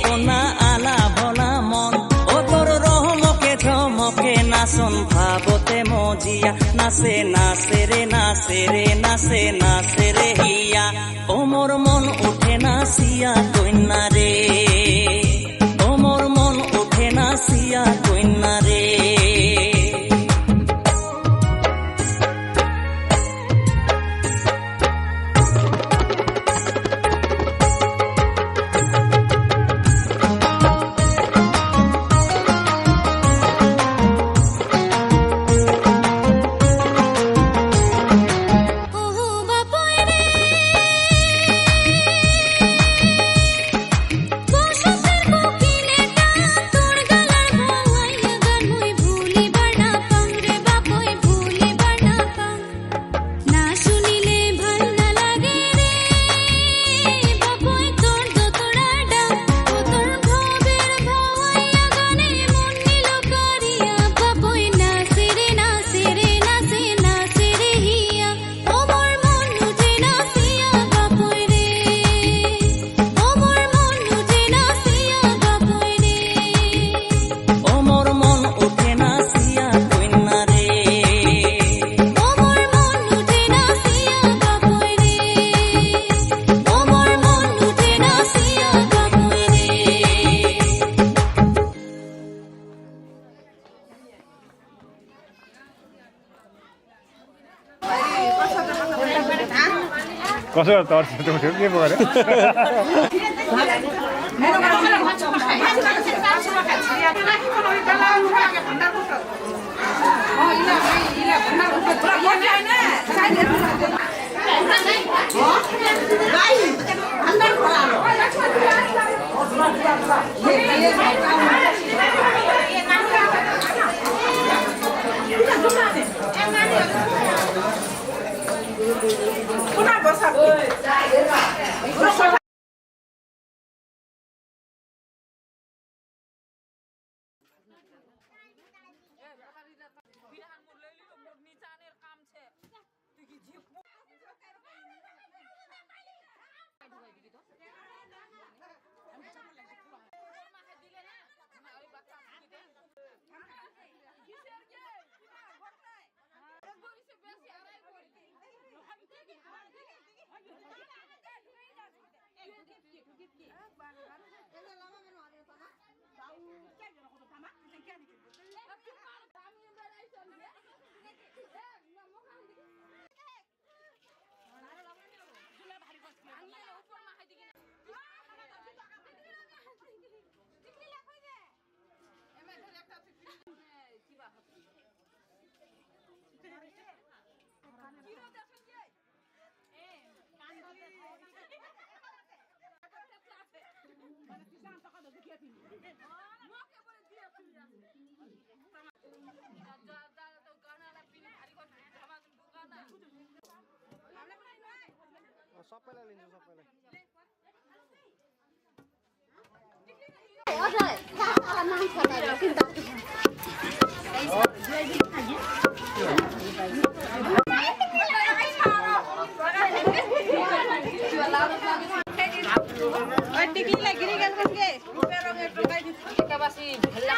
কন্যা আলা ভলা মন। ও তোর রহমকে ঝমকে নাচন ভাবতে মজিয়া। নাচে নাচে রে, নাচে রে, নাচে, নাচে রে হিয়া। ও মোর মন উঠে নাচিয়া কন্যা রে, ও মোর মন উঠে নাচিয়া কন্যা রে। कसो तर्छ त उठ्यो, के पो गरे? सबैलाई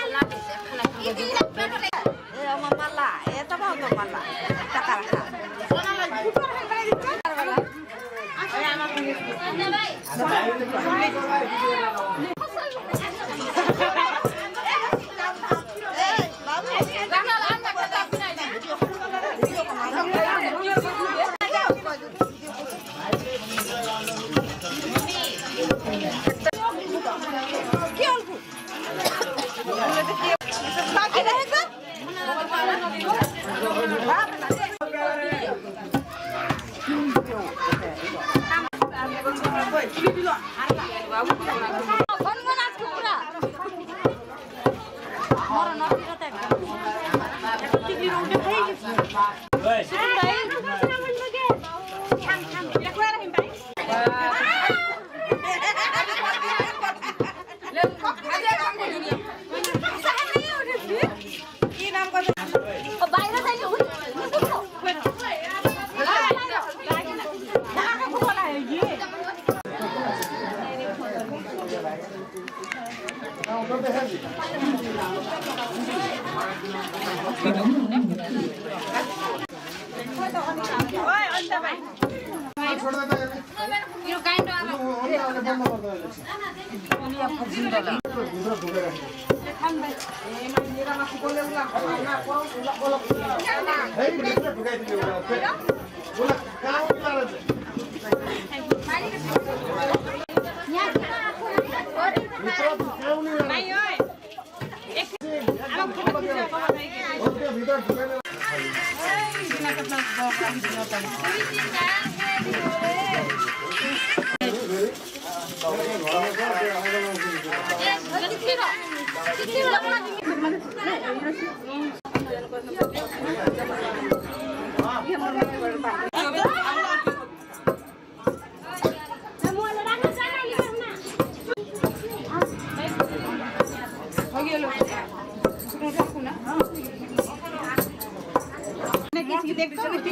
लिन्छु, सबैलाई। ए, अमा मला, ए, त भाउ त मला।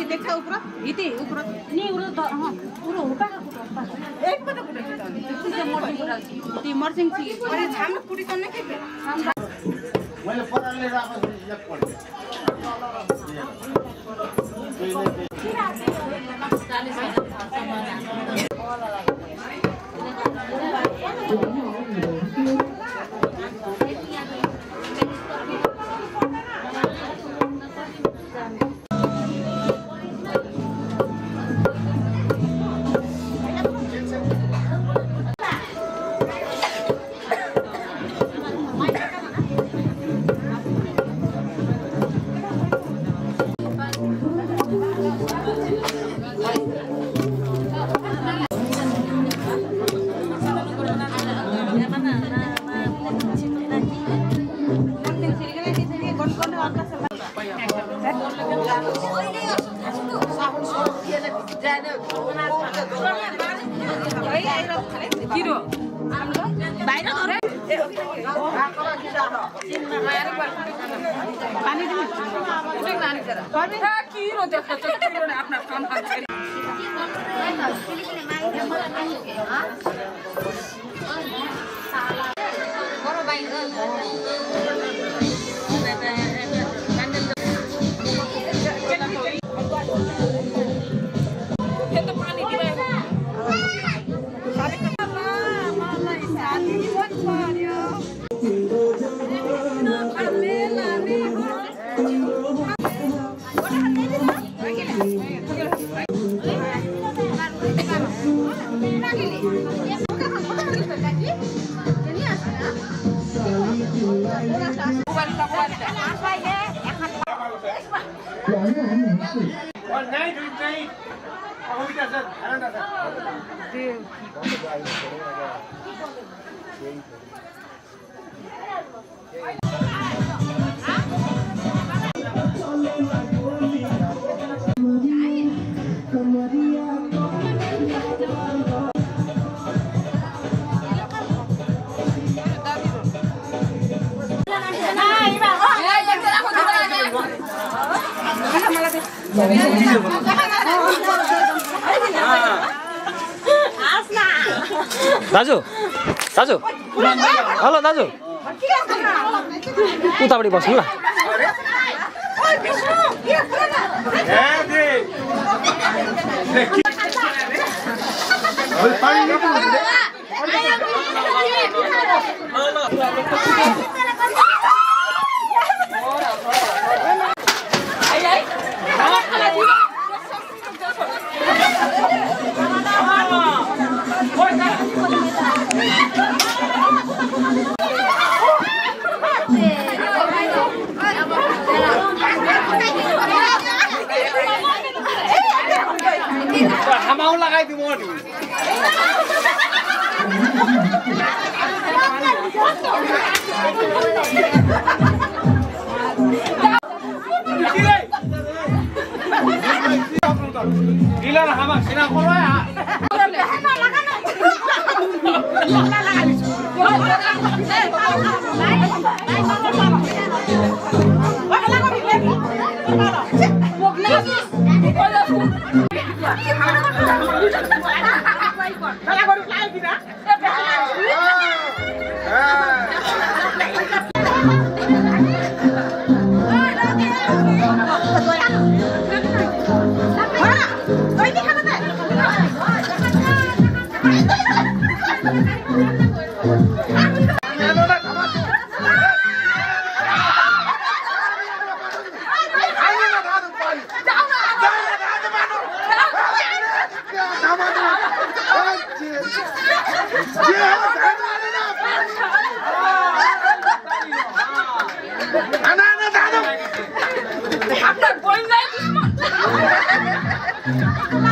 देखा ऊपर, इति ऊपर, नी ऊपर तो, हाँ, ऊपर ऊपर का ऊपर। एक पता कुठे? तुझे मोठी ती emergency. अरे, थांब, कुठे तर नाही. मैले पराले राखेको छ, एक पल्ट। কি রে? বাইরে ধরে? পানি দিবি? হ্যাঁ, কি রে, দেখো তো, কি রে, আপনার কাম কাজ করে। दाजु, दाजु। हेलो दाजु। उतापट्टि बस्नु ल। হামাও লাগাই দিমু।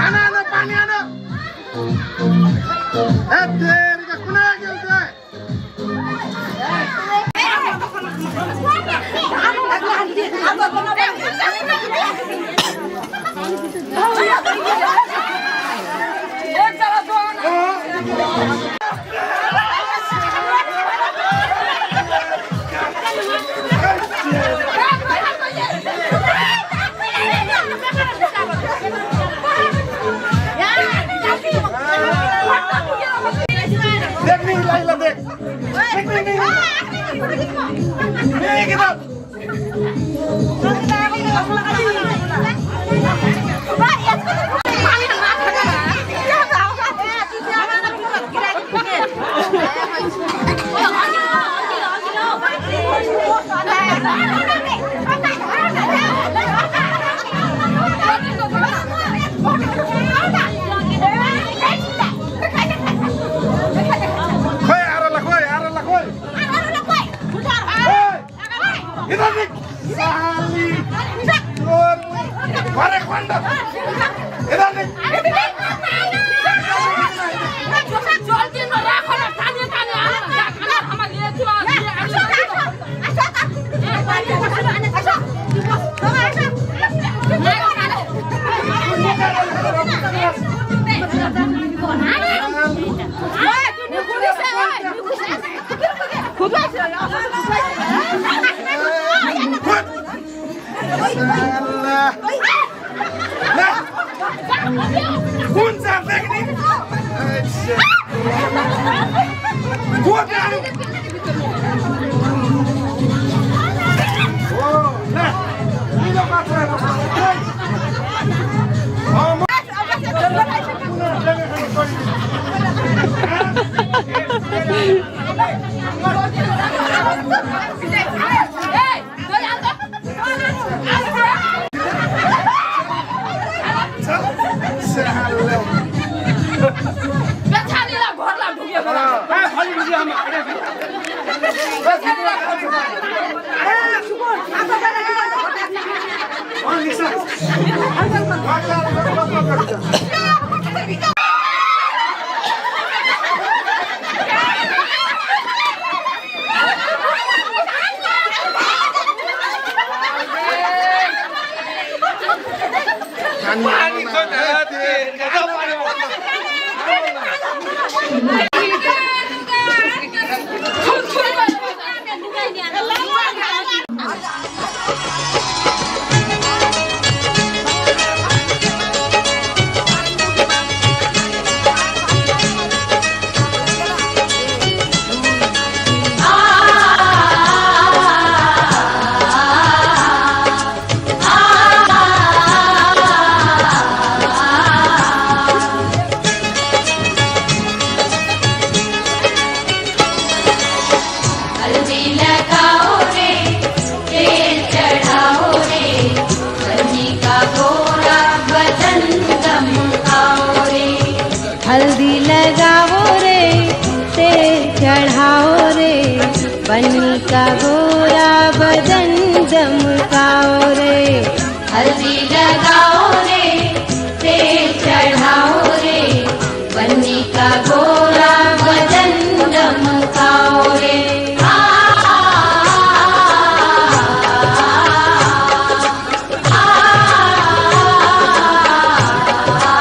আনো, আনো, পানি আনো। এ, তেরি কা কোনা গেল রে? দেখ নি, লাইলা দেখ। দেখ নি, নি, নি। নি, নি, নি। हल्दी लगाओ रे, तेल चढ़ाओ रे, बन्नी का गोरा बदन दमकाओ रे। हल्दी लगाओ रे, तेल चढ़ाओ रे, बन्नी का गोरा बदन दमकाओ रे। हल्दी लगाओ रे, तेल चढ़ाओ रे, बन्नी का गोरा बदन दमकाओ रे। आ, आ, आ, आ, आ, आ, आ।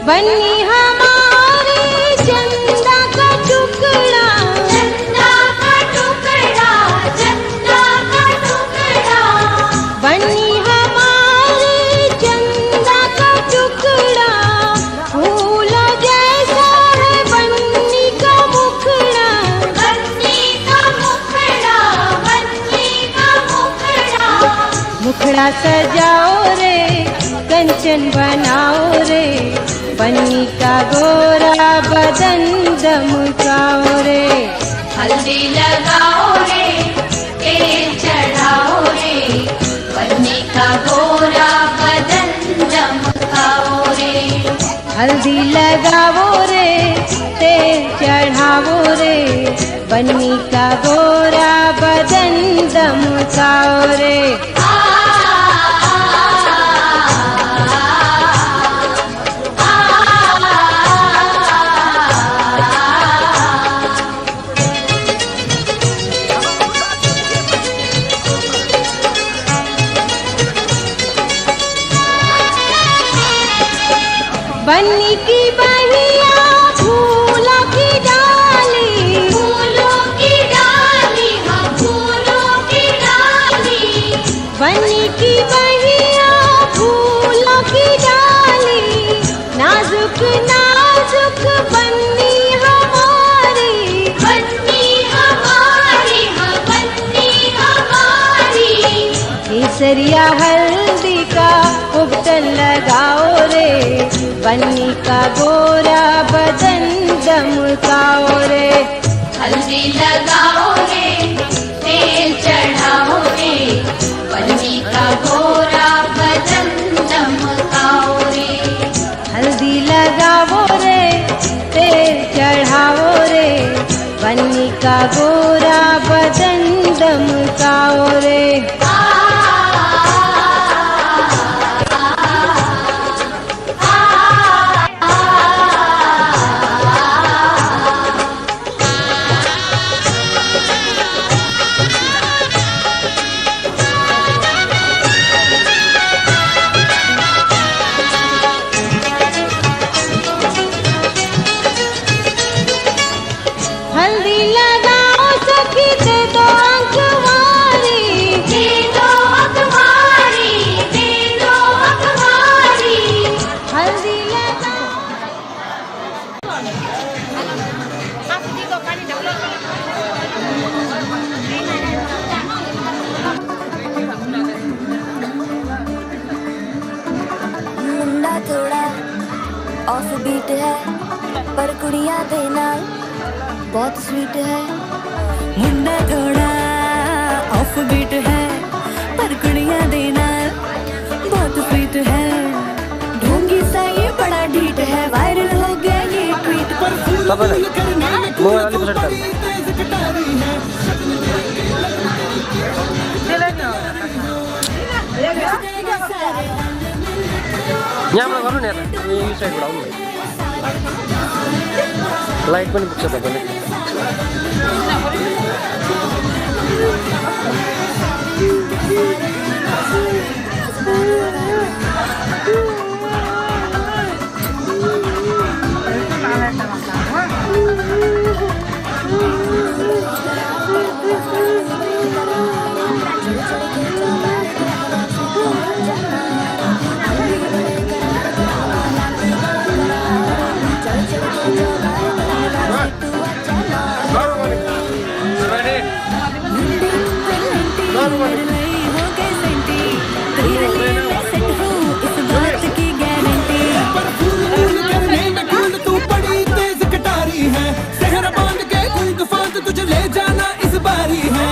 बन्नी हमारी चंदा का टुकड़ा, चंदा का टुकड़ा, चंदा का टुकड़ा। बन्नी हमारी चंदा का टुकड़ा, फूलों जैसा है बन्नी का मुखड़ा। बन्नी का मुखड़ा, बन्नी का मुखड़ा। मुखड़ा सजाओ रे, कंचन बनाओ रे, बन्नी का गोरा बदन दमकाओ रे। हल्दी लगाओ रे, तेल चढ़ाओ रे, बन्नी का गोरा बदन दमकाओ रे। हल्दी लगाओ रे, तेल चढ़ाओ रे, बन्नी का गोरा बदन दमकाओ रे। बन्नी की बहिया फूलों की डाली, फूलों की डाली, हाँ, फूलों की डाली। बन्नी की बहिया फूलों की डाली, नाजुक नाजुक बन्नी हमारी, बन्नी हमारी, हाँ, बन्नी हमारी। केसरिया हल्दी का उबटन लगाओ रे, बन्नी का गोरा बदन दमकाओ रे। हल्दी लगाओ रे, तेल चढ़ाओ रे, बन्नी का गोरा बदन दम ਆਫ ਬੀਟ ਹੈ, ਪਰ ਕੁੜੀਆਂ ਦੇ ਨਾਲ ਬਹੁਤ ਸਵੀਟ ਹੈ। ਮੁੰਡਾ ਥੋੜਾ ਆਫ ਬੀਟ ਹੈ, ਪਰ ਕੁੜੀਆਂ ਦੇ ਨਾਲ ਬਹੁਤ ਸਵੀਟ ਹੈ। ढोंगी सा ये बड़ा ढीठ है, वायरल हो गया ये ट्वीट। पर फूल, फूल करने में कूल तू बड़ी तेज कटारी है। Ñam la gonu ne ta. Ni side bra. Light पनि पुग्छ तपाईँले. पर फूल फूल करने में कूल तू बड़ी तेज कटारी है। सेहरा बांध के गूंग फांद तुझे ले जाना इस बारी है।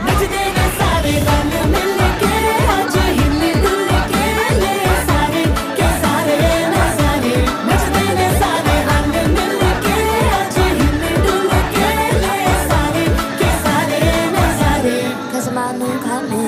नचदे ने सारे रल मिल के, आज हिल डुल के ले सारे के सारे नजारे। नचदे ने सारे रल मिल के, आज हिल डुल के ले सारे के सारे नजारे। खसमा नू खाने।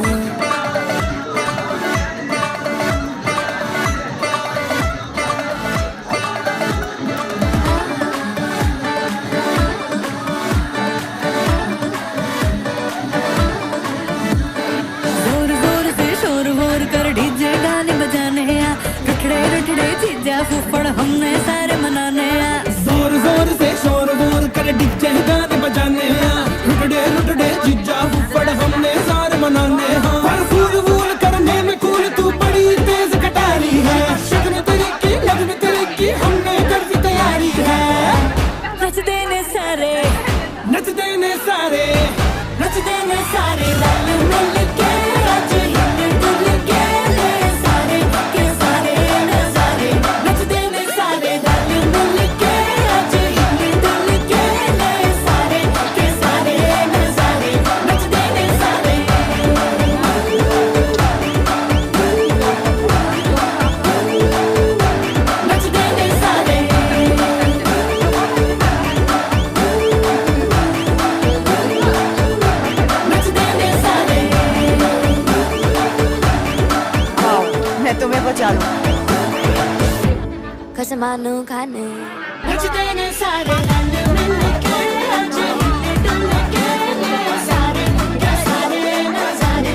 जोर जोर से शोर वोर कर डीजे गाने बजाने आ, रुठड़े रुठड़े जीजा फूफड़ हमने सारे मनाने आ। जोर जोर से शोर वोर कर डीजे गाने बजाने आ, रुठड़े रुठड़े जीजा फूफड़ हमने सारे मनाने आ। पर फूल वूल करने में कूल तू बड़ी तेज कटारी है। शगन तेरी की, नगन तेरी की, हमने कर दी तैयारी है। नचदे ने सारे। नचदे ने सारे। नचदे ने सारे रल मिल के, आज हिल डुल के ले सारे के सारे नजारे। नचदे ने सारे रल मिल के, आज हिल डुल के ले सारे के सारे नजारे। नचदे ने सारे। मैं तुम्हें बचा लूं। खसमा नू खाने। नचदे ने सारे रल मिल के, आज हिल डुल के ले सारे के सारे नजारे।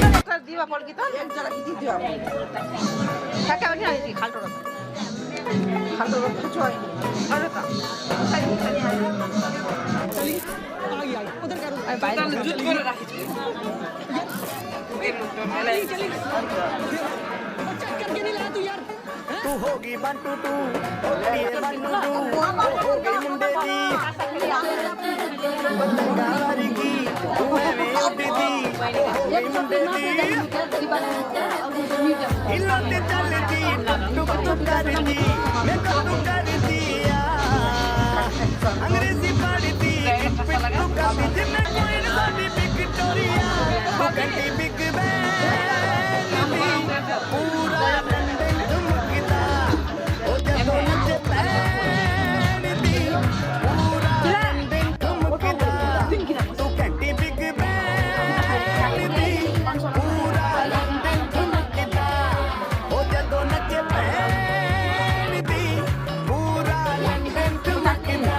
तू होगी वन टू टू, होगी वन टू टू, ओ होगी मुंडे दी। पतंगा वर्गी, तू एवें उड़दी, ओ होगी मुंडे दी। हिल्लो ते चलदी, टुक टुक करदी, मेकअप तू करदी आ। अंग्रेजी पढ़दी, पिट पिट तू करदी, जिमें कोई ना साडी विक्टोरिया। तू घंटी बिग बैन दी, पूरा लंदन ठुमकदा। ओ जदों नचे भैन दी, पूरा लंदन ठुमकदा। तू घंटी बिग बैन दी, पूरा लंदन ठुमकदा। ओ जदों नचे भैन दी, पूरा लंदन ठुमकदा।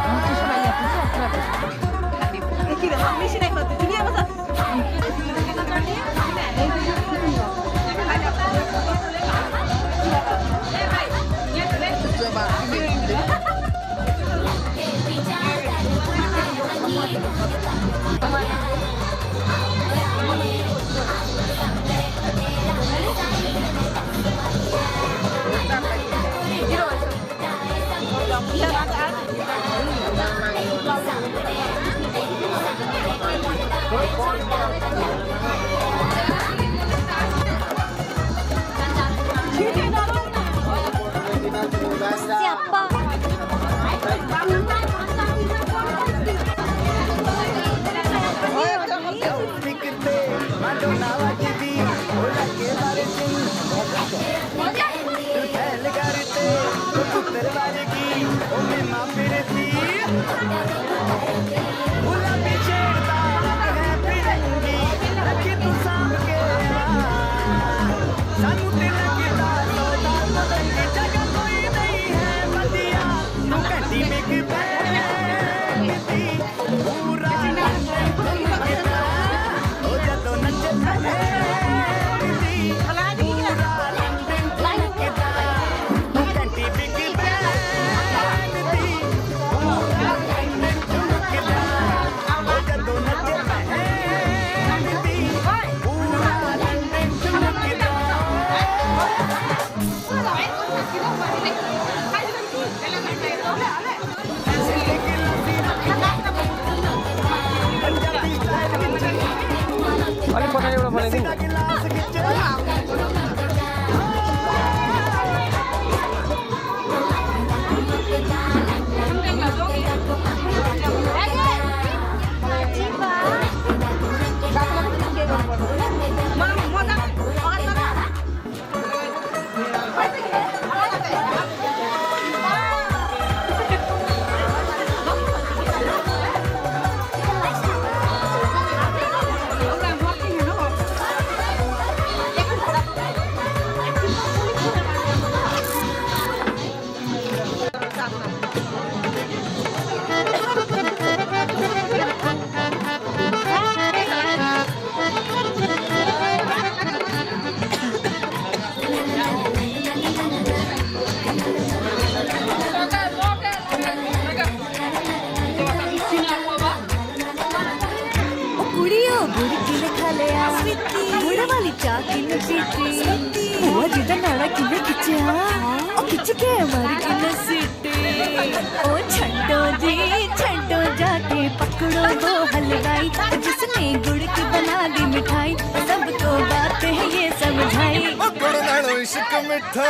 ਇਸ਼ਕ ਮਿੱਠਾ,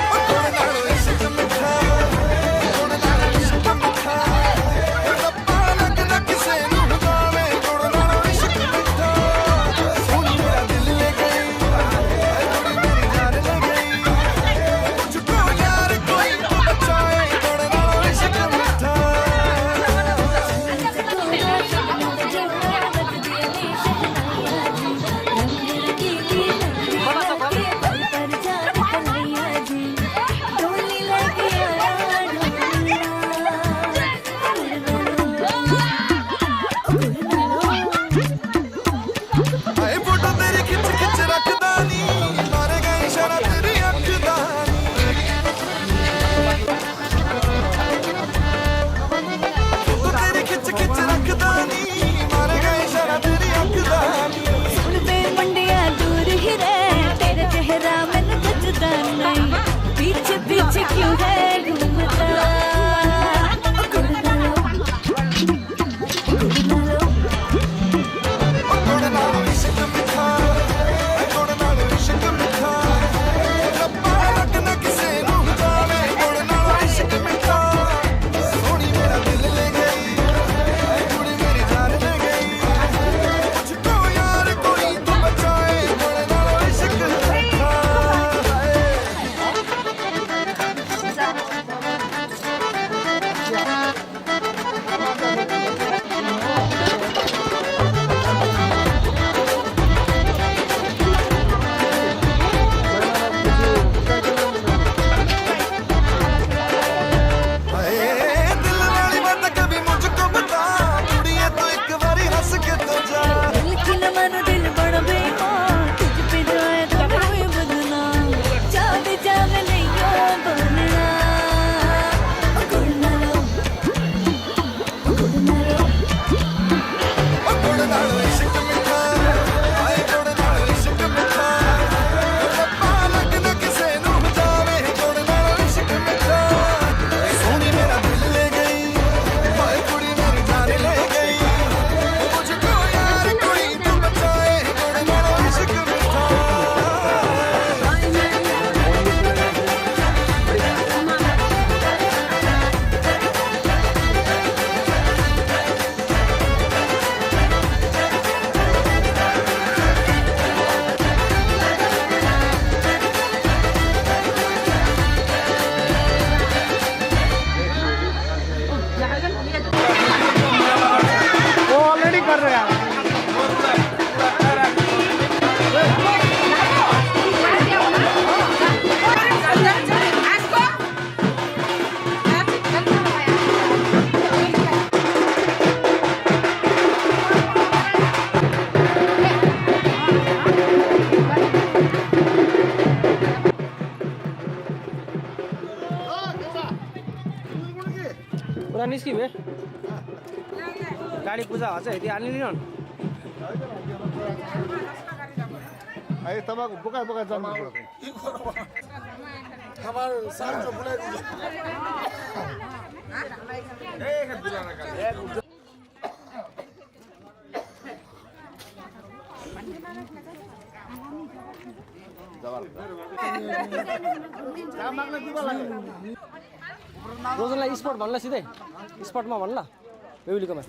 ਓ ਗੁਣ ਨਾਲੋਂ ਇਸ਼ਕ ਮਿੱਠਾ, ਗੁਣ ਨਾਲੋਂ ਇਸ਼ਕ ਮਿੱਠਾ, ਓ ਰੱਬਾ, ਨਾ ਕਿਸੇ ਨੂੰ ਜਾਵੇ, ਗੁਣ ਨਾਲੋਂ ਇਸ਼ਕ ਮਿੱਠਾ। ਸੋਹਣੀ, ਮੇਰਾ ਦਿਲ ਲੈ ਗਈ, ਏ ਕੁੜੀ, ਮੇਰੀ ਜਾਨ ਲੈ ਗਈ। ਹਾਏ, ਫੋਟੋ ਤੇਰੀ ਖਿੱਚ ਖਿੱਚ ਰੱਖਦਾ ਨੀ, ਮਾਰੇਗਾ ਇਸ਼ਾਰਾ ਤੇਰੀ ਅੱਖ ਦਾ ਨੀ। ਫੋਟੋ ਤੇਰੀ ਖਿੱਚ ਖਿੱਚ ਰੱਖਦਾ ਨੀ, ਮਾਰੇਗਾ ਇਸ਼ਾਰਾ ਤੇਰੀ ਅੱਖ ਦਾ ਨੀ। ਸੁਣ ਵੇ ਮੁੰਡਿਆ, ਦੂਰ ਹੀ ਰਹਿ, ਤੇਰਾ ਚਿਹਰਾ ਮੈਨੂੰ ਜੱਚਦਾ ਨਹੀਂ। ਪਿੱਛੇ ਪਿੱਛੇ ਕਿਉਂ ਹੈ ਘੁੰਮਦਾ? ਹਾਏ, ਦਿਲ ਵਾਲੀ ਬਾਤ ਕਭੀ ਮੁਝਕੋ ਬਤਾ, ਕੁੜੀਏ ਤੂੰ ਇੱਕ ਵਾਰੀ ਹੱਸ ਕੇ ਤਾਂ ਜਾ। ਦਿਲ ਕੀ ਨਾ ਮਾਨੋ, ਦਿਲ ਬੜਾ ਬੇਈਮਾਨ, ਤੁਝ ਪੇ ਜੋ ਹੈ ਤਾਂ ਹੋਏ ਬਦਨਾਮ। ਜਾ ਵੇ ਜਾ, ਮੈਂ ਨਹੀਂ ਓ ਬੋਲਣਾ। ਓ ਗੁਣ ਨਾਲੋਂ वो ऑलरेडी कर रहे हैं। पुरा निस्किबे। गाडी पूजा हुन्छ, यति हाल्ने नि हन। ए, तपाईँको बोका बोका जानु पर्यो। আমার সাহায্য ভুলে দিল। रोजनलाई स्पट भन्ला सिधै, स्पटमा भन्ला। बेहुलीकोमा।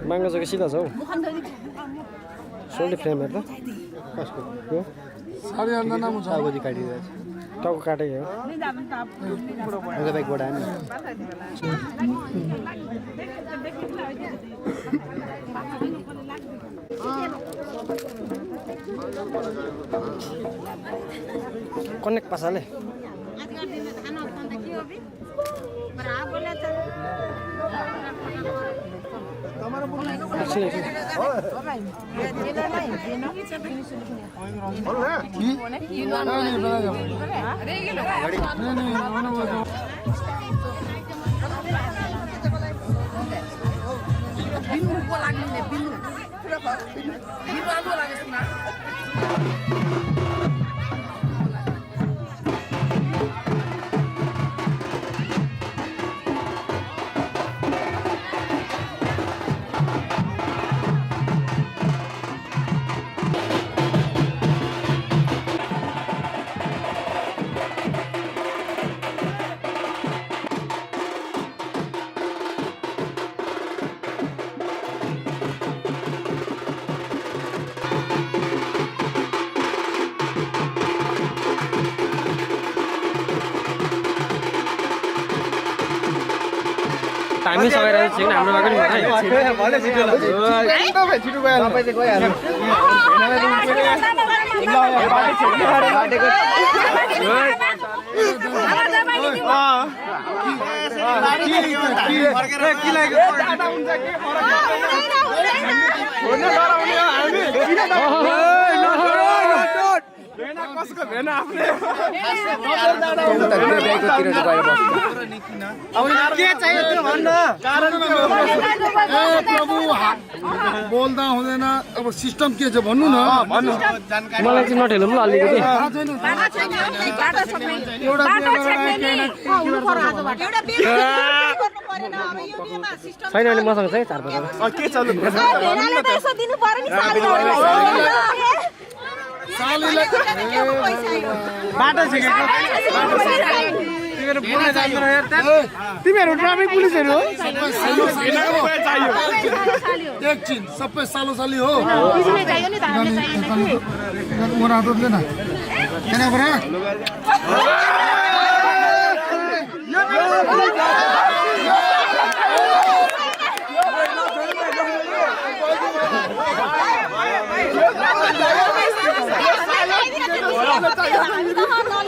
माग्न जग्गा सिधा छ हौ। सोल्टी फ्रेम हेर त। कसको? यो? साढे आठ आना मुझे। टाउको काटिरहेको छ। टाउको काटेको हो। अन्त ब्यागबाट आयो नि। कनेक्ट पसले। टाइमै सघाइरहेको छ, हाम्रो अगाडि मात्रै। एकदमै छिटो गइहाल्यो। तपाईँ चाहिँ गइहाल्नु। अब यहाँ के चाहियो त्यो भन्न। कारण के हो? ए प्रभु, हा-, बोल्दा हुँदैन। अब सिस्टम के छ भन्नु न। अँ, भन्नु। मलाई चाहिँ नठेलौँ ल अलिकति। थाहा छैन। बाटो छैन, बाटो छैन। एउटा बाटो बिहे गरेर छैन आयो, नि। केही न केही अँ, हुनु पर्यो आजबाट। एउटा बिहे गर्नु परेन, अब यो बिहेमा सिस्टम छैन नि मसँग चाहिँ चार पाँच। अँ, के चालु? अँ, भेनालाई त यसो दिनु पर्यो नि, साललाई। सालीलाई बाटो झिकेको। तिमीहरू बोल्न जान्दैन यार, त्यहाँ। तिमीहरू ट्राफिक पुलिसहरू हो। एकछिन, सबै सालो साली हो। उसले चाहियो नि त, हामीले चाहिएन कि। मोरा हात ले ना। केना बरा?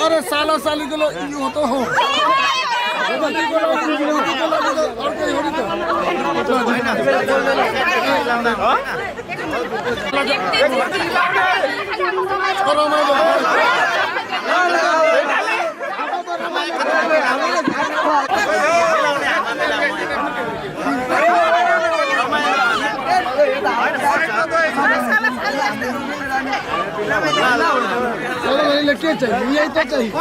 अरे साला साली को लो, यो तो हो। के चाहियो? यही त चाहियो।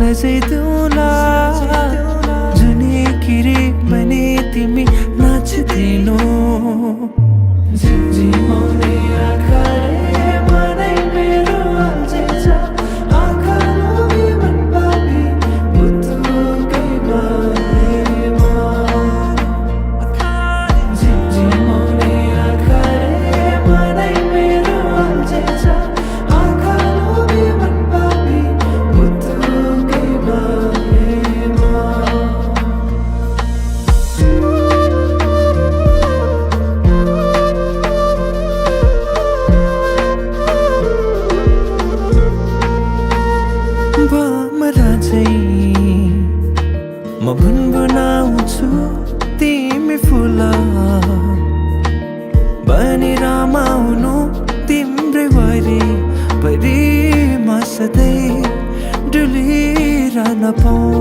सजाइदिउँला जुनिकिरी पनि तिमी नाचिदिनु। झिमझिमाउने आँखाले मनै मेरो अल्झिन्छ। आँखा लोभी मन पापी बुतुकै बारेमा। झिमझिमाउने आँखाले मनै मेरो अल्झिन्छ। आँखा लोभी मन पापी बुतुकै बारेमा। भमरा चाहिँ म भुनभुनाउँछु तिमी फुल बनी रमाउनु तिम्रै वरिपरि म सधैँ डुलिरहन पाऊँ।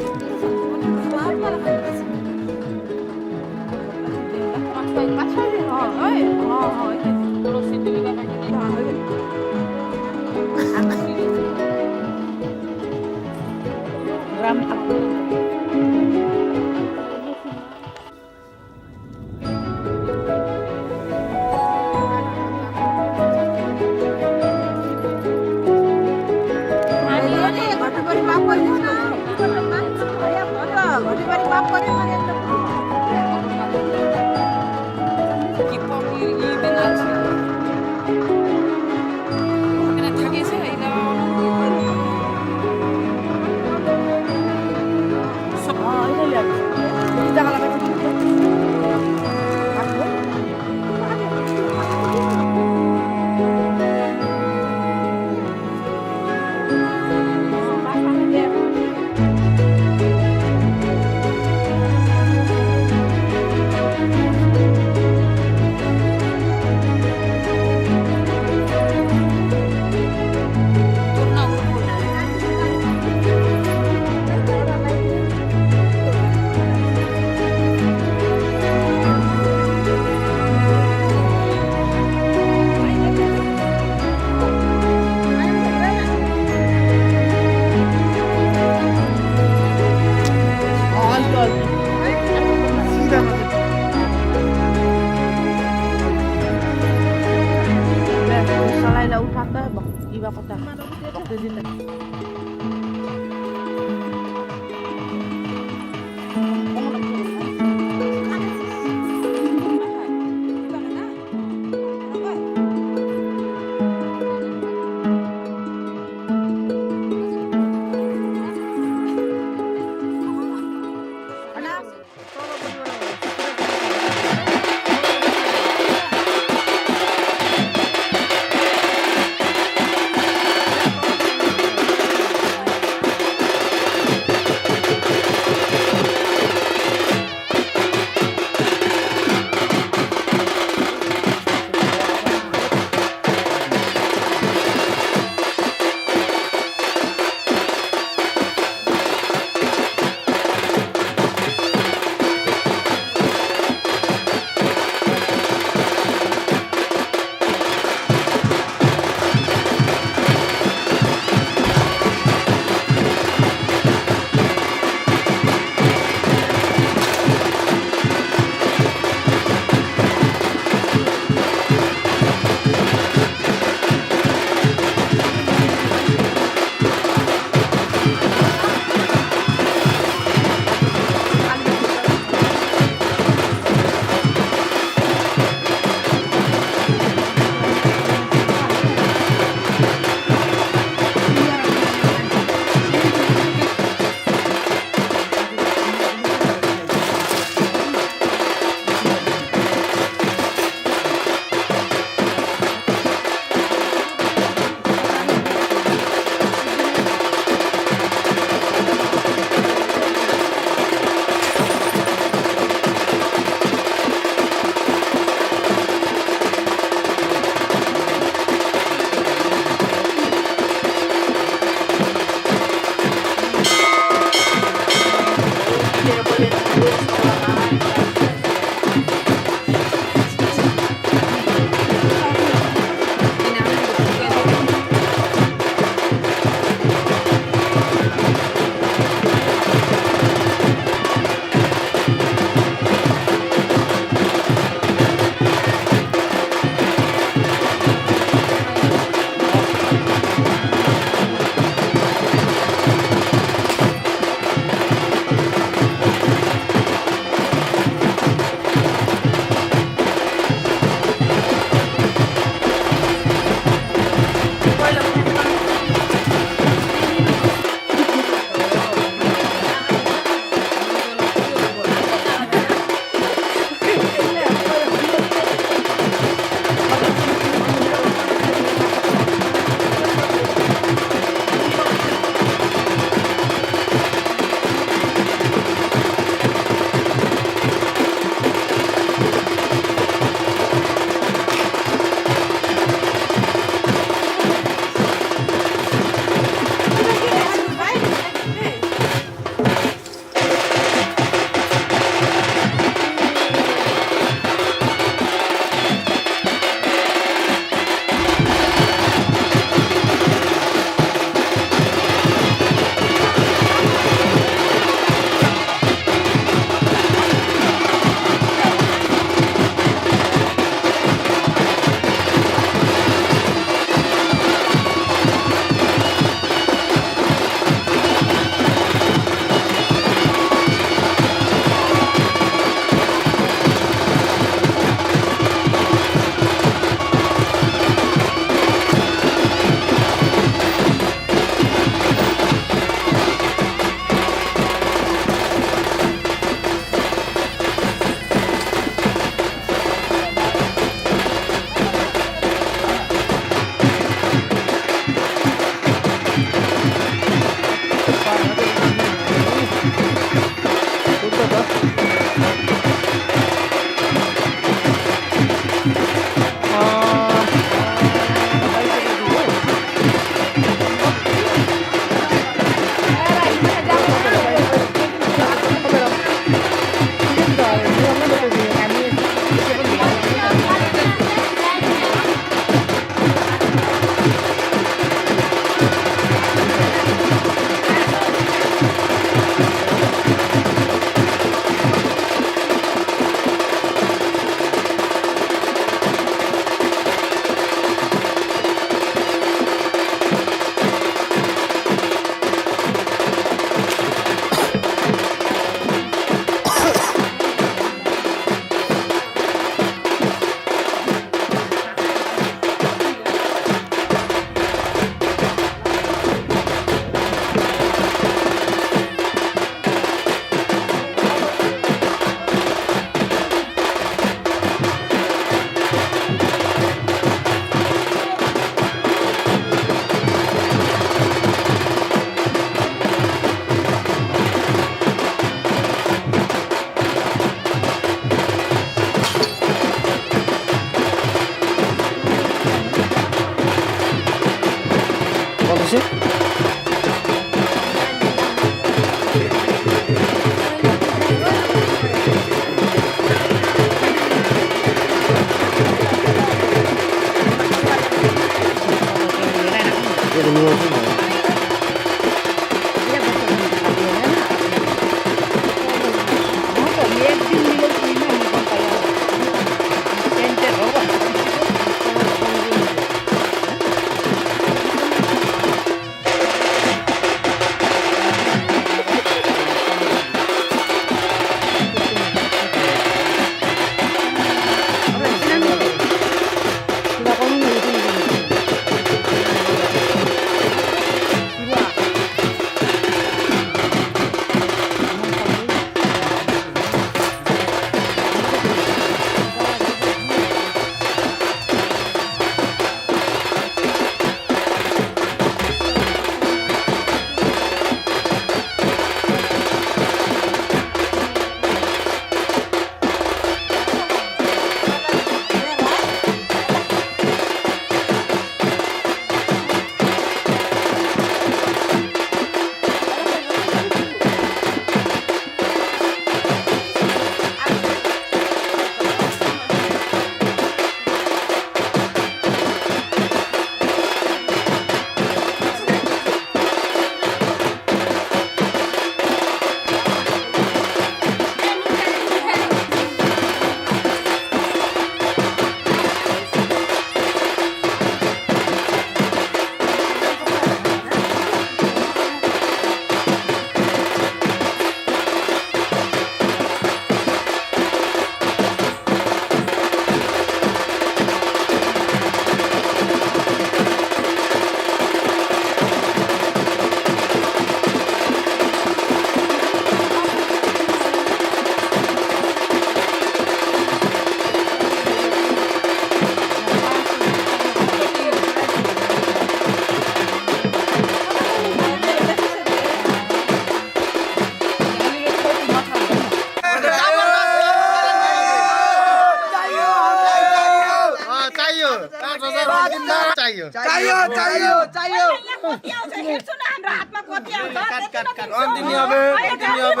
चाहियो। चाहियो, चाहियो, चाहियो। कोती आउँछ, हेर्छु न, हाम्रो हातमा कोती आउँछ। काट, काट, काट। अन्तिम यो अब, अन्तिम यो अब।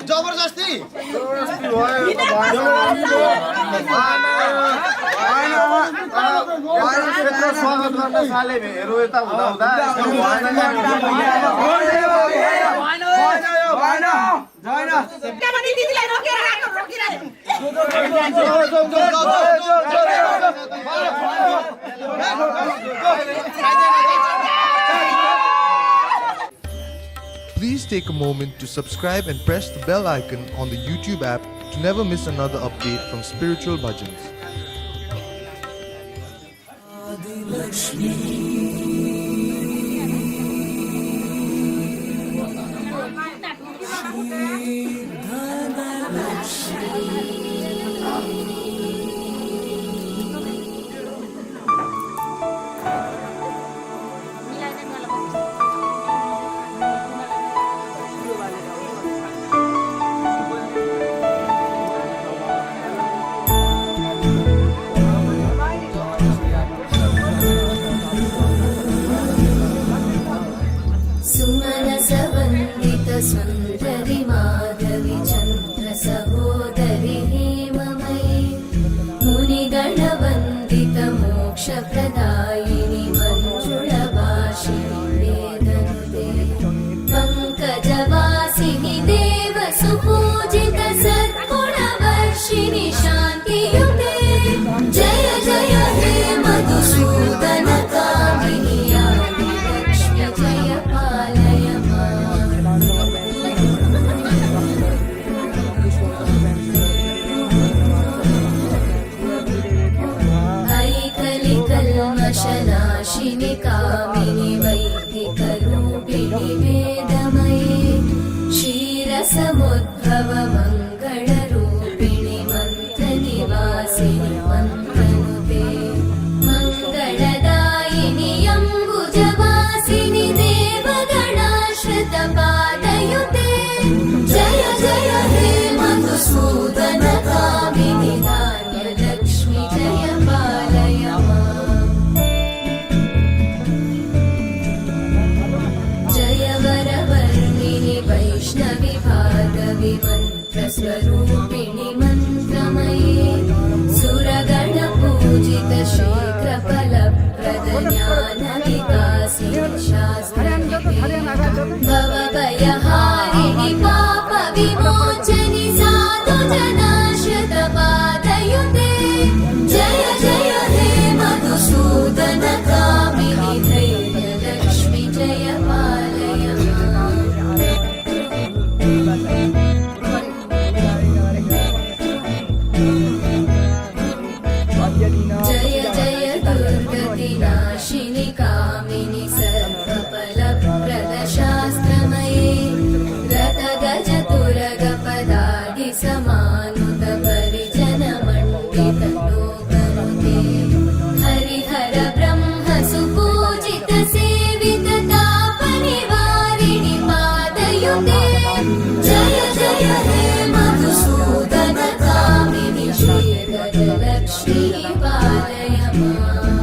जबरजस्ती। स्वागत गर्न साले भेरो यता हुँदा हुँदा। Please take a moment to subscribe and press the bell icon on the YouTube app to never miss another update from Spiritual Bhajans. सुमनसवन्दितसुन्दरि माधवि चन्द्रसहोदरि हेममयि मुनिगणवन्दितमोक्षप्रदायिनि मञ्जुळभाषिणि वेदनुते पङ्कजवासिनि देवसुपूजितसद्गुणवर्षिणि शान्तियुते। जय जय हे मधुसूदनकामिनि आदिलक्ष्मि जय पालय माम्। ऐकलिकल्मषनाशिनि कामिनि वैदिकरूपिणि वेदमयि क्षीरसमुद्भवमङ्गलरूपिणि मन्त्रनिवासिनि मन्त्रनुते मङ्गलदायिनि अम्बुजवासिनि देवगणा श्रितपादयुते। जय जय हे मधुसूदनकामिनि धान्यलक्ष्मि जय पालय माम्। जय वरवर्णिनि वैष्णवि भार्गवि मन्त्रस्वरूपिणि मन्त्रमयि सुरगणपूजितशीघ्रफलप्रदज्ञानविकासिनि शास्त्र भवभयहारिणि पापविमोचनि साधुजनाश्रितपादयुते। जय जय हे मधुसूदनकामिनि धैर्यलक्ष्मि जय पालय माम्। जय जय दुर्गतिनाशिनि कामिनि सर्वफलप्रदशास्त्रमयि रथगजतुरगपदादिसमानुतपरिजनमण्डितलोकनुते हरिहरब्रह्मसुपूजित सेविततापनिवारिणि पादयुते। जय जय हे मधुसूदनकामिनि श्रीगजलक्ष्मी पालय माम्।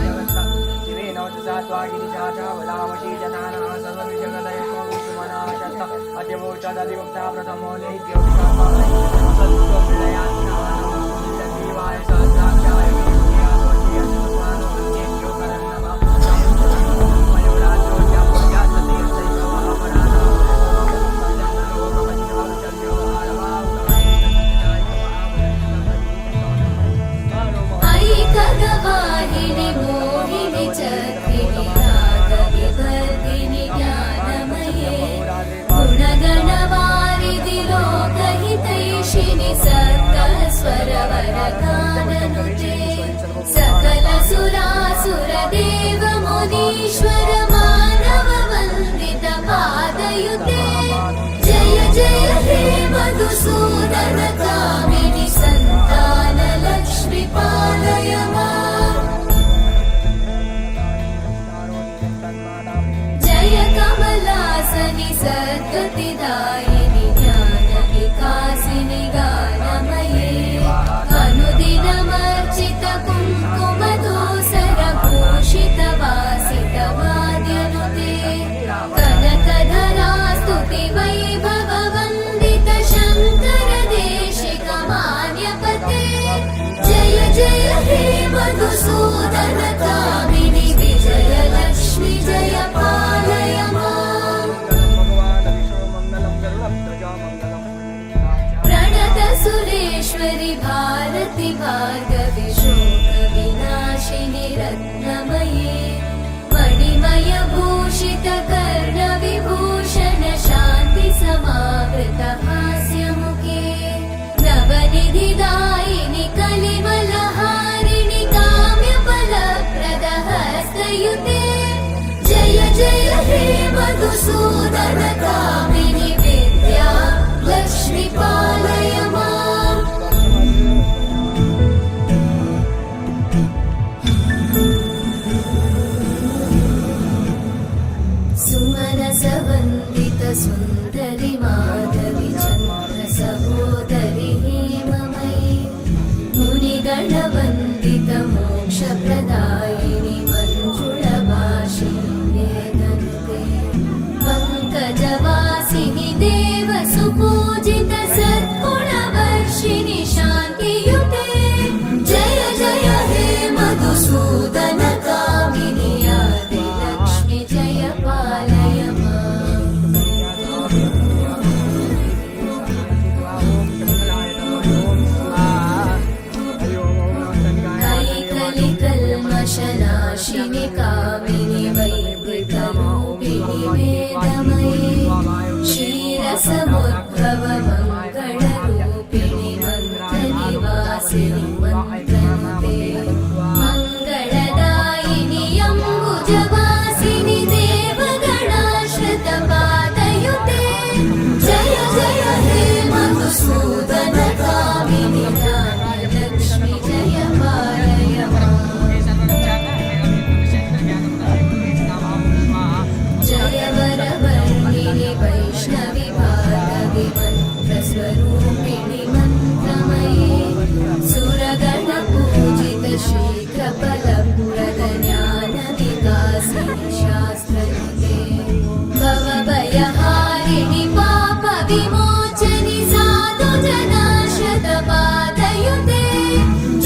ऐकगवाहिनि मोहिनि चक्रिणि रागविवर्धिनि ज्ञानमये गुणगणवारिधि लोकहितैषिणि सक्तस्वरवरगाननुते सकलसुरासुरदेवमुनीश्वर मानववन्दित पादयुते। जय जय हे मधुसूदनकामिनि सन्तानलक्ष्मि पालय माम्। जय कमलासनि सद्गतिदायिनि ज्ञानविकास सूदनकामिनि विद्यालक्ष्मि पालय माम्। सुमनसवन्दितसुन्दरि माधवि चन्द्रसहोदरि हेममयि मुनिगणवन्दितमोक्षप्रदायिनि मञ्जुळभाषिणि वेदनुते पङ्कजवासिनि देवसुपूजितसद्गुणवर्षिणि शान्तियुते जय जय हे मधुसूदनकामिनि आदिलक्ष्मि जय पालय माम्। कैकलिकल्मषनाशिनि कामिनि वैदिकरूपिणि वेदमयि क्षीरसमुद्भवमङ्गलरूपिणि मन्त्रनिवासिनि मन्त्रनुते मङ्गलदायिनि अम्बुजवासिनि देवगणाश्रितपादयुते जय जय हे मधुसूदनकामिनि धान्यलक्ष्मि जय पालय माम्। जय वरवर्णिनि वैष्णवि भागवि मन्त्रस्वरूपिणि मन्त्रमयि सुरगणपूजितश्री कपलप्रदज्ञानविकासिनि शास्त्रनुते भवभयहारिणि पापविमोचनि साधुजनाश्रितपादयुते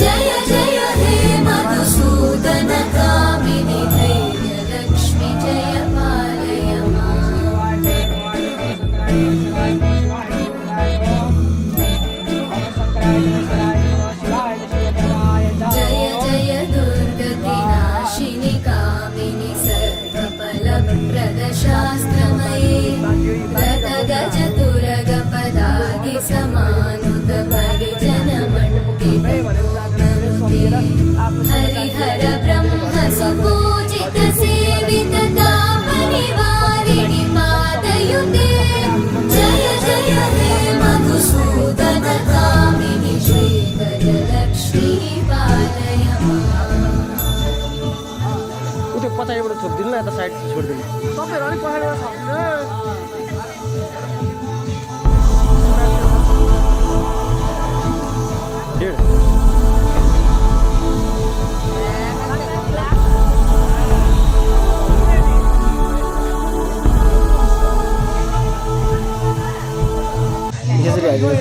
जय जय हे मधुसूदनकामिनि धैर्यलक्ष्मि जय पालय माम्। जय जय दुर्गतिनाशिनि कामिनि सर्वफलप्रदशास्त्रमयि रतगजतुरगपदादिसमानुतपरिजनमण्डितगोपनुते हरिहरब्रह्मसुपूजितसेवित तापनिवारिणि पादयुते जय जय हे मधुसूदनकामिनि श्रीगजलक्ष्मि पालय माम्। उ त्यो पछाडिबाट छोडिदिनु न, यता साइड छोडिदिनु। तपाईँहरू अलिक पछाडिबाट छोडिदिनु। यसरी हालिदिनु।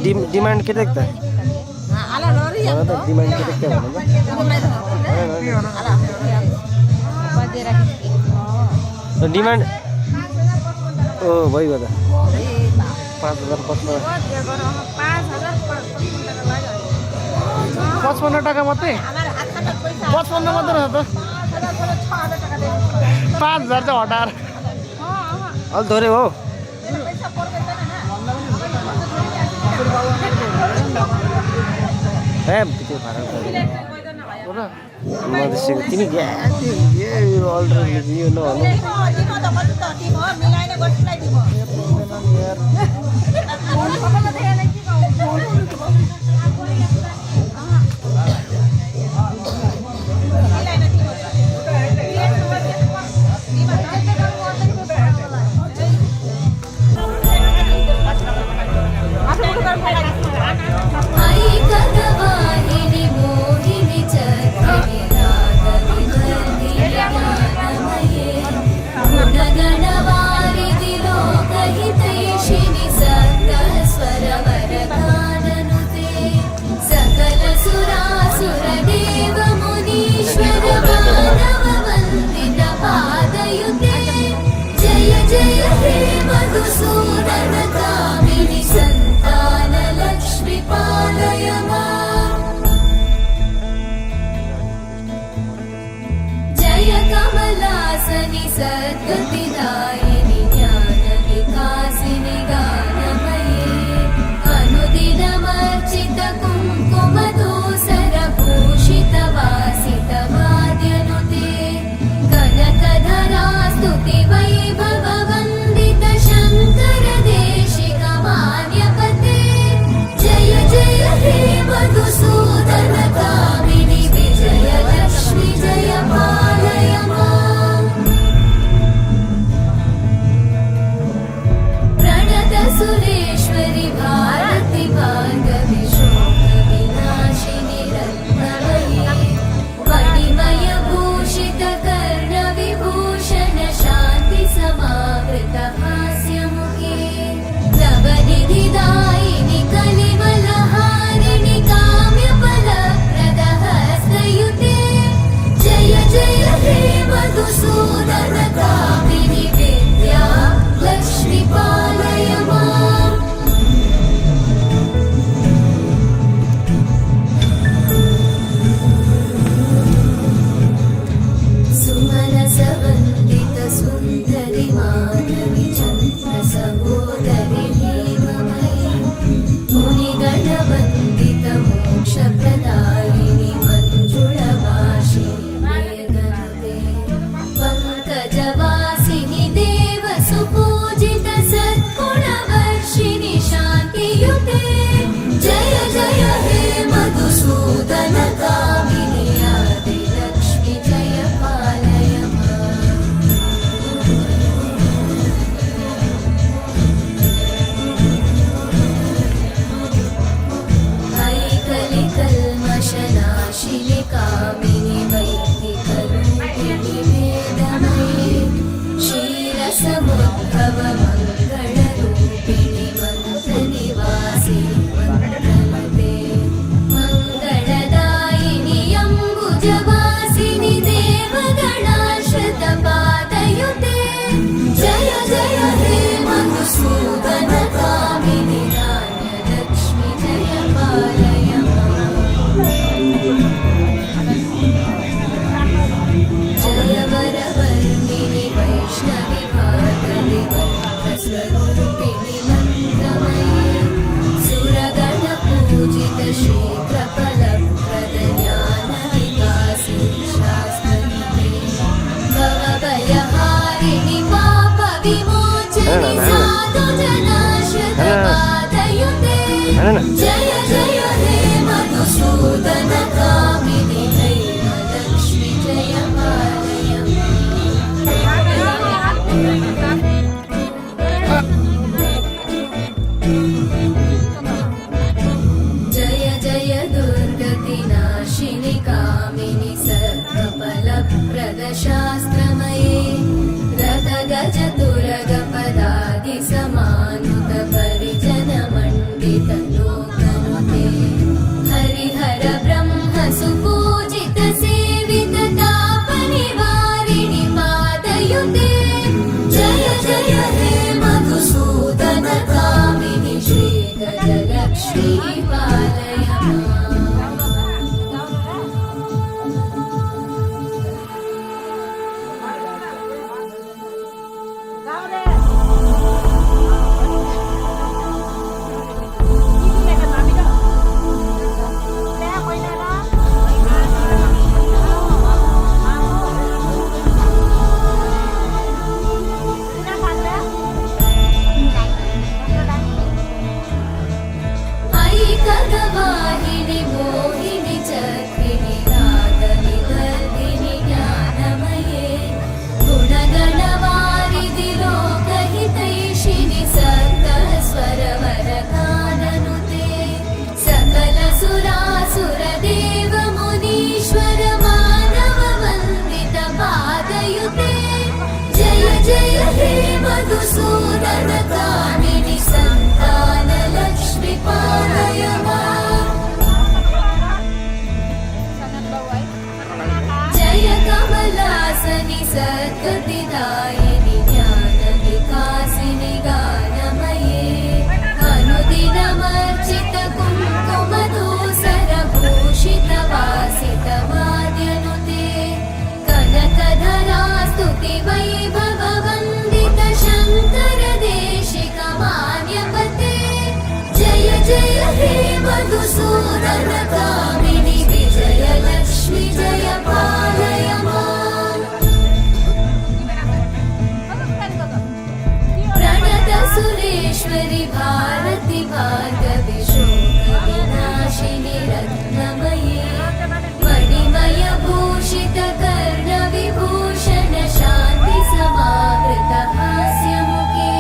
डिम-, डिमान्ड के देख्दा? मला त डिमान्ड के देख्दा भने त। डिमान्ड, ओ, भइगयो त। पाँच हजार पचपन्न। पचपन्न टका मात्रै? पचपन्न मात्रै रहेछ त। पाँच हजार चाहिँ हटाएर। अलि थोरै हो। ए, त्यो भाडा उठाएर। हो र? म त सिक-, तिमी ग्या-, त्यो, ए, यो अल्टर यो नभन। सकल सुरासुर देव मुनीश्वर दानव वंदित पादयुते। जय जय हे मधुसूदन कामि जय जय हे मधुसूदन कामिनि धैर्यलक्ष्मि जय पालय माम्। जय जय दुर्गतिनाशिनि कामिनि सर्वफलप्रद शास्त्रमये। रथ गज तुरग पदादि समानुत परिजन मण्डित लोकनुते। हरिहर ब्रह्म सुपूजित सेवित ताप निवारिणि पादयुते। जय जय हे मधुसूदन कामिनि श्री गजलक्ष्मी पालय माम्। ऐकगवाहिनि मोहिनि चक्रिणि नादनि गर्दिनि ज्ञानमये। गुणगणवारिधि लोकहितैषिणि सत्त्वस्वरवरकाननुते। सकल सुरासुर देव मुनीश्वर मानव वन्दित पादयुते। जय जय हे मधुसूदन कामिनि सन्तान लक्ष्मी पालय माम्। जय कमलासनि सद्गतिदायिनि ज्ञानविकासिनि गानमये। अनुदिनमर्चित कुङ्कुम धूसर भूषित वासित वाद्यनुते। कनकधरा स्तुति वैभव वन्दित शङ्कर देशिक मान्यपते। जय जय हे मधुसूदन कामिनि विजय लक्ष्मि जय पालय माम्। प्रणत सुरेश्वरि भारति भार्गवि शोक विनाशिनि रत्नमये। मणिमय भूषित कर्ण विभूषण शान्ति समावृत हास्य मुखे।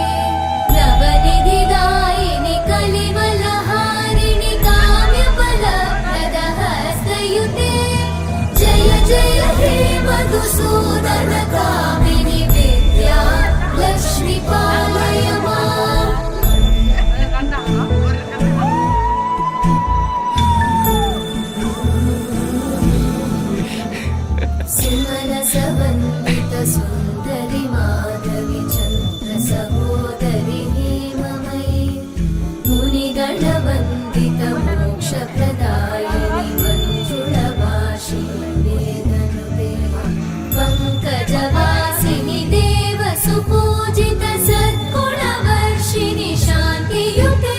नवनिधि दायिनि कलिमल हारिणि काम्य फल प्रद हस्तयुते। जय जय हे मधुसूदन कामिनि विद्या लक्ष्मि पालय माम्। सुमनस वन्दित सुन्दरि माधवि चन्द्र सहोदरि हेममये। मुनिगण वन्दित मोक्ष प्रदायिनि मञ्जुळ वासिनि वेदनुते। पङ्कज वासिनि देव सुपूजित सद्गुण वर्षिणि शान्तियुते।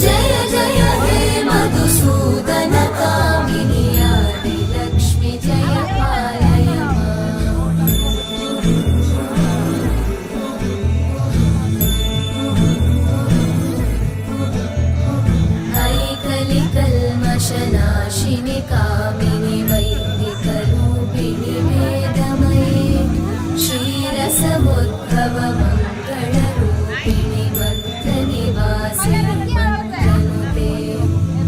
जय जय हे मधुसूदन कामिनि आदि लक्ष्मि जय पालय माम्। ऐकलि कल्मष नाशिनि कामिनि वैदिक रूपिणि वेदमये। क्षीर समुद्भव मङ्गल रूपिणि मन्त्र निवासिनि मन्त्रनुते।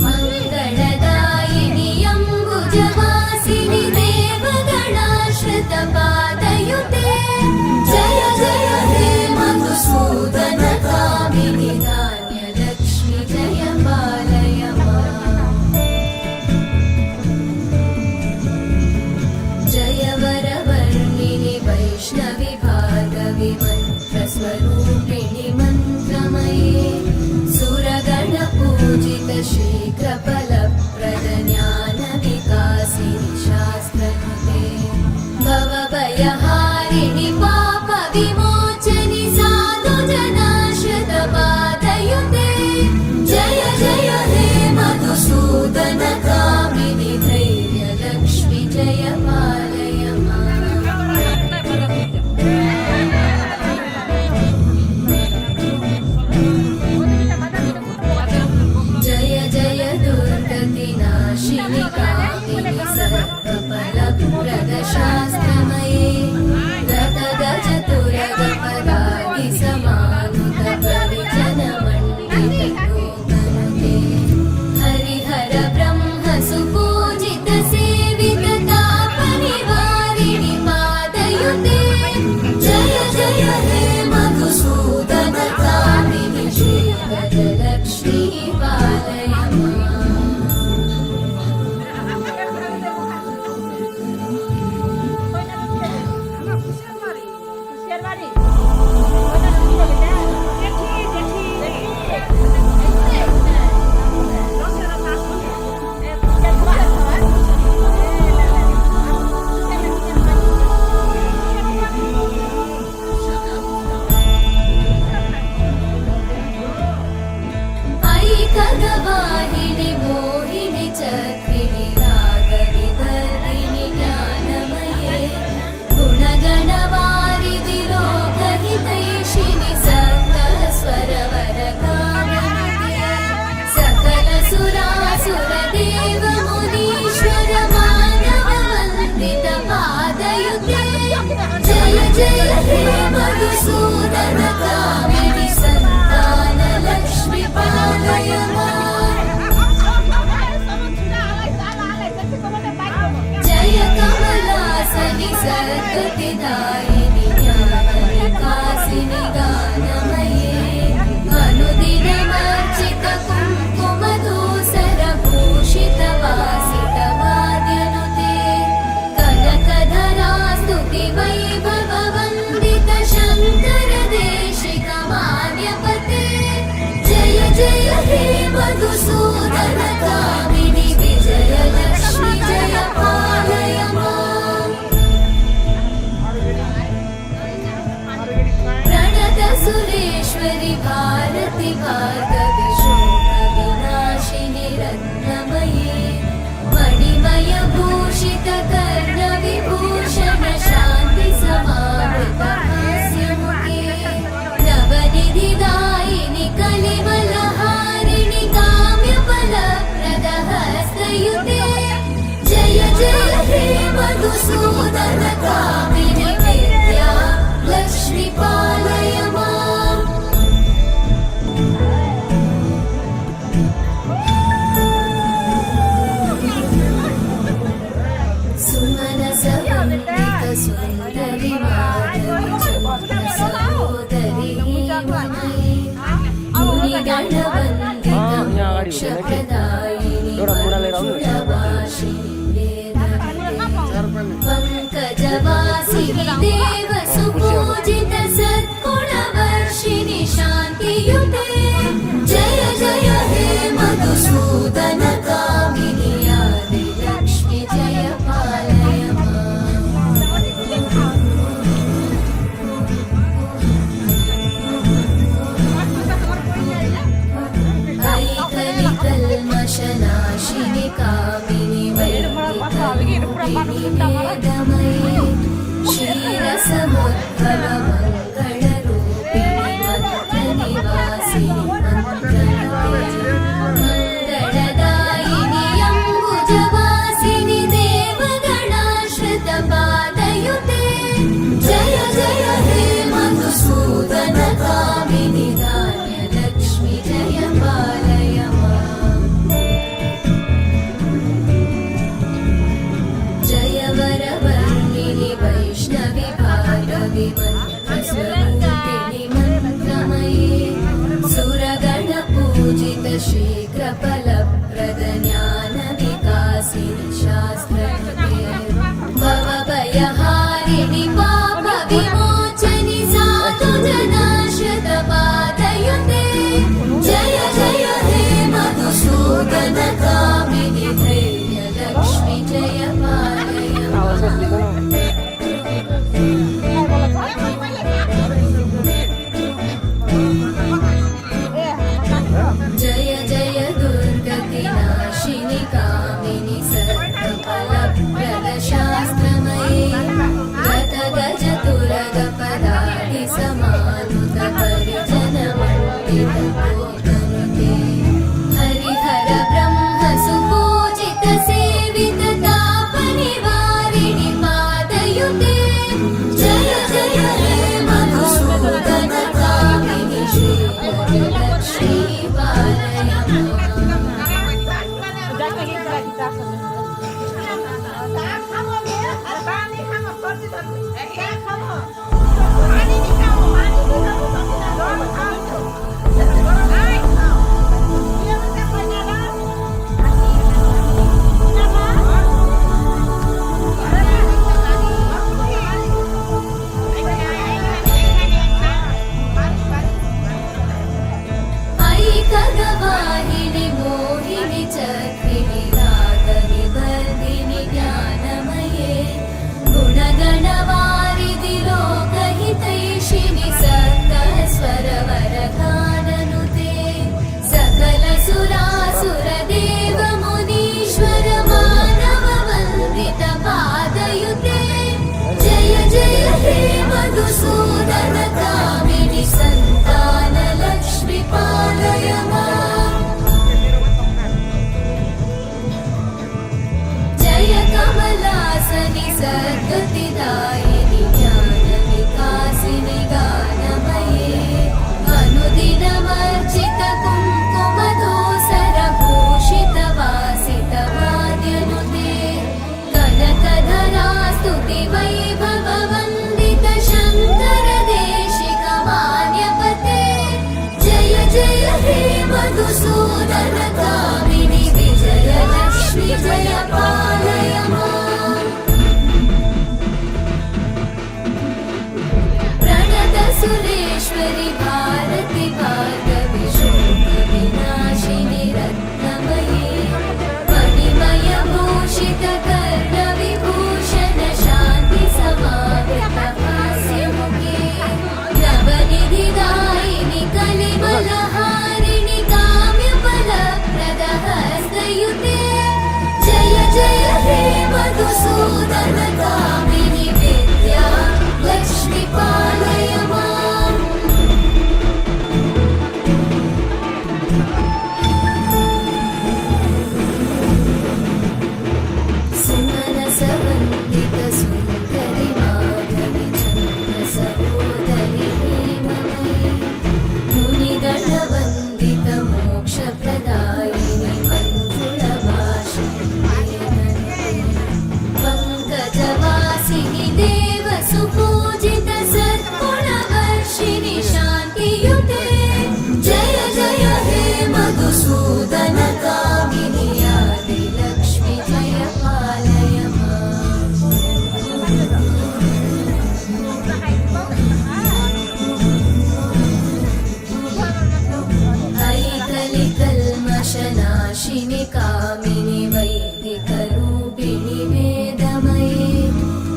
मङ्गल दायिनि अम्बुज वासिनि देव गणाश्रित पादयुते। जय जय हे मधुसूदन कामिनि धान्य लक्ष्मि जय पालय माम्। जय वर वर्णिनि वैष्णवि भार्गवि मन्त्र स्वरूपिणि मन्त्रमये। सुर गण पूजित शीघ्र फल प्रद ज्ञान विकासिनि शास्त्र भवभयहारिणि पापविमोचनि साधुजनाश्रितपादयुते। जय जय हे मधुसूदनकामिनि धैर्यलक्ष्मि जय पालय माम्। जय वाहिनि मोहिनि चक्रिणि रागविवर्धिनि ज्ञानमये गुणगणवारिधि लोकहितैषिणि सकलस्वरवरगाननिधे सकलसुरासुरदेवमुनीश्वर मानववन्दित पादयुते जय जय हे मधुसूदन कामिनि सन्तानलक्ष्मि पालय माम्। जय कमलासनि सद्गतिदायिनि ज्ञानविकासिनि गानमये अनुदिनमर्चित कुङ्कुमधूसरभूषित वासित वाद्यनुते कनकधरा स्तुति वैभव वन्दित शङ्कर देशिक मान्यपते जय जय हे मधुसूदन कामिनि विजयलक्ष्मि जय पालय माम्। प्रणतसुरेश्वरि भारति भार्गवि शोकविनाशिनि रत्नमये मणिमयभूषित कर्णविभूषण शान्ति समावृत हास्यमुखे नवनिधिदायिनि कलिमलहारिणि काम्यफलप्रद हस्तयुते जय जय हे मधुसूदन कामिनि विद्या लक्ष्मि पालय माम्। सुमनसवन्दित सुन्दरि माधवि चन्द्र सहोदरि हे मम मुनिगणवन्दित मोक्षप्रदायिनि मञ्जुलभाषिणि वेदवते पङ्कजवासिनि देव सुपूजित सद्गुणवर्षिणि शान्तियुते जय जय हे मधुसूदन कामिनि आदिलक्ष्मि जय पालय माम्। ऐकनिकल्मषनाशिनि कामिनि वैदिकरूपिणि वेदमये क्षीरसमुद्भव मङ्गलरूपिणि मन्त्रनिवासिनि मन्त्रनुते मङ्गलदायिनि अम्बुजवासिनि देवगणाश्रितपादयुते जय जय हे मधुसूदन कामिनि धान्यलक्ष्मि जय पालय माम्। जय वरवर्णिनि वैष्णवि भागवि मन्त्रस्वरूपिणि मन्त्रमये सुरगणपूजित शीघ्रफलप्रद ज्ञानविकासिनि शास्त्रकृते भवभयहारिणि पापविमोचनि साधुजनाश्रितपादयुते जय जय हे मधुसूदन कामिनि धैर्यलक्ष्मि जय पालय माम्। जय जय दुर्गा सूदनकामिनि विजयलक्ष्मि जय पालय माम्। प्रणतसुरेश्वरि भारति भार्गवि शोकविनाशिनि रत्नमयि। मणिमयभूषितकर्णविभूषण शान्तिसमावृतहास्यमुखे। नवनिधिदायिनि कलिमलहारिणि काम्यफलप्रदहस्तयुते। जय जय हे मधुसूदनकामिनि विद्यालक्ष्मि पालय माम्। सुमनसवन्दितसुन्दरि माधवि चन्द्रसहोदरि हे मम। मुनिगणवन्दितमोक्षप्रदायिनि मञ्जुलभाषिणि वेदनते। पङ्कजवासिनि देवसुपूजितसद्गुणवर्षिणि शान्तियुते। जय जय हे मधुसूदनकामिनि आदिलक्ष्मि जय पालय माम्। ऐ कलिकल्मषनाशिनि कामिनि वैदिकरूपिणि वेदमये।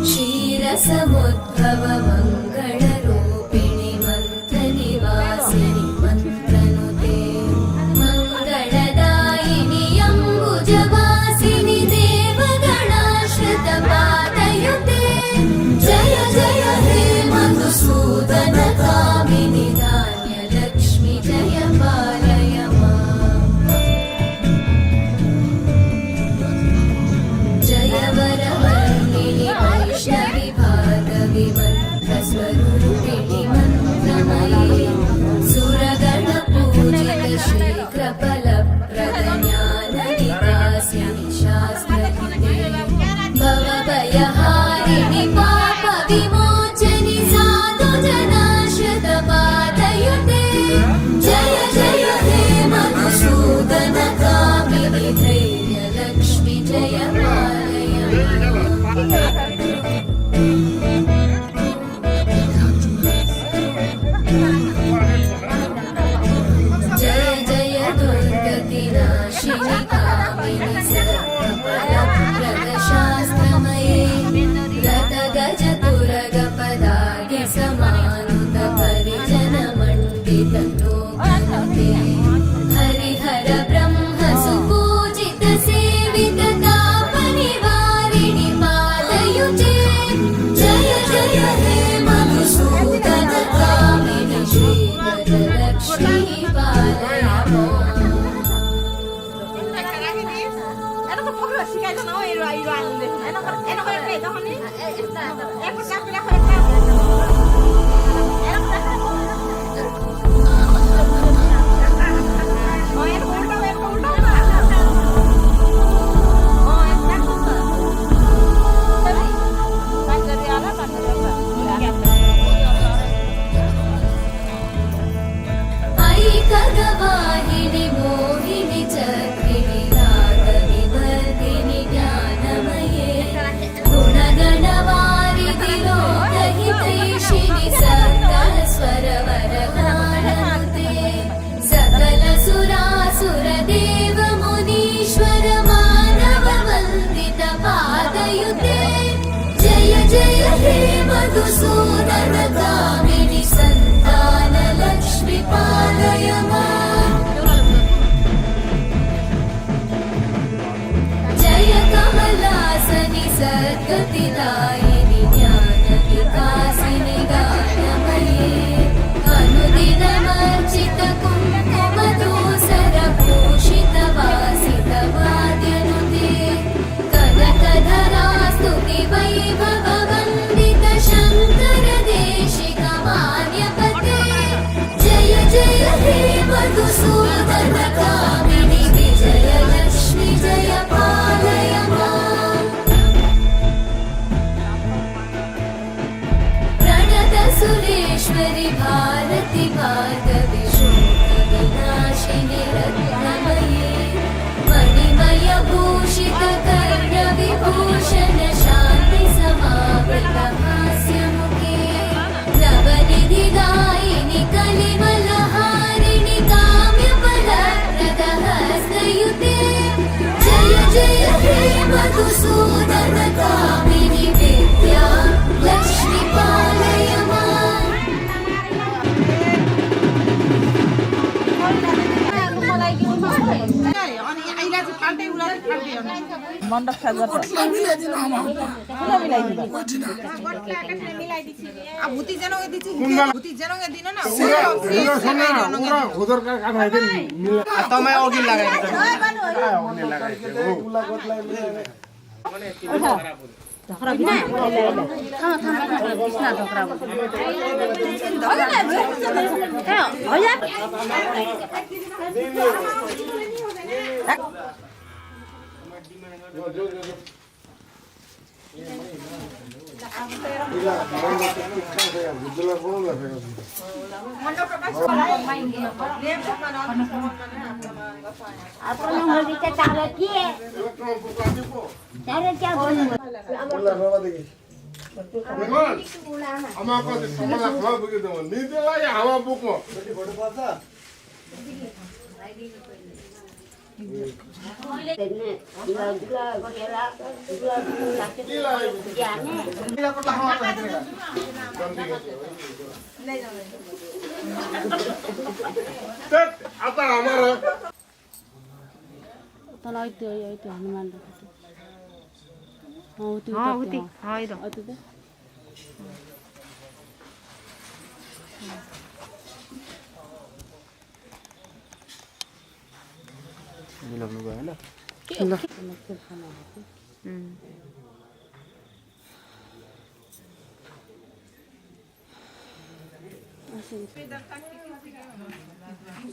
क्षीरसमुद्भवमङ्गलरूपिणि मन्त्रनिवासिनि मन्त्रनुते। मङ्गलदायिनि अम्बुजवासिनि देवगणाश्रितपादयुते। जय जय हे मधुसूदनकामिनि धान्यलक्ष्मि जय पालय माम्। जय वरवर्णिनि वैष्णवि भार्गवि मन्त्रस्वरूपिणि मन्त्रमयि। सुरगणपूजितशीघ्रफलप्रदज्ञानविकासिनि शास्त्रहिते। भवभयहारिणि पापविमोचनि साधुजनाश्रितपादयुते। जय जय हे मधुसूदनकामिनि धैर्यलक्ष्मि जय पालय माम्। जय जय दुर्गतिनाशिनि कामिनि सर्वफलप्रद शास्त्रमये। रथगजतुरगपदातिसमानुतपरिजनमण्डितलोकनुते। हरिहरब्रह्मसुपूजितसेविततापनिवारिणि पादयुते। जय जय हे मधुसूदनकामिनि श्रीगजलक्ष्मी पालय माम्। ऐकगवाहिनि मोहिनि चक्रिणि रागविवर्धिनि ज्ञानमये। गुणगणवारिधि लोक अनि आइला चाहिँ फाल्टै, उला चाहिँ फाल्टै हो। मण्डप साथ गर्छ। गोठला मिलाइदिनु आमा। कुन मिलाइदिनु? गोठला एकैठाउँ मिलाइदिन्छ। अब हुती जनौ दिन्छ, हुती जनौ दिनु न। उरा, उरा, सुन न, उरा, हुदर का काम है, मिला। आ, तमाई अघि लगाइदिनु। तल ओइते, ओइते हनुमान रखते। हाँ, उति, हाँ, उति, उति। हाँ, इधर। उति दे। मिलाउनु भयो, होइन? ल। हम्म।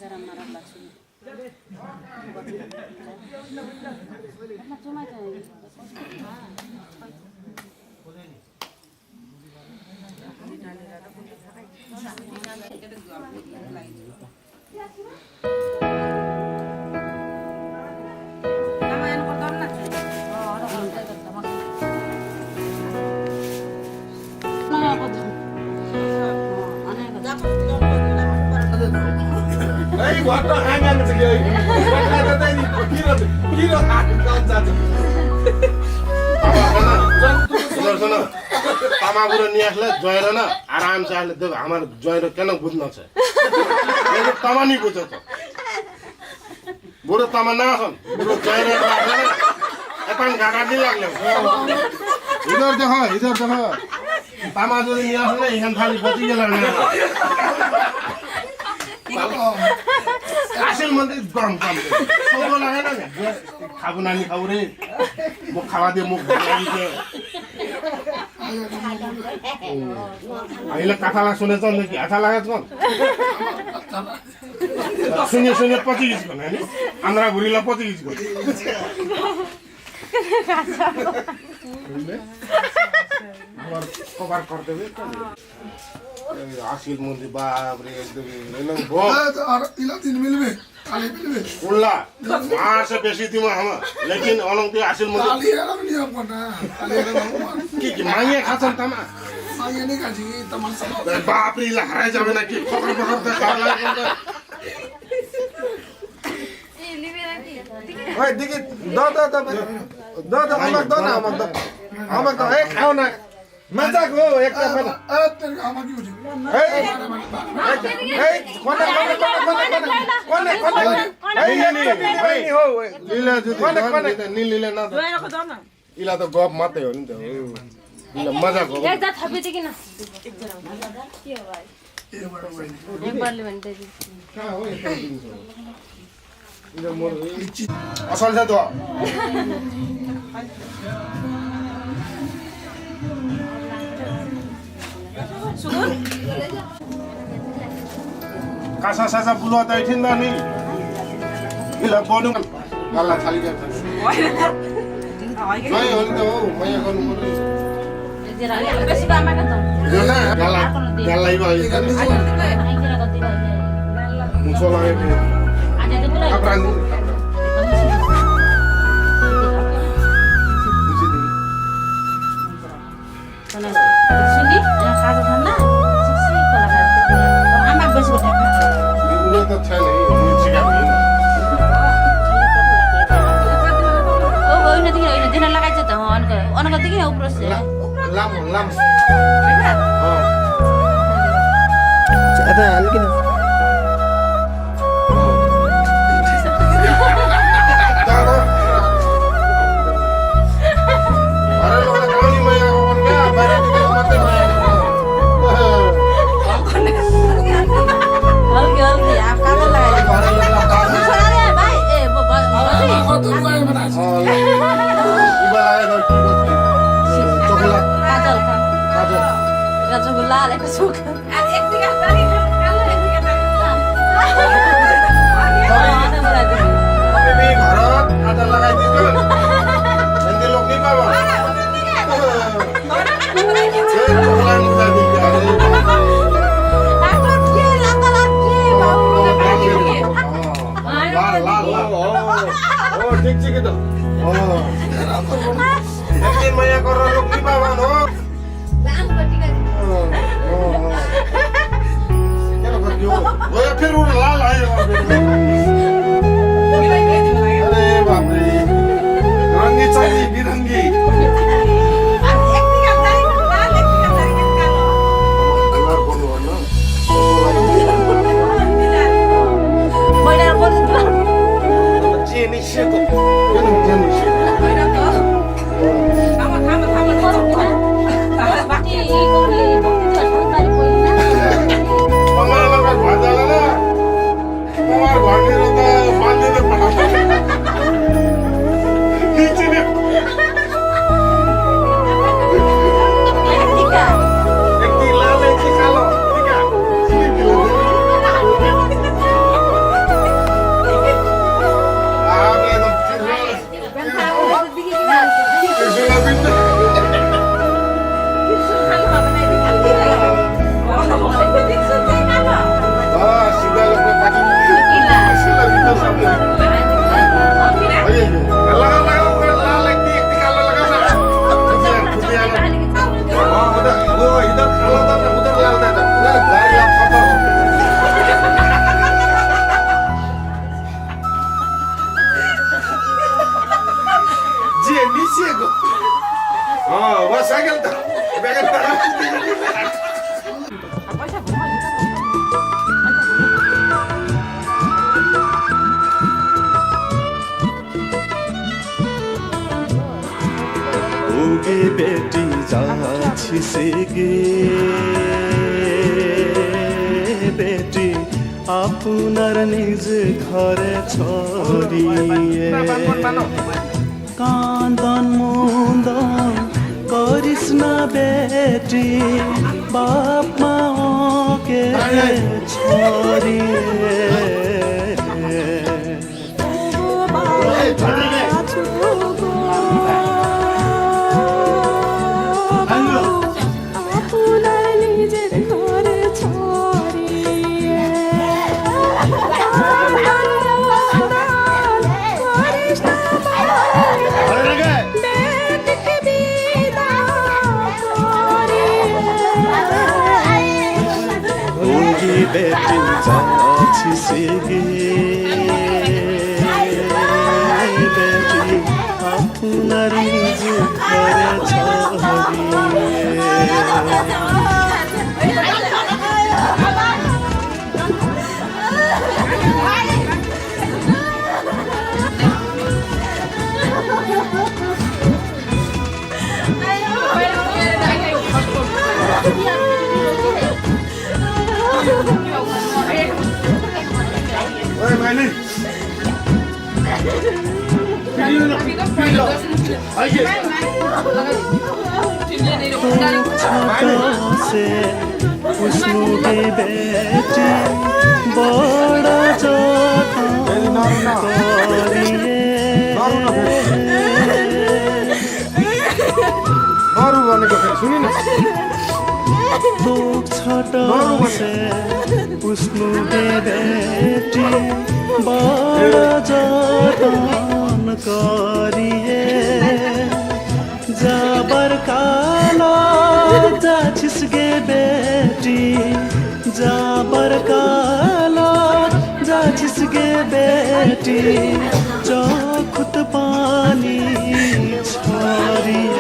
गरम मरम लाग्छ। सुन, सुन। तमा बुरो नियासले ज्वाइँर न आरामसे आसले देख, हमार ज्वाइँर केन बुझ्न छ। तमा नि बुझत। बुरो तमा नासन, बुरो ज्वाइँर नासन, एतान गागा नि लाग्ले। इधर देख, इधर देख। तमा जदि नियासले, इखान थाली बचि गेल ना। आसिल मन्दिर गम गम। सोझो लागे ना। खाबु नानी खाबु रे। मुख खावा दे, मुख खावा दे। अहिला कथा ला सुने चल कि अच्छा लागे चल। सुने सुने पछि गीत गाने नि। आन्द्रा भुरीला पछि गीत गाने। আমার কভার করে দেবে। এই আসিল মন্দির, বাপ রে, একদম এলাম বল। আর ইলা দিন মিলবে। কালি মিলবে। উল্লা, মাসে বেশি দিমা হামা, লেকিন অলং তুই আসিল মন্দির। কালি এলাম নিয়ম না, কালি এলাম। কি, কি, মাইয়ে খাচ্ছেন তামা? মাইয়ে নেই খাচ্ছি, তোমার সাথে। বাপ রে, ইলা হারাই যাবে নাকি? ফকর ফকর দেখা লাগে। ওই, দেখি, দাও, দাও, দাও, দাও, দাও, আমাকে দাও না, আমাকে দাও। আমাকে দাও, এই, খাও না। মজা গো, একটা মজা। আরে, তোর আমাকে উঠে। এই, এই, কোনে, কোনে, কোনে? এই, এই, এই, এই, হো, এই। লীলা যদি কোনে, ধর, কোনে? লীলা, নীল লীলা না ধর। ইলা তো গপ মাতে হইল তো। ইলা মজা গপ। এক যা থাপি দেখি না। একবার লেবেন দেখি। আসল যা তো। কাসা সাসা বুলো তাই ঠিক না নি। ইলা বনু। গালা খালি গালা। ওই রে। ওই হল তো, ওই এখন। বেশি বামা কত? গালা, গালা ইবা। মুসলা রে। আপনি। सुनी, यहाँ खाजा खाना, सिक्सी को लगा दे। आमा बस को ढाका। उन्हें तो अच्छा नहीं, उन्हें चिका नहीं। ओ, ओ, इन्हें देखिए, इन्हें दिन लगा देता हूँ, उनको, उनको देखिए ऊपर से। ला-, लाम, लाम। हाँ। अच्छा, लेकिन ও, ও, ও, দেখছি কিন্তু। ও। একদিন মায়া করার লোক কি পাবা, নো? ও, ও, ও। কেন করবি ও? ও, ফের ওর লাল হয়ে গেল। আরে বাপরে। রঙে চাঁদি বিরঙি। ও গে বেটি, যাচ্ছিস গে বেটি, আপনার নিজ ঘরে ছাড়িয়ে। কান্দন মুন্দন করিস না বেটি, বাপ মাকে ছাড়িয়ে। ও গে বেটি, যাচ্ছিস গে বেটি, আপনার নিজ ঘরে ছাড়িয়ে। ছোট সে উসনু গে বেটি, বড় যতন করিয়ে। ছোট সে উসনু গে বেটি, বড় যতন করিয়ে। যাবার কালো যাচ্ছিস গে বেটি, যাবার কালো যাচ্ছিস গে বেটি, চকুত পানি ছড়িয়ে।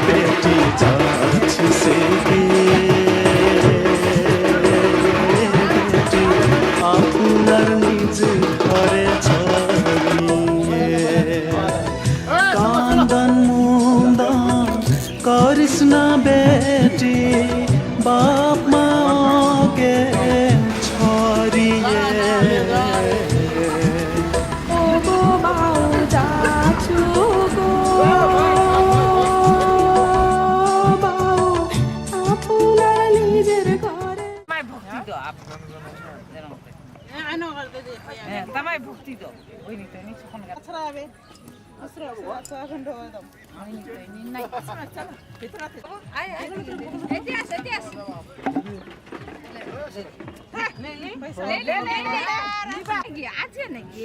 বেটি যাচ্ছে সে কি? বেটি আপনার নিজ ঘরে ছাড়িয়ে। কান্দন মুন্দন করিস না বেটি, বাপ মাকে ছাড়িয়ে। ও গো বাউ যাচ্ছু গো, বাউ আপনার নিজের ঘরে। তামাই ভক্তি তো আপ-, এ, তামাই ভক্তি তো। ওই নিতে, নিচে কোন গাছ? আচ্ছা, আবে। আচ্ছা, আচ্ছা, আচ্ছা, এখন ঢোকা দাও। ওই নিতে, ওই নিতে, নাই। আচ্ছা, আচ্ছা, ভিতরে আছে। আয়, আয়, এতে আছে, এতে আছে। লে, লে, লে, লে। নিবা কি? আছে নাকি?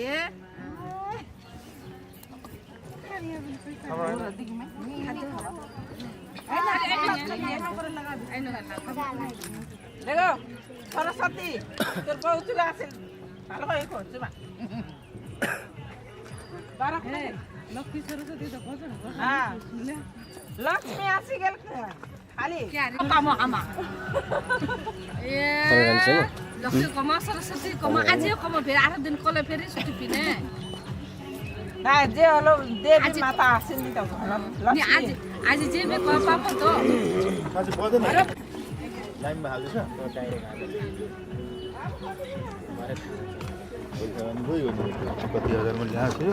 দেখো, সরস্বতী, তোর বউ চলে আসে। ভালো করে কর, চুমা। বারো। এ, লক্ষ্মী সরস্বতী তো ভজন, ভজন হ্যাঁ। শুনলে। লক্ষ্মী আসি গেল। খালি। কামো কামা। এ, লক্ষ্মী কামা, সরস্বতী কামা, আজি কামা, ফের আরো দিন কলে ফের ছুটি পিনে। না, যে হলো দেবী আজি মাতা আসেনি তো, হলো নি, লক্ষ্মী। আজি, আজি যে বে কল পাবো তো। আরে। লাইন ভালো আছে, তো ডাইরেক্ট আগে। কত হাজার মধ্যে আছে?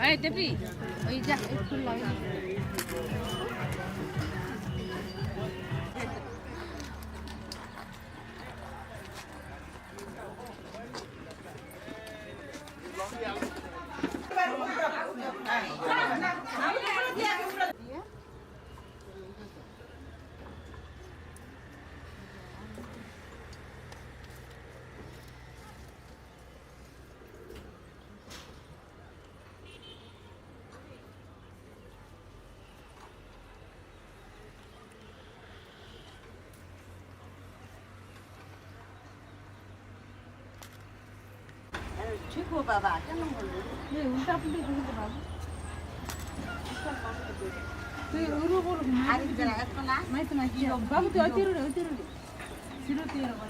এই দেবী, ওই যা, একটু লাগাই। ঠিক হো বাবা, কেন বললি? এই উল্টা পুল্টা বললি তো বাবু। তুই উরু বল, আরে জরা একটু না। মাই তো মাই কি? বাবু, তুই অতি রুড়ে, অতি রুড়ে। সিরো তুই এরকম।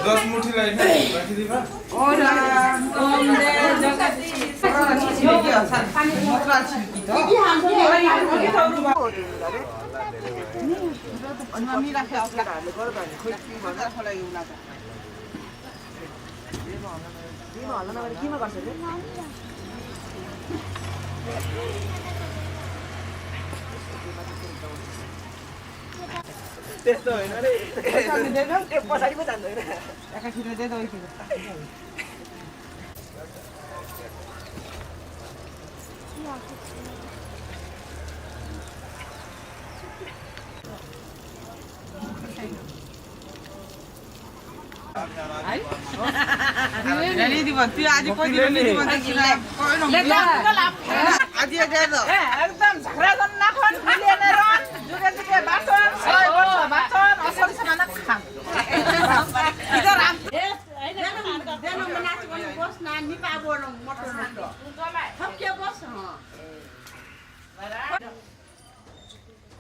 দশ মুঠি লাই না, রাখি দিবা। त्यस्तो होइन रे। पछाडि पो जान्छ होइन।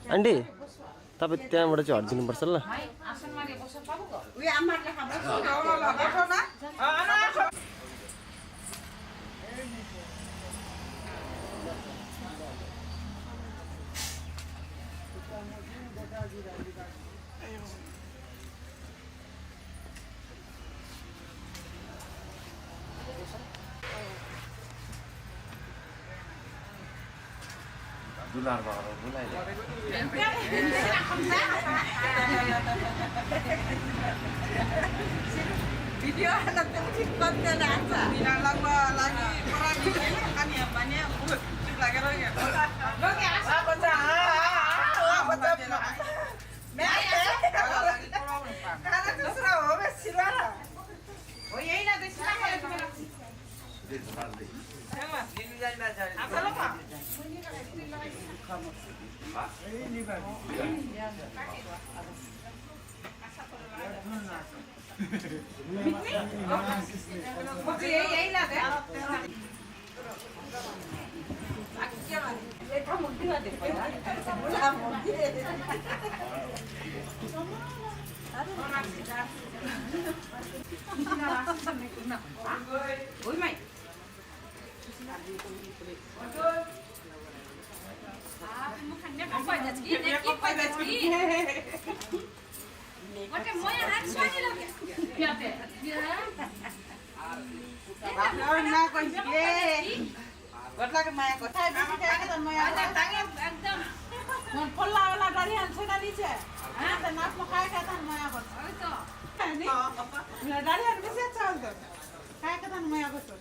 आन्टी, तपाईँ त्यहाँबाट चाहिँ हटिदिनुपर्छ ल। दुलार बाबा बोलाइले। भिडियो हाल्न त ठिक गर्दैन आज। बिना लगभग लागि परा नि खाने भने लागेर गयो। গোটে ময়া হাত ছুয়ানি লাগে। বাপরে, ওর না কইছি রে। গোটলাকে ময়া কথা, বেশি খায় কথা ময়া কথা। একদম। মন ফল্লা ওলা দাড়ি আনছে না নিচে। হ্যাঁ, তো নাচ মো খায় কথা ময়া কথা। ওই তো। না, দাড়ি আর বেশি আচ্ছা হতো। খায় কথা ময়া কথা।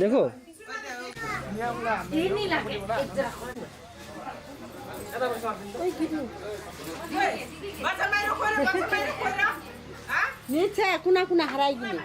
দেখো। নিচে কুনা কুনা হারাই গেলি।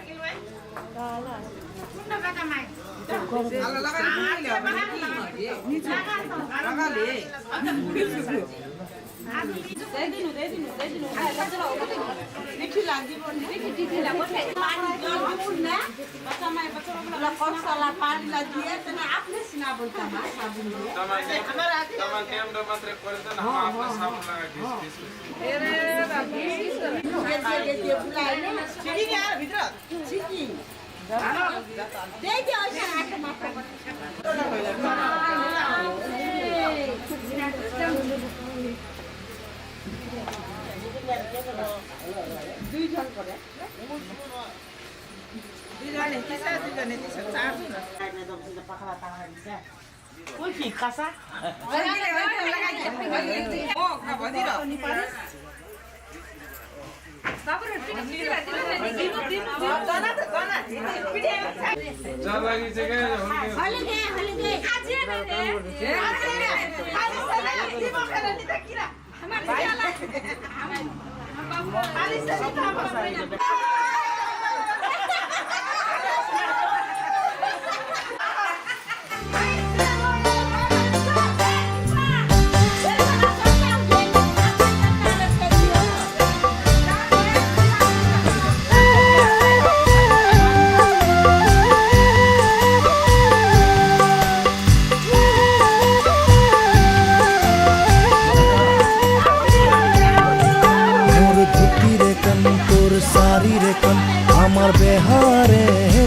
মোর ধুতির কান, তোর শাড়ির কান, আমার বেহারে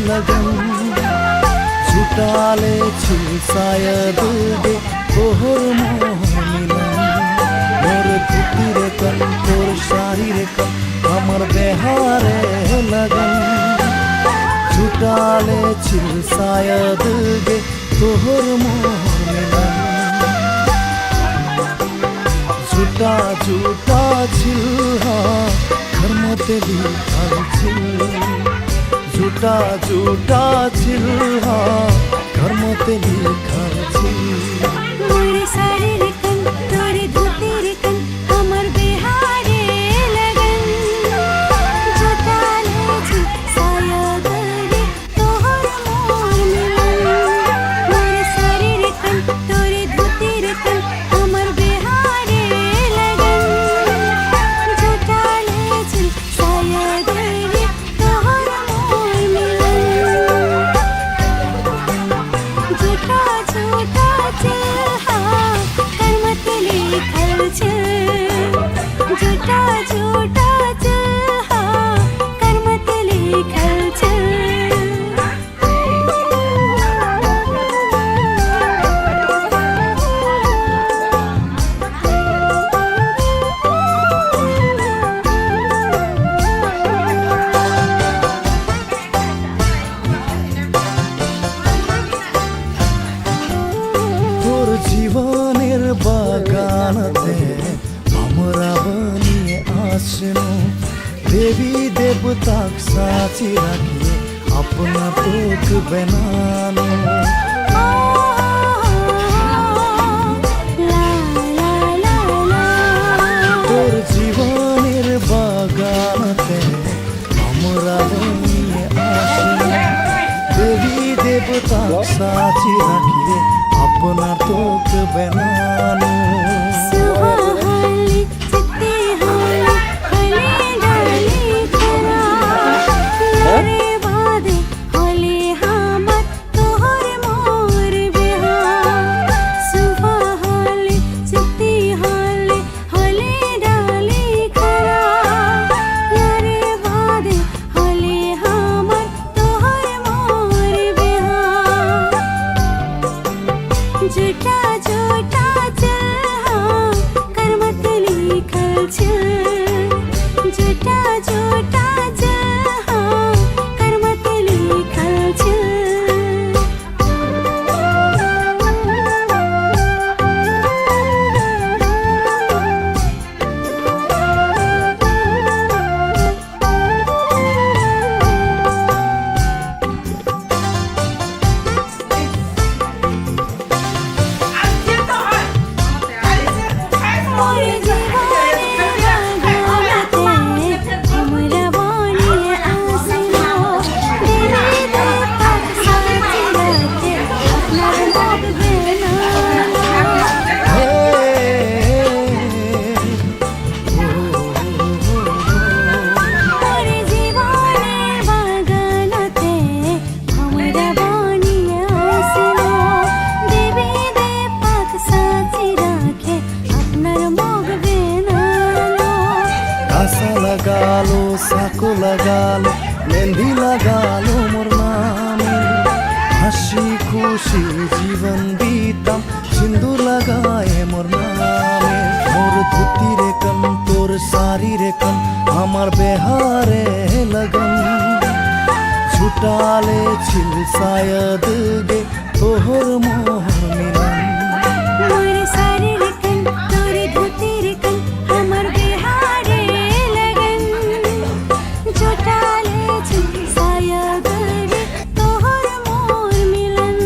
লগন। ছুটালে ছিল শায়দ গে তোহর মোহর মিলন। মোর ধুতির কান, তোর শাড়ির কান, আমার বেহারে লগন। ছুটালে ছিল শায়দ গে তোহর মোহর মিলন। জুটা জুটা ছিল হা, ঘর মতে লিখাল ছিল। জুটা জুটা ছিল হা, ঘর মতে লিখাল ছিল। মোর শাড়ির কান, তোর ধুতির কান, আমার বেহারে লগন। জুটালে ছিল শায়দ রে তোহর মোর মিলন। মোর শাড়ির কান, তোর ধুতির কান, আমার বেহারে লগন। জুটালে ছিল শায়দ রে তোহর মোর মিলন। জুটা জুটা ছিল হা, ঘর মতে লিখাল ছিল। জুটা জুটা ছিল হা, ঘর মতে লিখাল ছিল। গানতে আমরা বনিয়ে আসনু, দেবী দেবতাক সাচি রাখিয়ে আপনার তোক বেনানু। তোর জীবনের বাগানতে আমরা বনিয়ে আসনু, দেবী দেবতাক সাচি রাখিয়ে আপনার তোক বেনানু। সুহালি চিত্তি হালি, হালি ডালি খারা, ইয়ারে বাদে হালি হামার তোহর মোর বিহা। সুহালি চিত্তি হালি, হালি ডালি খারা, ইয়ারে বাদে হালি হামার তোহর মোর বিহা। জুটা জুটা চা, করমত লিখল ছিল। জুটা জুটা চা, করমত লিখল ছিল। মোর জীবনের বাগানতে ভ্রমরা বনিয়া আসিল, দেবী দেবতাক সাচি রাখে আপনার মগ বেনালো। কাসা লাগালো, সাকো লাগালো, মেন্দি লাগালো মোর নামে। হাসি খুশি জীবন দিতাম, সিন্দুর লাগায়ে মোর নামে। মোর ধুতির কান, তোর শাড়ির কান, আমার বিয়াহর লগন। ছুটালে ছিল শায়দ গে তোহর মোর মিলন। মোর শাড়ির কান, তোর ধুতির কান, আমার বিয়াহর লগন। ছুটালে ছিল শায়দ গে তোহর মোর মিলন।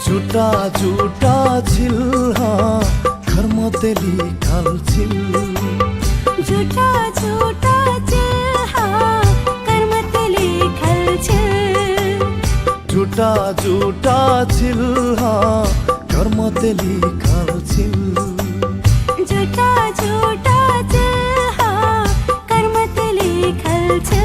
জুটা জুটা ছিল হা, করমত লিখল ছিল। জুটা জুটা ছিল হা, করমত লিখল ছিল। জুটা জুটা ছিল হা, করমত লিখল ছিল। জুটা জুটা ছিল হা, করমত লিখল ছিল।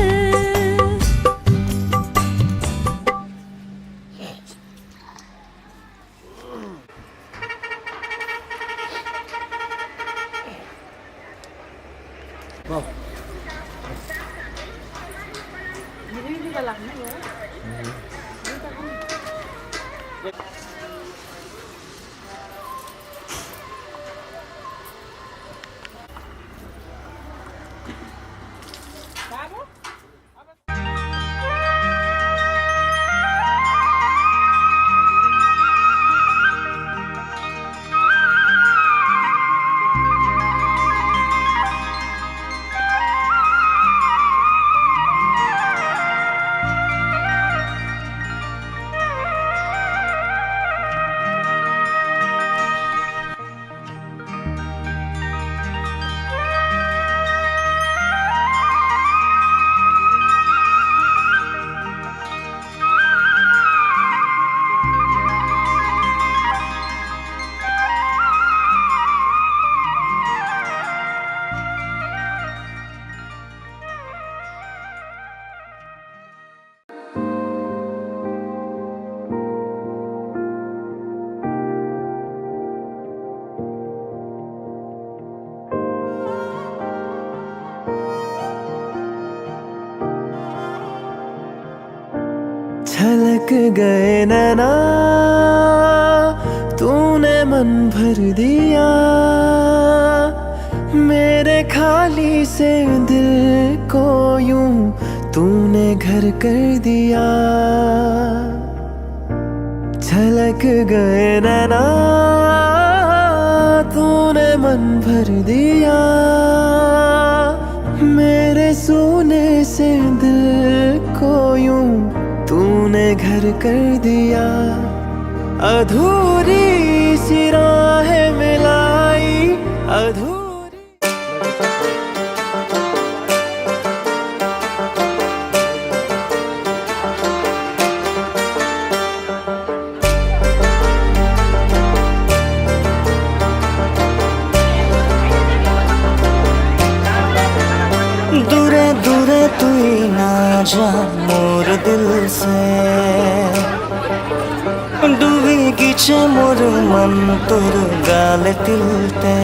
छलक गए नैना, तूने मन भर दिया। मेरे खाली से दिल को यूं तूने घर कर दिया। छलक गए नैना, तूने मन भर दिया। मेरे सूने से दिल को यूं तूने घर कर दिया। अधूरी सी राहें मिलाई, अधूरी। দূরে দূরে তুই না যা মোর দিল সে। ডুবি গেছে মোর মন তোর গালে তিলতে।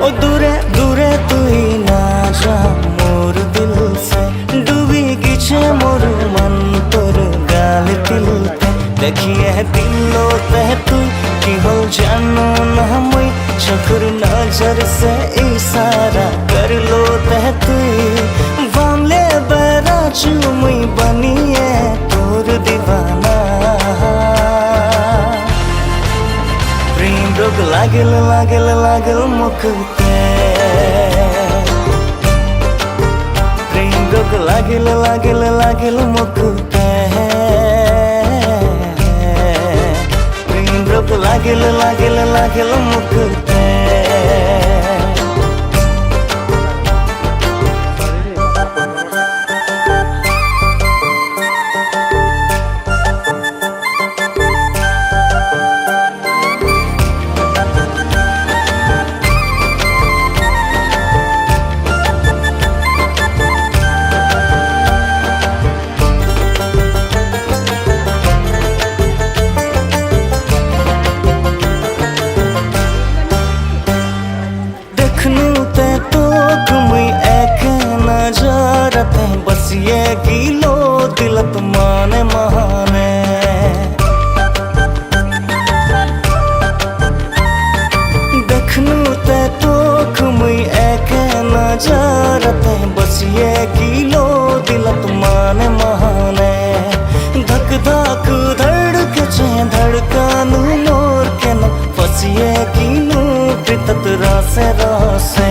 ও দূরে দূরে তুই না যা মোর দিল সে। ডুবি গেছে মোর মন তোর গালে তিলতে। দেখিয়ে দিল তে তুই কি হল জানো না মই। চকুর নজর সে ইশারা করলো তে তুই। বামলে বেড়া চুমুই বানিয়ে তোর দিবানা। প্রেম রোগ লাগিল, লাগিল, লাগিল মুখতে। প্রেম রোগ লাগিল, লাগিল, লাগিল মুখতে। প্রেম রোগ লাগিল, লাগিল, লাগিল মুখতে। দেখনু তে তোক মুই এক নজরতে বসিয়ে গিলো দিলত মানে মানে। দেখনু তে তোক মুই এক নজরতে বসিয়ে গিলো দিলত মানে মানে। ধক ধক ধড়কছে ধড়কন মোর কেন। ফসিয়ে গিনু পিতত রসে রসে।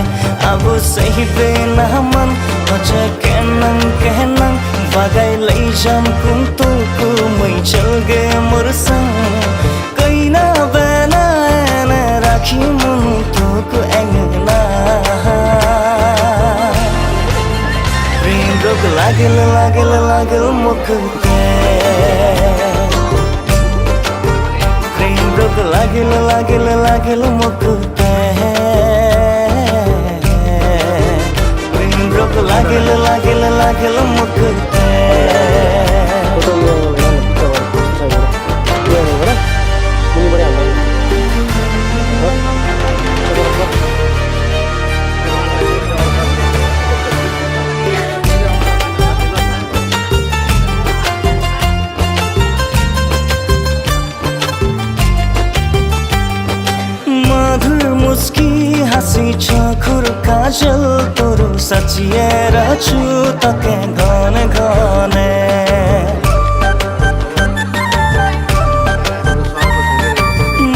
আবু সহিবে না মন হচ্ছে কেনং কেনং। বাগাই লই যাম কুন তোকু মুই চলগে মোর সং। কইনা বেনা এনে রাখি মন তোকু এংনা। প্রেম রোগ লাগিল লাগিল লাগিল মুখতে। প্রেম রোগ লাগিল লাগিল লাগিল মুখতে। প্রেম রোগ লাগিল লাগিল লাগিল মুখতে। মধুর মুস্কি হাসি চোখর কাজল তোর সাচিয়ে রাখু তোকে ঘনে ঘনে।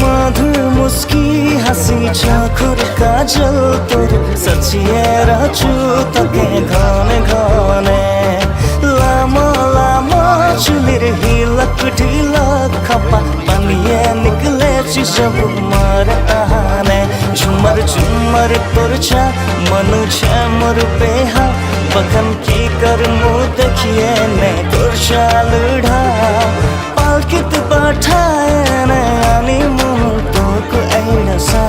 মধুর মুস্কি হাসি চোখর কাজল তোর সাচিয়ে রাখু তোকে ঘনে ঘনে। লামা লামা চুলির হিলক ঢিলক খপা পানিয়ে নিকলেছি সব মার আহানে। ঝুমর ঝুমর তোর ছা মনু ছা মোর বেহা। বখন কি করমু দেখিয়ে নে তোর চাল ঢা। পালকিত পাঠায় নে আনি মন তোকু এইডাসা।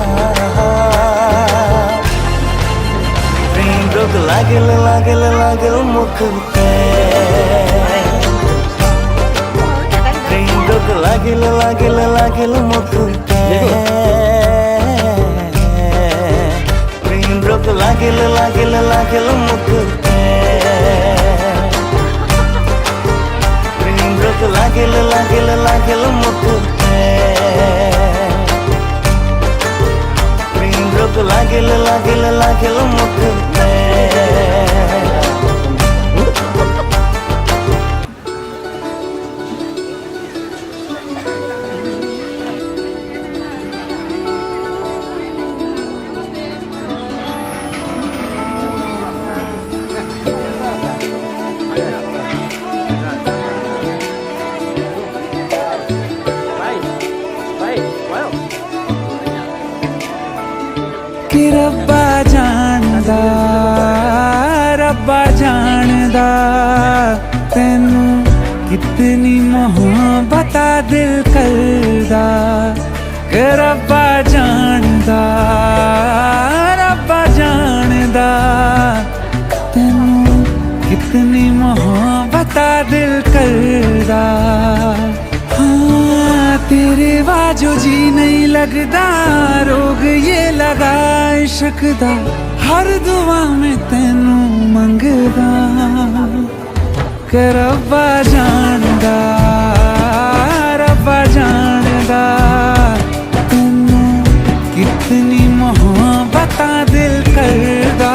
প্রেম রোগ লাগিল লাগিল লাগিল মুখতে। প্রেম রোগ লাগিল লাগিল লাগিল মুখতে। প্রেম রোগ লাগিল লাগিল লাগিল মুখতে। প্রেম রোগ লাগিল লাগিল লাগিল মুখতে। প্রেম রোগ লাগিল লাগিল লাগিল মুখতে। ਇਤਨੀ ਮੁਹੱਬਤ ਦਿਲ ਕਰਦਾ, ਕਿ ਰੱਬਾ ਜਾਣਦਾ, ਰੱਬਾ ਜਾਣਦਾ, ਤੈਨੂੰ ਕਿਤਨੀ ਮੁਹੱਬਤ ਦਿਲ ਕਰਦਾ। ਹਾਂ, ਤੇਰੇ ਵਾ ਜੋ ਜੀ ਨਹੀਂ ਲੱਗਦਾ, ਰੋਗ ਇਹ ਲਗਾ ਇਸ਼ਕ ਦਾ, ਹਰ ਦੁਆ ਮੈਂ ਤੈਨੂੰ ਮੰਗਦਾ। ਕਿ ਰੱਬਾ ਜਾਣਦਾ, ਰੱਬਾ ਜਾਣਦਾ, ਤੈਨੂੰ ਕਿਤਨੀ ਮੁਹੱਬਤ ਦਿਲ ਕਰਦਾ।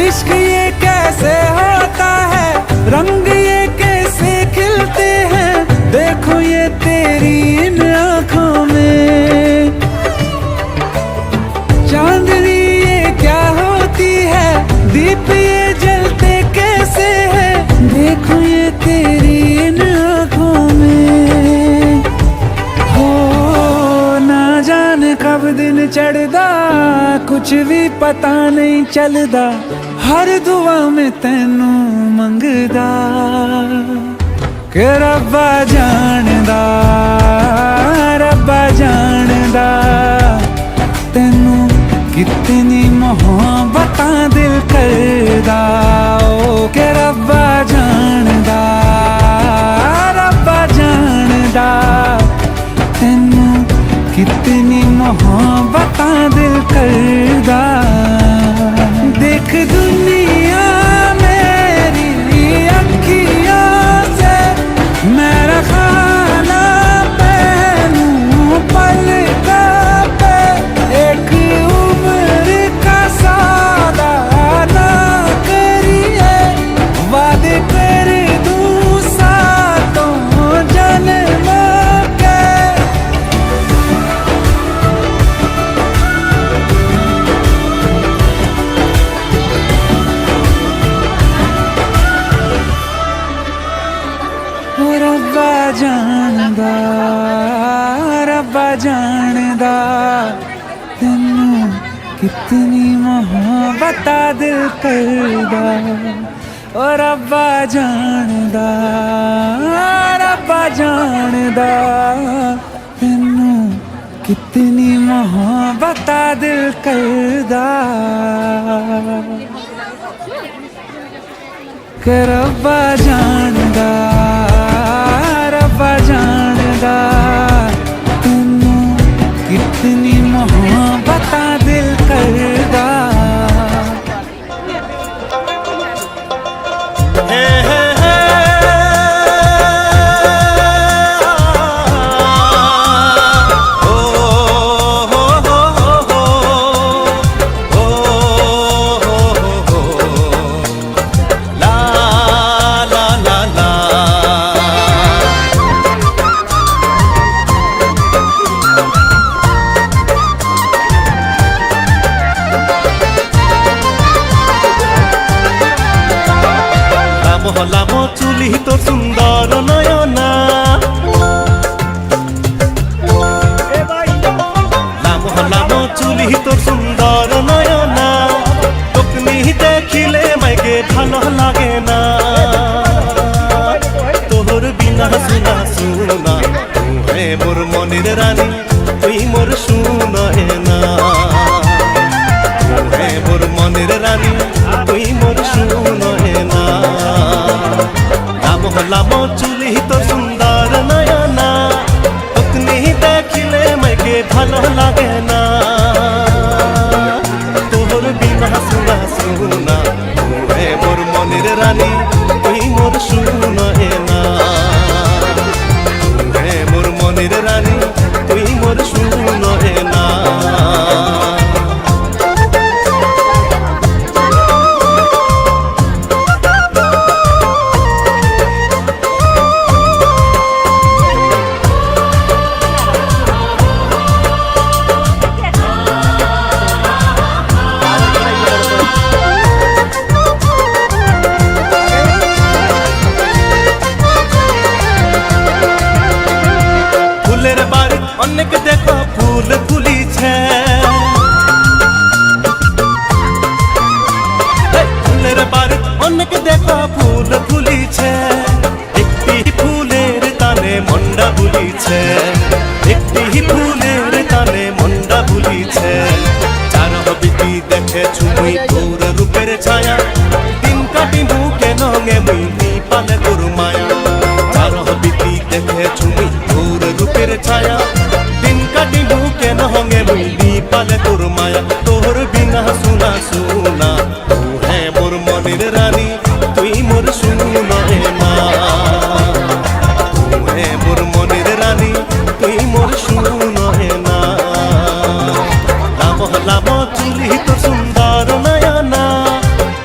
इश्क ये कैसे होता है, रंग ये कैसे खिलते हैं, देखो ये तेरी इन आँखों में। चांदनी ये क्या होती है, दीप ये जलते कैसे हैं, देखो ये तेरी इन आँखों में। हो, ना जाने कब दिन चढ़दा, कुछ भी पता नहीं चलदा, हर दुआ में ਤੈਨੂੰ ਮੰਗਦਾ। ਕਿ ਰੱਬਾ ਜਾਣਦਾ, ਰੱਬਾ ਜਾਣਦਾ, ਤੈਨੂੰ ਕਿਤਨੀ ਮੁਹੱਬਤ ਦਿਲ ਕਰਦਾ। ਓ ਕਿ ਰੱਬਾ ਜਾਣਦਾ, ਰੱਬਾ ਜਾਣਦਾ, ਤੈਨੂੰ ਕਿਤਨੀ ਮੁਹੱਬਤ ਦਿਲ ਕਰਦਾ। ਦੇਖ ਦੁਨੀਆ ਮੇਰੀ ਅੱਖੀਆਂ ਸੇ, ਮੇਰਾ ਖਾਨਾ ਪਹਿਲੂ ਪਲਕੋਂ ਪੇ, ਇੱਕ ਉਮਰ ਕਾ ਸੌਦਾ ਨਾ ਕਰੀਏ, ਵਾਦੇ ਕਰ ਦੂੰ ਸਾਤੋਂ ਜਨਮੋਂ ਕੇ। ਓ ਰੱਬਾ ਜਾਣਦਾ, ਰੱਬਾ ਜਾਣਦਾ, ਤੈਨੂੰ ਕਿਤਨੀ ਮੁਹੱਬਤ ਦਿਲ ਕਰਦਾ। ਓ ਰੱਬਾ ਜਾਣਦਾ, ਰੱਬਾ ਜਾਣਦਾ, ਤੈਨੂੰ ਕਿਤਨੀ ਮੁਹੱਬਤ ਦਿਲ ਕਰਦਾ। ਕਿ ਰੱਬਾ ਜਾਣਦਾ, ਰੱਬਾ ਜਾਣਦਾ, ਤੈਨੂੰ ਕਿਤਨੀ ਮੁਹੱਬਤ ਦਿਲ ਕਰਦਾ। লামো লামো চুলি তোর সুন্দর নয়না। লামো লামো চুলি তোর সুন্দর নয়না। তোক নি দেখিলে মাইকে ভালো লাগে না। তোর বিনা সুনা সুনা, তুই মোর মনের রানী। তুই মোর সুনয়না, তুই মোর মনের রানী, তুই মোর সুনয়না। লামো লামো চুলি তোর সুন্দর নয়না, তোক নি দেখিলে মাইকে ভালো লাগে না। তোর বিনা সুনা সুনা, রানী, তুই মোর সুনয়না। তুই হে মোর মনের রানী, তুই মোর সুনয়না। ফুলর বাড়িত অনেক দেখা ফুল ফুলিছে। হে, ফুলর বাড়িত অনেক দেখা ফুল ফুলিছে। একটি ফুলর তানে মনডা ভুলিছে, একটি ফুলর তানে মনডা ভুলিছে। যার হাবিত দেখেছু মুই তোর রূপর ছায়া, দিন কাটিমু কেনে ঙে মুই নি পালে তোর মায়া। যার হাবিত দেখেছু মুই তোর রূপর ছায়া, দিন কাটিমু কেনে ঙে মুই নি পালে তোর মায়া। তোর বিনা সুনা সুনা। তুই হে মোর মনের রানী, তুই মোর সুনয়না। তুই হে মোর মনের রানী, তুই মোর সুনয়না। লামো লামো চুলি তোর সুন্দর নয়না,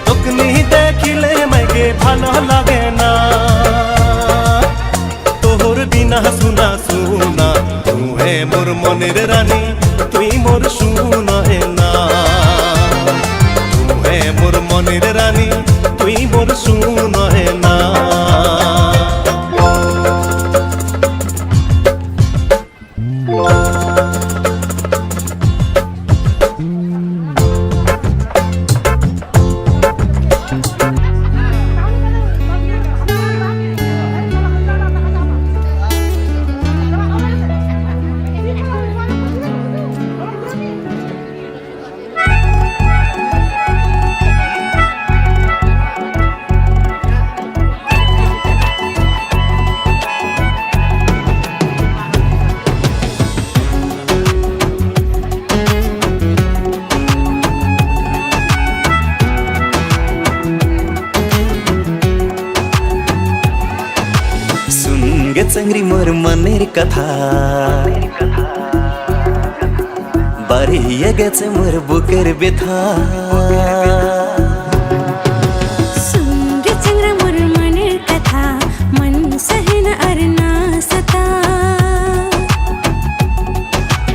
তোক নি দেখিলে মাইকে ভালো লাগে না। তোর বিনা সুনা সুনা, তুই হে মোর মনের রানী, তুই মোর সুনয়না। তুই হে মোর মনের রানী, তুই মোর সুনয়না। सुन गे चंगरी मोर मनेर कथा, बारी एगेच मोर बुकेर बेथा। सुन गे चंगरा मोर मनेर कथा, मन सहे न अर ना सता।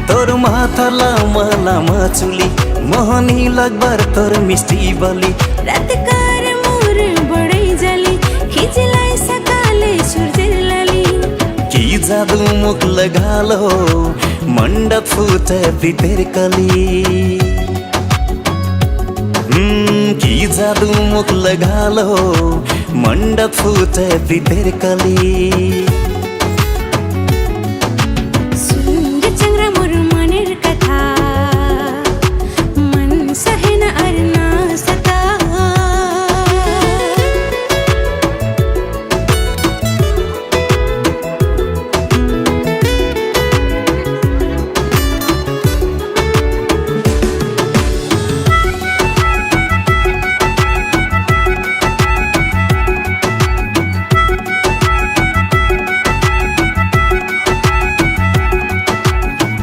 तोर माथा लामा लामा चुली, मोहनी लगबार तोर मिस्टी बली। रात कर मोर बड़ई जाली, खिजलाई सकाले सुरजेर लाली। की जादू मुख लगालो, मंडत फूटे प्रीतेर कली। हम्म, की जादू मुख लगालो, मंडत फूटे प्रीतेर कली। सुन गे चंगरा मोर मनेर कथा, मन सहे न अर ना सता।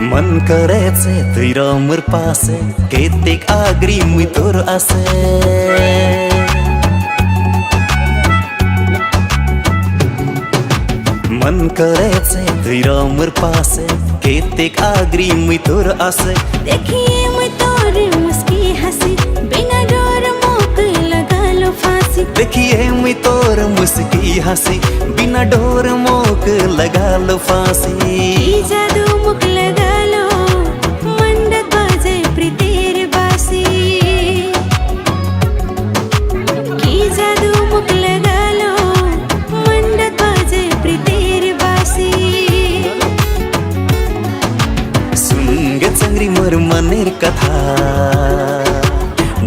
मन करेछे तुई रह मोर पासे, केतेक आगरी मुई तोर आसे। मन करेछे तुई रह मोर पासे, केतेक आगरी मुई तोर आसे। देखिए मुई तोर मुस्की हँसी, बिना डोर मोक लगालो फाँसी। देखिए मुई तोर मुस्की हँसी, बिना डोर मोक लगालो फाँसी। की जादू मोक लगालो, मंडत बजे प्रीतेर बाँसी। की जादू मोक लगालो, मंडत बजे प्रीतेर बाँसी। सुन गे चंगरी मोर मनेर कथा,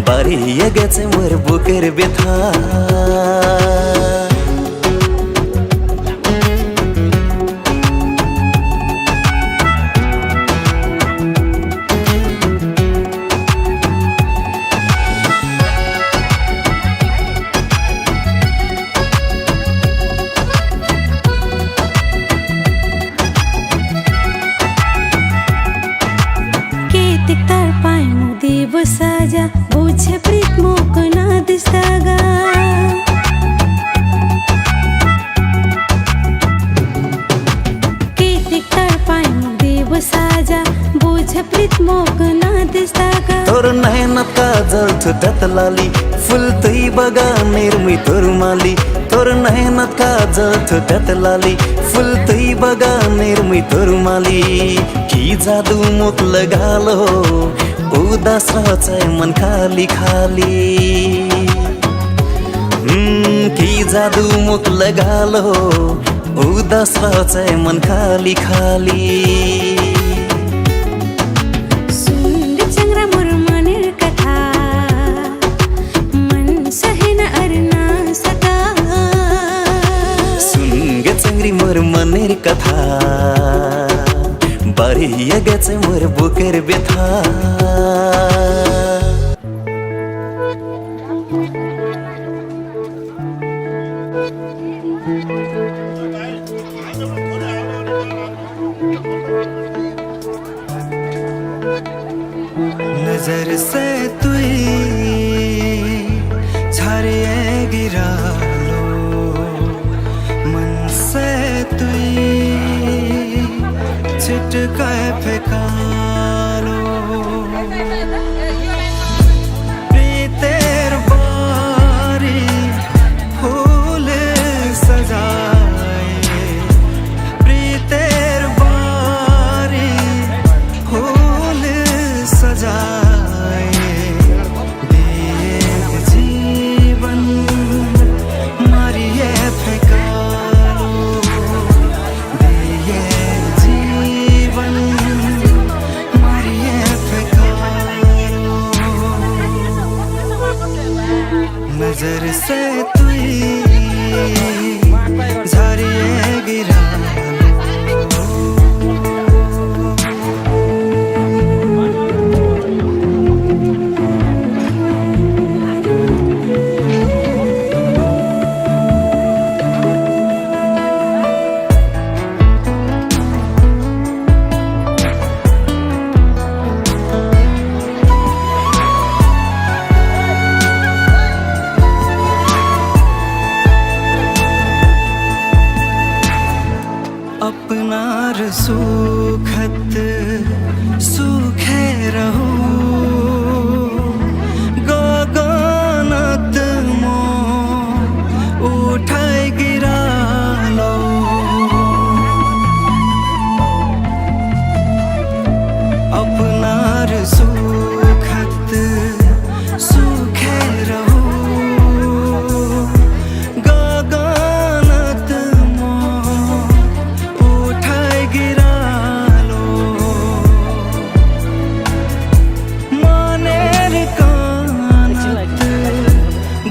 बारी एगेच मोर बुकेर बेथा। काजल थ्यो त्यात लाली, फुल त्वयी बगानेर मुई तोर माली। तोर नैनात काजल थ्यो त्यात लाली, फुल त्वयी बगानेर मुई तोर माली। की जादू मुक लगालो, उदास रहचै मन खाली खाली। हम्म, की जादू मुक लगालो, उदास रहचै मन खाली खाली। सुन रे चंगरा मोर मनेर कथा, मन सहे ना अर ना सका। सुन गे चंगरी मोर मनेर कथा, बारी अगेच मोर बुकेर बेथा। नजर से तुई झरिए गिरालो, मन से तुई छिटकाए फेकालो। प्रीतेर बारी फूल सजाए, प्रीतेर बारी फूल सजाए, दिए जीवन मारिए फेकालो। दिए जीवन मारिए फेकालो। नजर से तुई झरिए गिरालो। अपनार सुखत सुखे रहू, गगनत मो उठाई गिरालो। अपनार सुखत सुखे रहू, गगनत मो उठाई गिरालो। मनेर कानत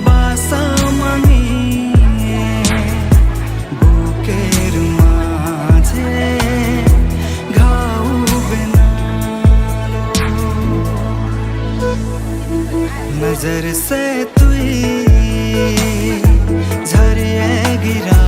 बासा मानिए, बुकेर माझे घाउ बेनालो। नजर से तुई झरिए गिरालो।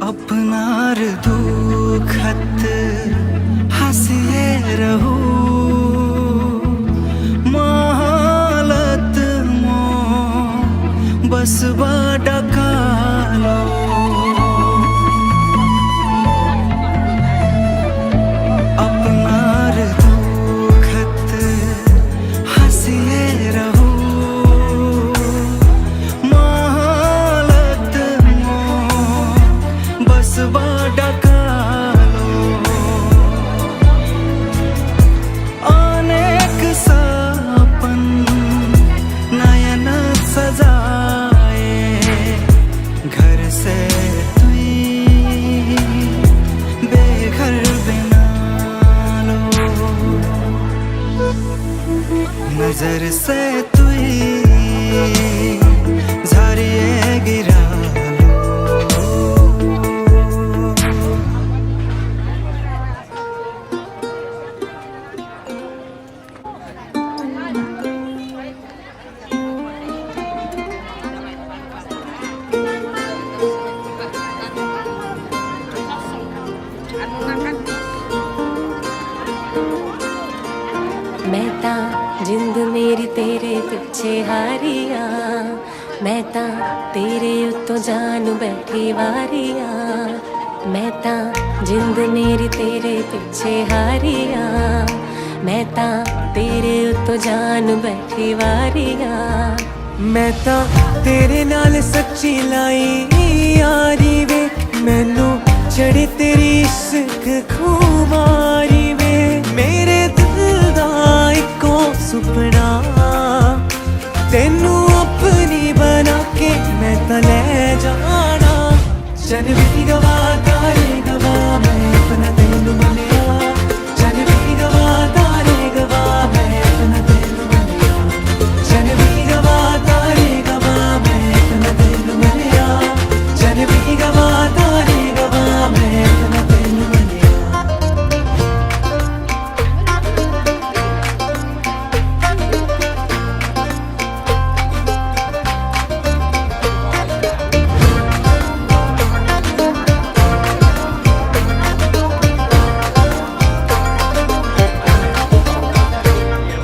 अपनार दुखत हँसिए रहू, माहौलत मो बसबा डकालो। अपनार दुखत हँसिए रहू, माहौलत मो बसबा डकालो। अनेक सपन नयन सजाए, घर से तुई बेघर बेनालो। नजर से तुई झरिए गिरालो। ਤੇਰੇ ਪਿੱਛੇ ਹਾਰੀ ਆਂ, ਮੈਂ ਤਾਂ ਤੇਰੇ ਉੱਤੋਂ ਜਾਨ ਬੈਠੀ ਵਾਰੀ ਆਂ, ਮੈਂ ਤਾਂ ਜਿੰਦ ਮੇਰੀ ਤੇਰੇ ਪਿੱਛੇ ਹਾਰੀ ਆਂ, ਮੈਂ ਤਾਂ ਤੇਰੇ ਉੱਤੋਂ ਜਾਨ ਬੈਠੀ ਵਾਰੀ ਆਂ। ਮੈਂ ਤਾਂ ਤੇਰੇ ਨਾਲ ਸੱਚੀ ਲਾਈ ਯਾਰੀ ਵੇ, ਮੈਨੂੰ ਚੜ੍ਹੀ ਤੇਰੀ ਇਸ਼ਕ ਖੁਮਾਰੀ ਵੇ। ਮੇਰੇ ਦਿਲ ਦਾ ਇੱਕੋ ਸੁਪਨਾ, ਤੈਨੂੰ ਆਪਣੀ ਬਣਾ ਕੇ ਮੈਂ ਤਾਂ ਲੈ ਜਾਣਾ। ਚੰਨ ਵੀ ਗਵਾ, ਤਾਰੇ ਗਵਾ, ਮੈਂ ਆਪਣਾ ਤੈਨੂੰ ਮੰਨਿਆ। ਚੰਨ ਵੀ ਗਵਾ, ਤਾਰੇ ਗਵਾ, ਮੈਂ ਆਪਣਾ ਤੈਨੂੰ ਮੰਨਿਆ। ਚੰਨ ਵੀ ਗਵਾ, ਤਾਰੇ ਗਵਾ, ਮੈਂ ਆਪਣਾ ਤੈਨੂੰ ਮੰਨਿਆ। ਚੰਨ ਵੀ ਗਵਾ, ਤਾਰੇ ਗਵਾ, ਮੈਂ ਆਪਣਾ ਤੈਨੂੰ ਮੰਨਿਆ।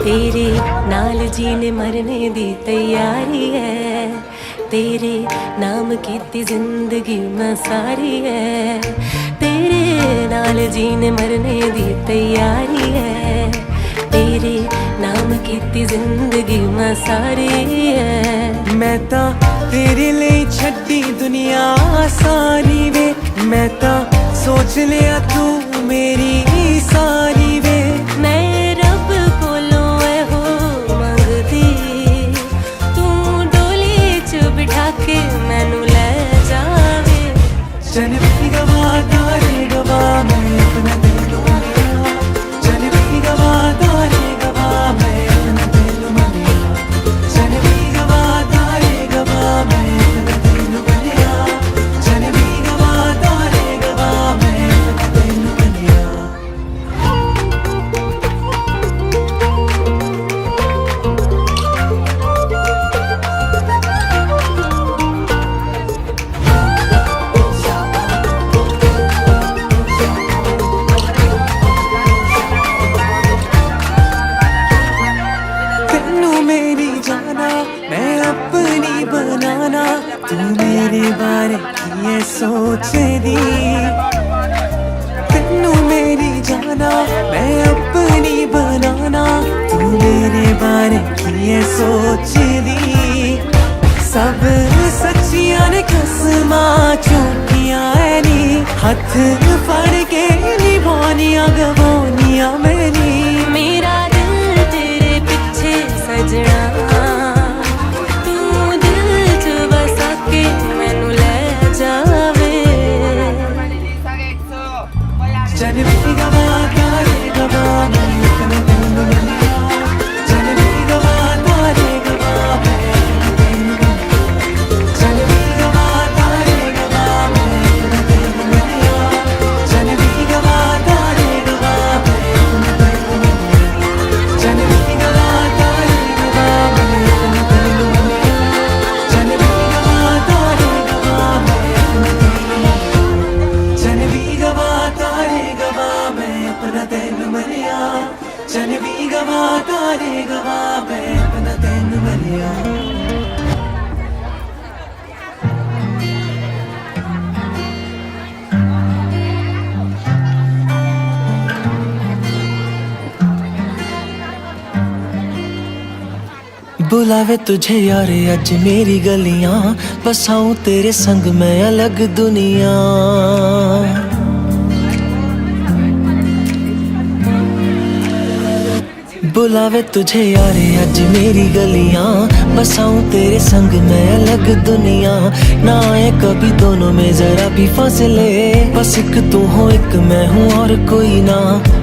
ਤੇਰੇ ਨਾਲ ਜੀਣੇ ਮਰਨੇ ਦੀ ਤਿਆਰੀ ਹੈ, ਤੇਰੇ ਨਾਮ ਕੀ ਤੀ ਜ਼ਿੰਦਗੀ ਮੈਂ ਸਾਰੀ ਹੈ, ਤੇਰੇ ਨਾਲ ਜੀਣੇ ਮਰਨੇ ਦੀ ਤਿਆਰੀ ਹੈ, ਤੇਰੇ ਨਾਮ ਕੀ ਤੀ ਜ਼ਿੰਦਗੀ ਮੈਂ ਸਾਰੀ ਹੈ। ਮੈਂ ਤਾਂ ਤੇਰੇ ਲਈ ਛੱਡੀ ਦੁਨੀਆ ਸਾਰੀ ਵੇ, ਮੈਂ ਤਾਂ ਸੋਚ ਲਿਆ ਤੂੰ ਮੇਰੀ ਸਾਰੀ ਵੇ। ਮੈਂ ਰੱਬ ਕੋਲੋਂ ਇਹੋ ਮੰਗਦੀ, ਤੂੰ ਡੋਲੀ ਚ ਬਿਠਾ ਕੇ ਮੈਨੂੰ ਲੈ ਜਾਵੇਂ। ਚੰਨ ਵੀ ਗਵਾ, ਤਾਰੇ ਗਵਾ, ਮੈਂ ਆਪਣਾ ਤੈਨੂੰ ਮੰਨਿਆ। ਚੰਨ ਵੀ ਗਵਾ, ਤਾਰੇ ਗਵਾ, ਮੈਂ ਆਪਣਾ ਤੈਨੂੰ ਮੰਨਿਆ। ਚੰਨ ਵੀ ਗਵਾ, ਤਾਰੇ ਗਵਾ, ਮੈਂ ਆਪਣਾ ਤੈਨੂੰ ਮੰਨਿਆ। ਚੰਨ ਵੀ ਗਵਾ, ਤਾਰੇ ਗਵਾ, ਮੈਂ ਆਪਣਾ ਤੈਨੂੰ ਮੰਨਿਆ। ਤੈਨੂੰ ਮੇਰੀ ਜਾਨਾ, ਮੈਂ ਆਪਣੀ ਬਨਾਨਾ, ਤੂੰ ਮੇਰੇ ਬਾਰੇ ਕੀ ਐ ਸੋਚਦੀ? ਤੈਨੂੰ ਮੇਰੀ ਜਾਨਾ, ਮੈਂ ਆਪਣੀ ਬਨਾਨਾ, ਤੂੰ ਮੇਰੇ ਬਾਰੇ ਕੀ ਐ ਸੋਚਦੀ? ਸਭ ਸੱਚੀਆਂ ਨੇ ਕਸਮਾਂ, ਝੂਠੀਆਂ ਐ ਨੀ, ਹੱਥ ਫੜ ਕੇ ਨਿਭਾਉਣੀਆਂ, ਗਵਾਉਣੀਆਂ ਮੈਂ ਨੀ। ਮੇਰਾ ਦਿਲ ਤੇਰੇ ਪਿੱਛੇ ਸਜਣਾ, ਤੂੰ ਦਿਲ ਚ ਵਸਾ ਕੇ ਮੈਨੂੰ ਲੈ ਜਾਵੇ। ਚੰਨ ਵੀ ਗਵਾ, ਤਾਰੇ ਗਵਾ, ਮੈਂ ਆਪਣਾ ਤੈਨੂੰ ਮੰਨਿਆ। ਚੰਨ ਵੀ ਗਵਾ, ਤਾਰੇ ਗਵਾ, ਮੈਂ ਆਪਣਾ ਤੈਨੂੰ ਮੰਨਿਆ। ਚੰਨ ਵੀ ਗਵਾ, ਤਾਰੇ ਗਵਾ, ਮੈਂ ਆਪਣਾ ਤੈਨੂੰ ਮੰਨਿਆ। ਚੰਨ ਵੀ ਗਵਾ, ਤਾਰੇ ਗਵਾ, ਮੈਂ ਆਪਣਾ ਤੈਨੂੰ ਬੁਲਾਵੇ ਤੁਝੇ ਯਾਰੇ ਅੱਜ ਮੇਰੀ ਗਲੀਆਂ, ਬਸਾਊਂ ਤੇਰੇ ਸੰਗ ਮੈਂ ਅਲੱਗ ਦੁਨੀਆ। ਬੁਲਾਵੇ ਤੁਝੇ ਯਾਰੇ ਅੱਜ ਮੇਰੀ ਗਲੀਆਂ, ਬਸਾਊਂ ਤੇਰੇ ਸੰਗ ਮੈਂ ਅਲੱਗ ਦੁਨੀਆ। ਨਾ ਆਏ ਕਭੀ ਦੋਨੋਂ ਮੇਂ ਜ਼ਰਾ ਭੀ ਫਾਸਲੇ, ਬਸ ਇੱਕ ਤੂੰ ਹੋ ਇੱਕ ਮੈਂ ਹੂੰ ਔਰ ਕੋਈ ਨਾ।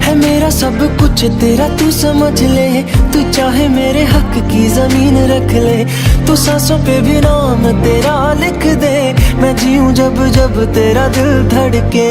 ਹੈ ਮੇਰਾ ਸਭ ਕੁਛ ਤੇਰਾ ਤੂੰ ਸਮਝ ਲੇ, ਤੂੰ ਚਾਹੇ ਮੇਰੇ ਹੱਕ ਕੀ ਜ਼ਮੀਨ ਰੱਖ ਲੇ, ਤੂੰ ਸਾਂਸੋਂ ਪੇ ਭੀ ਨਾਮ ਤੇਰਾ ਲਿਖ ਦੇ, ਮੈਂ ਜੀਊਂ ਜਬ ਜਬ ਤੇਰਾ ਦਿਲ ਧੜਕੇ।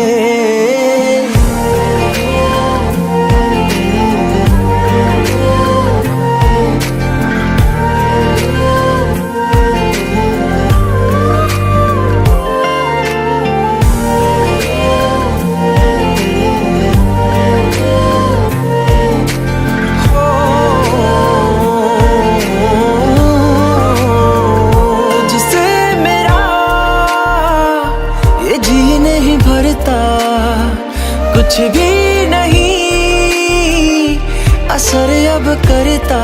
कुछ भी नहीं असर अब करता।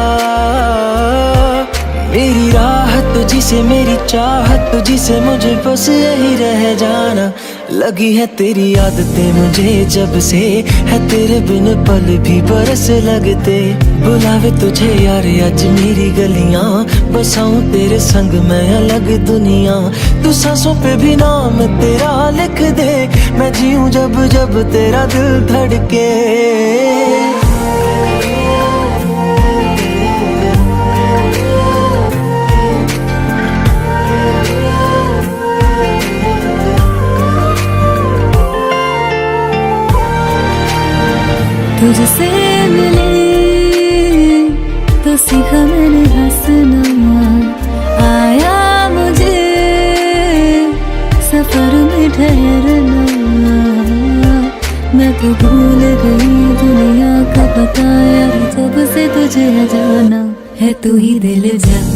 मेरी राहत तुझसे, मेरी चाहत तुझसे, मुझे बस यही रह जाना। लगी है तेरी आदतें मुझे जब से, है तेरे बिन पल भी बरस लगते। बुलावे तुझे यार आज मेरी गलियां, बसाऊं तेरे संग मैं अलग दुनिया। तू सांसों पे भी नाम तेरा लिख दे, मैं जीऊं जब जब तेरा दिल धड़के। तुझसे मिले तो सीखा मैंने हंसना, आया मुझे सफर में ठहरना। मैं तो भूल गई दुनिया का पता यार, जब से तुझे जाना। है तू ही दिल जान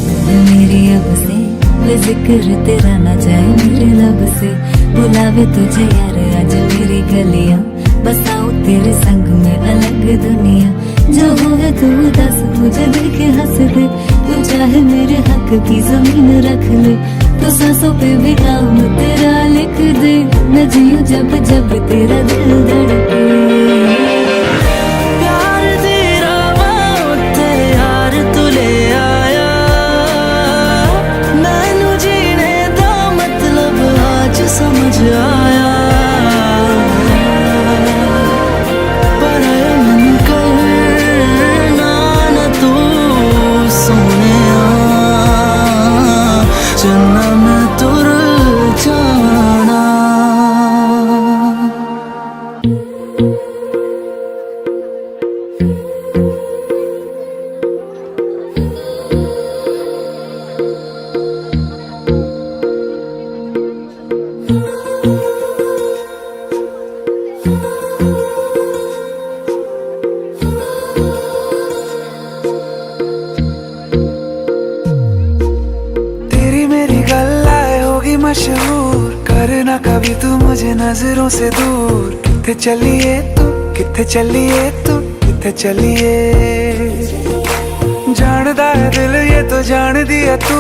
मेरी अब से, वे जिक्र तेरा ना जाए मेरे लब से। बुलावे तुझे यार आज मेरी गलियां, बसाऊं तेरे संग मैं अलग दुनिया। जो होवे तू दस मुझे देख हंस दे, तू चाहे मेरे हक की जमीन रख ले। तू सांसों पे भी नाम तेरा लिख दे, मैं जीऊं जब जब तेरा दिल धड़के। प्यार तेरा मैं उत्ते यार तू ले आया, मैनू जीने दा मतलब आज समझ आया। पर मन करना ना तू सोनिया, चन्ना मैं तुर जाना। तेरी मेरी गल्ला होगी मशहूर, करना कभी तू मुझे नजरों से दूर। कित्थे चलिए तू, कित्थे चलिए तू, कित्थे चलिए। जानदा है दिल ये तो जानदी है तू,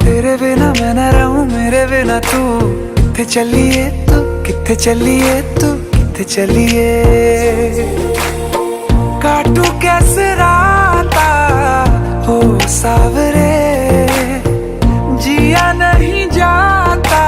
तेरे बिना मैं ना रहूं मेरे बिना तू। कित्थे चलिए तू, कित्थे चलिए तू, कित्थे चलिए। काटू कैसे राता हो सावरे, जिया नहीं जाता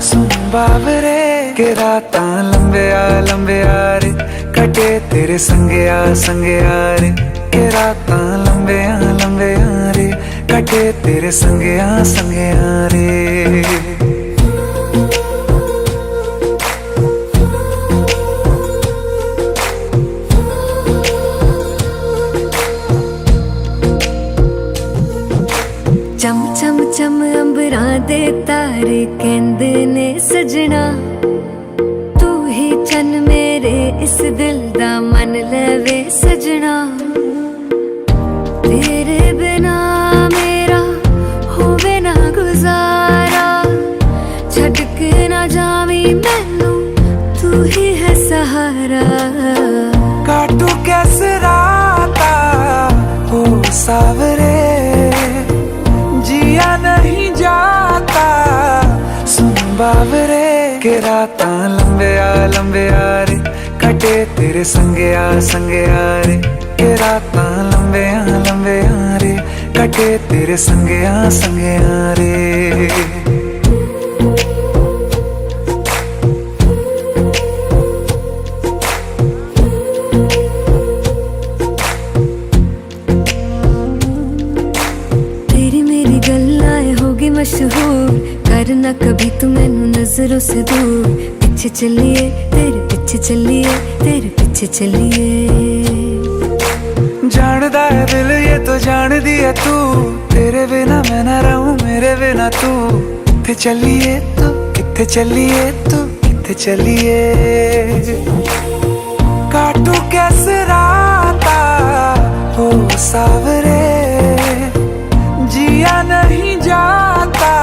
सुन बावरे। के रातां लंबिया लंबिया रे, कटे तेरे संगेया संगेया रे। के रातां लंबिया लंबिया रे, कटे तेरे संगेया संगेया रे। ਚਮ ਚਮ ਚਮ ਅੰਬਰਾਂ ਦੇ ਤਾਰੇ ਕਹਿੰਦੇ ਨੇ ਸਜਣਾ, ਤੂੰ ਹੀ ਚੰਨ ਮੇਰੇ ਇਸ ਦਿਲ ਦਾ, ਮੰਨ ਲੈ ਵੇ ਸਜਣਾ। ਤੇਰੇ ਬਿਨਾ ਮੇਰਾ ਹੋਵੇ ਨਾ ਗੁਜ਼ਾਰਾ, ਛੱਡ ਕੇ ਨਾ ਜਾਵੀਂ ਮੈਨੂੰ, ਤੂੰ ਹੀ ਹੈ ਸਹਾਰਾ। काटू कैसे राता हो सावरे, जिया नहीं जाता सुन बावरे। के रातां लंबिया लंबिया रे, कटे तेरे संगेया संगेया रे। के रातां लंबिया लंबिया रे, कटे तेरे संगेया संगेया रे। ਤੇਰੀ ਮੇਰੀ ਗੱਲਾਂ ਏ ਹੋ ਗਈ ਮਸ਼ਹੂਰ, ਕਰਨਾ ਕਭੀ ਤੂੰ ਮੈਨੂੰ ਨਜ਼ਰੋਂ ਸੇ ਦੂਰ। ਪਿੱਛੇ ਚੱਲੀਏ, ਤੇਰੇ ਪਿੱਛੇ ਚੱਲੀਏ, ਤੇਰੇ ਪਿੱਛੇ ਚੱਲੀਏ। जानदा है दिल ये तो जानदी है तू, तेरे बिना मैं ना रहूं मेरे बिना तू। कित्थे चलिए तू, कित्थे चलिए तू, कित्थे चलिए। काटू कैसे राता हो सावरे, जिया नहीं जाता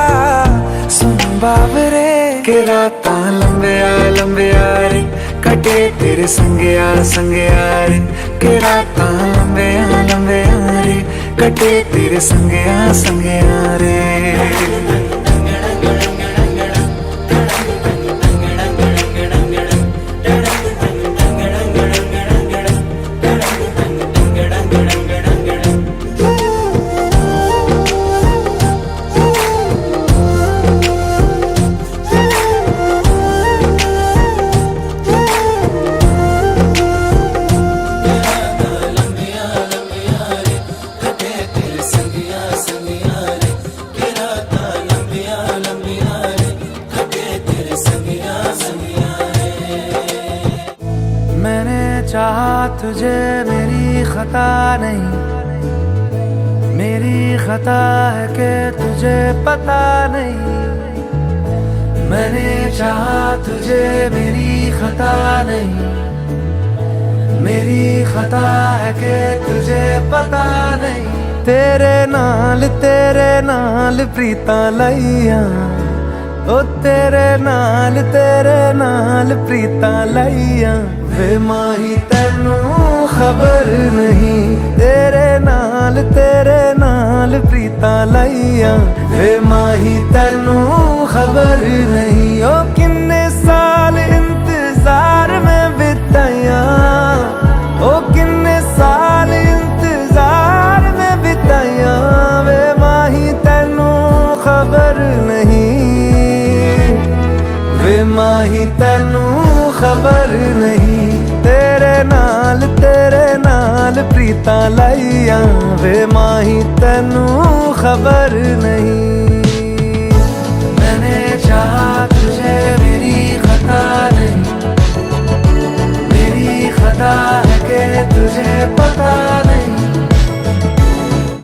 सुन बावरे। के रातां लंबिया लंबिया रे, कटे ਤੇਰੇ ਸੰਗਿਆ, ਸੰਗਿਆ ਰੇ, ਕਿ ਰਾਤਾਂ ਲੰਬੀਆਂ, ਲੰਬੀਆਂ ਰੇ, ਕੱਟੇ ਤੇਰੇ ਸੰਗਿਆ, ਸੰਗਿਆ ਰੇ। मैंने चाहा तुझे, मेरी खता नहीं, मेरी खता है कि तुझे पता नहीं। मैंने चाहा तुझे, मेरी खता नहीं, मेरी खता है कि तुझे पता नहीं। ਤੇਰੇ ਨਾਲ, ਤੇਰੇ ਨਾਲ ਪ੍ਰੀਤਾਂ ਲਾਈਆਂ, ਓ ਤੇਰੇ ਨਾਲ, ਤੇਰੇ ਨਾਲ ਪ੍ਰੀਤਾਂ ਲਾਈਆਂ। ਵੇ ਮਾਹੀ ਤੈਨੂੰ ਖਬਰ ਨਹੀਂ, ਤੇਰੇ ਨਾਲ, ਤੇਰੇ ਨਾਲ ਪ੍ਰੀਤਾਂ ਲਾਈਆਂ। ਵੇ ਮਾਹੀ ਤੈਨੂੰ ਖਬਰ ਨਹੀਂ, ਓ ਕਿੰਨੇ ਸਾਲ ਇੰਤਜ਼ਾਰ ਮੈਂ ਬਿਤਾਇਆ, ਓ ਕਿੰਨੇ ਸਾਲ ਇੰਤਜ਼ਾਰ ਮੈਂ ਬਿਤਾਇਆ। ਵੇ ਮਾਹੀ ਤੈਨੂੰ ਖਬਰ ਨਹੀਂ, ਵੇ ਮਾਹੀ ਤੈਨੂੰ ਖਬਰ ਨਹੀਂ। ਤੇਰੇ ਨਾਲ, ਤੇਰੇ ਨਾਲ ਪ੍ਰੀਤਾਂ ਲਾਈਆਂ, ਵੇ ਮਾਹੀ ਤੈਨੂੰ ਖਬਰ ਨਹੀਂ। मैंने चाहा तुझे, मेरी खता नहीं, मेरी खता है कि तुझे पता नहीं।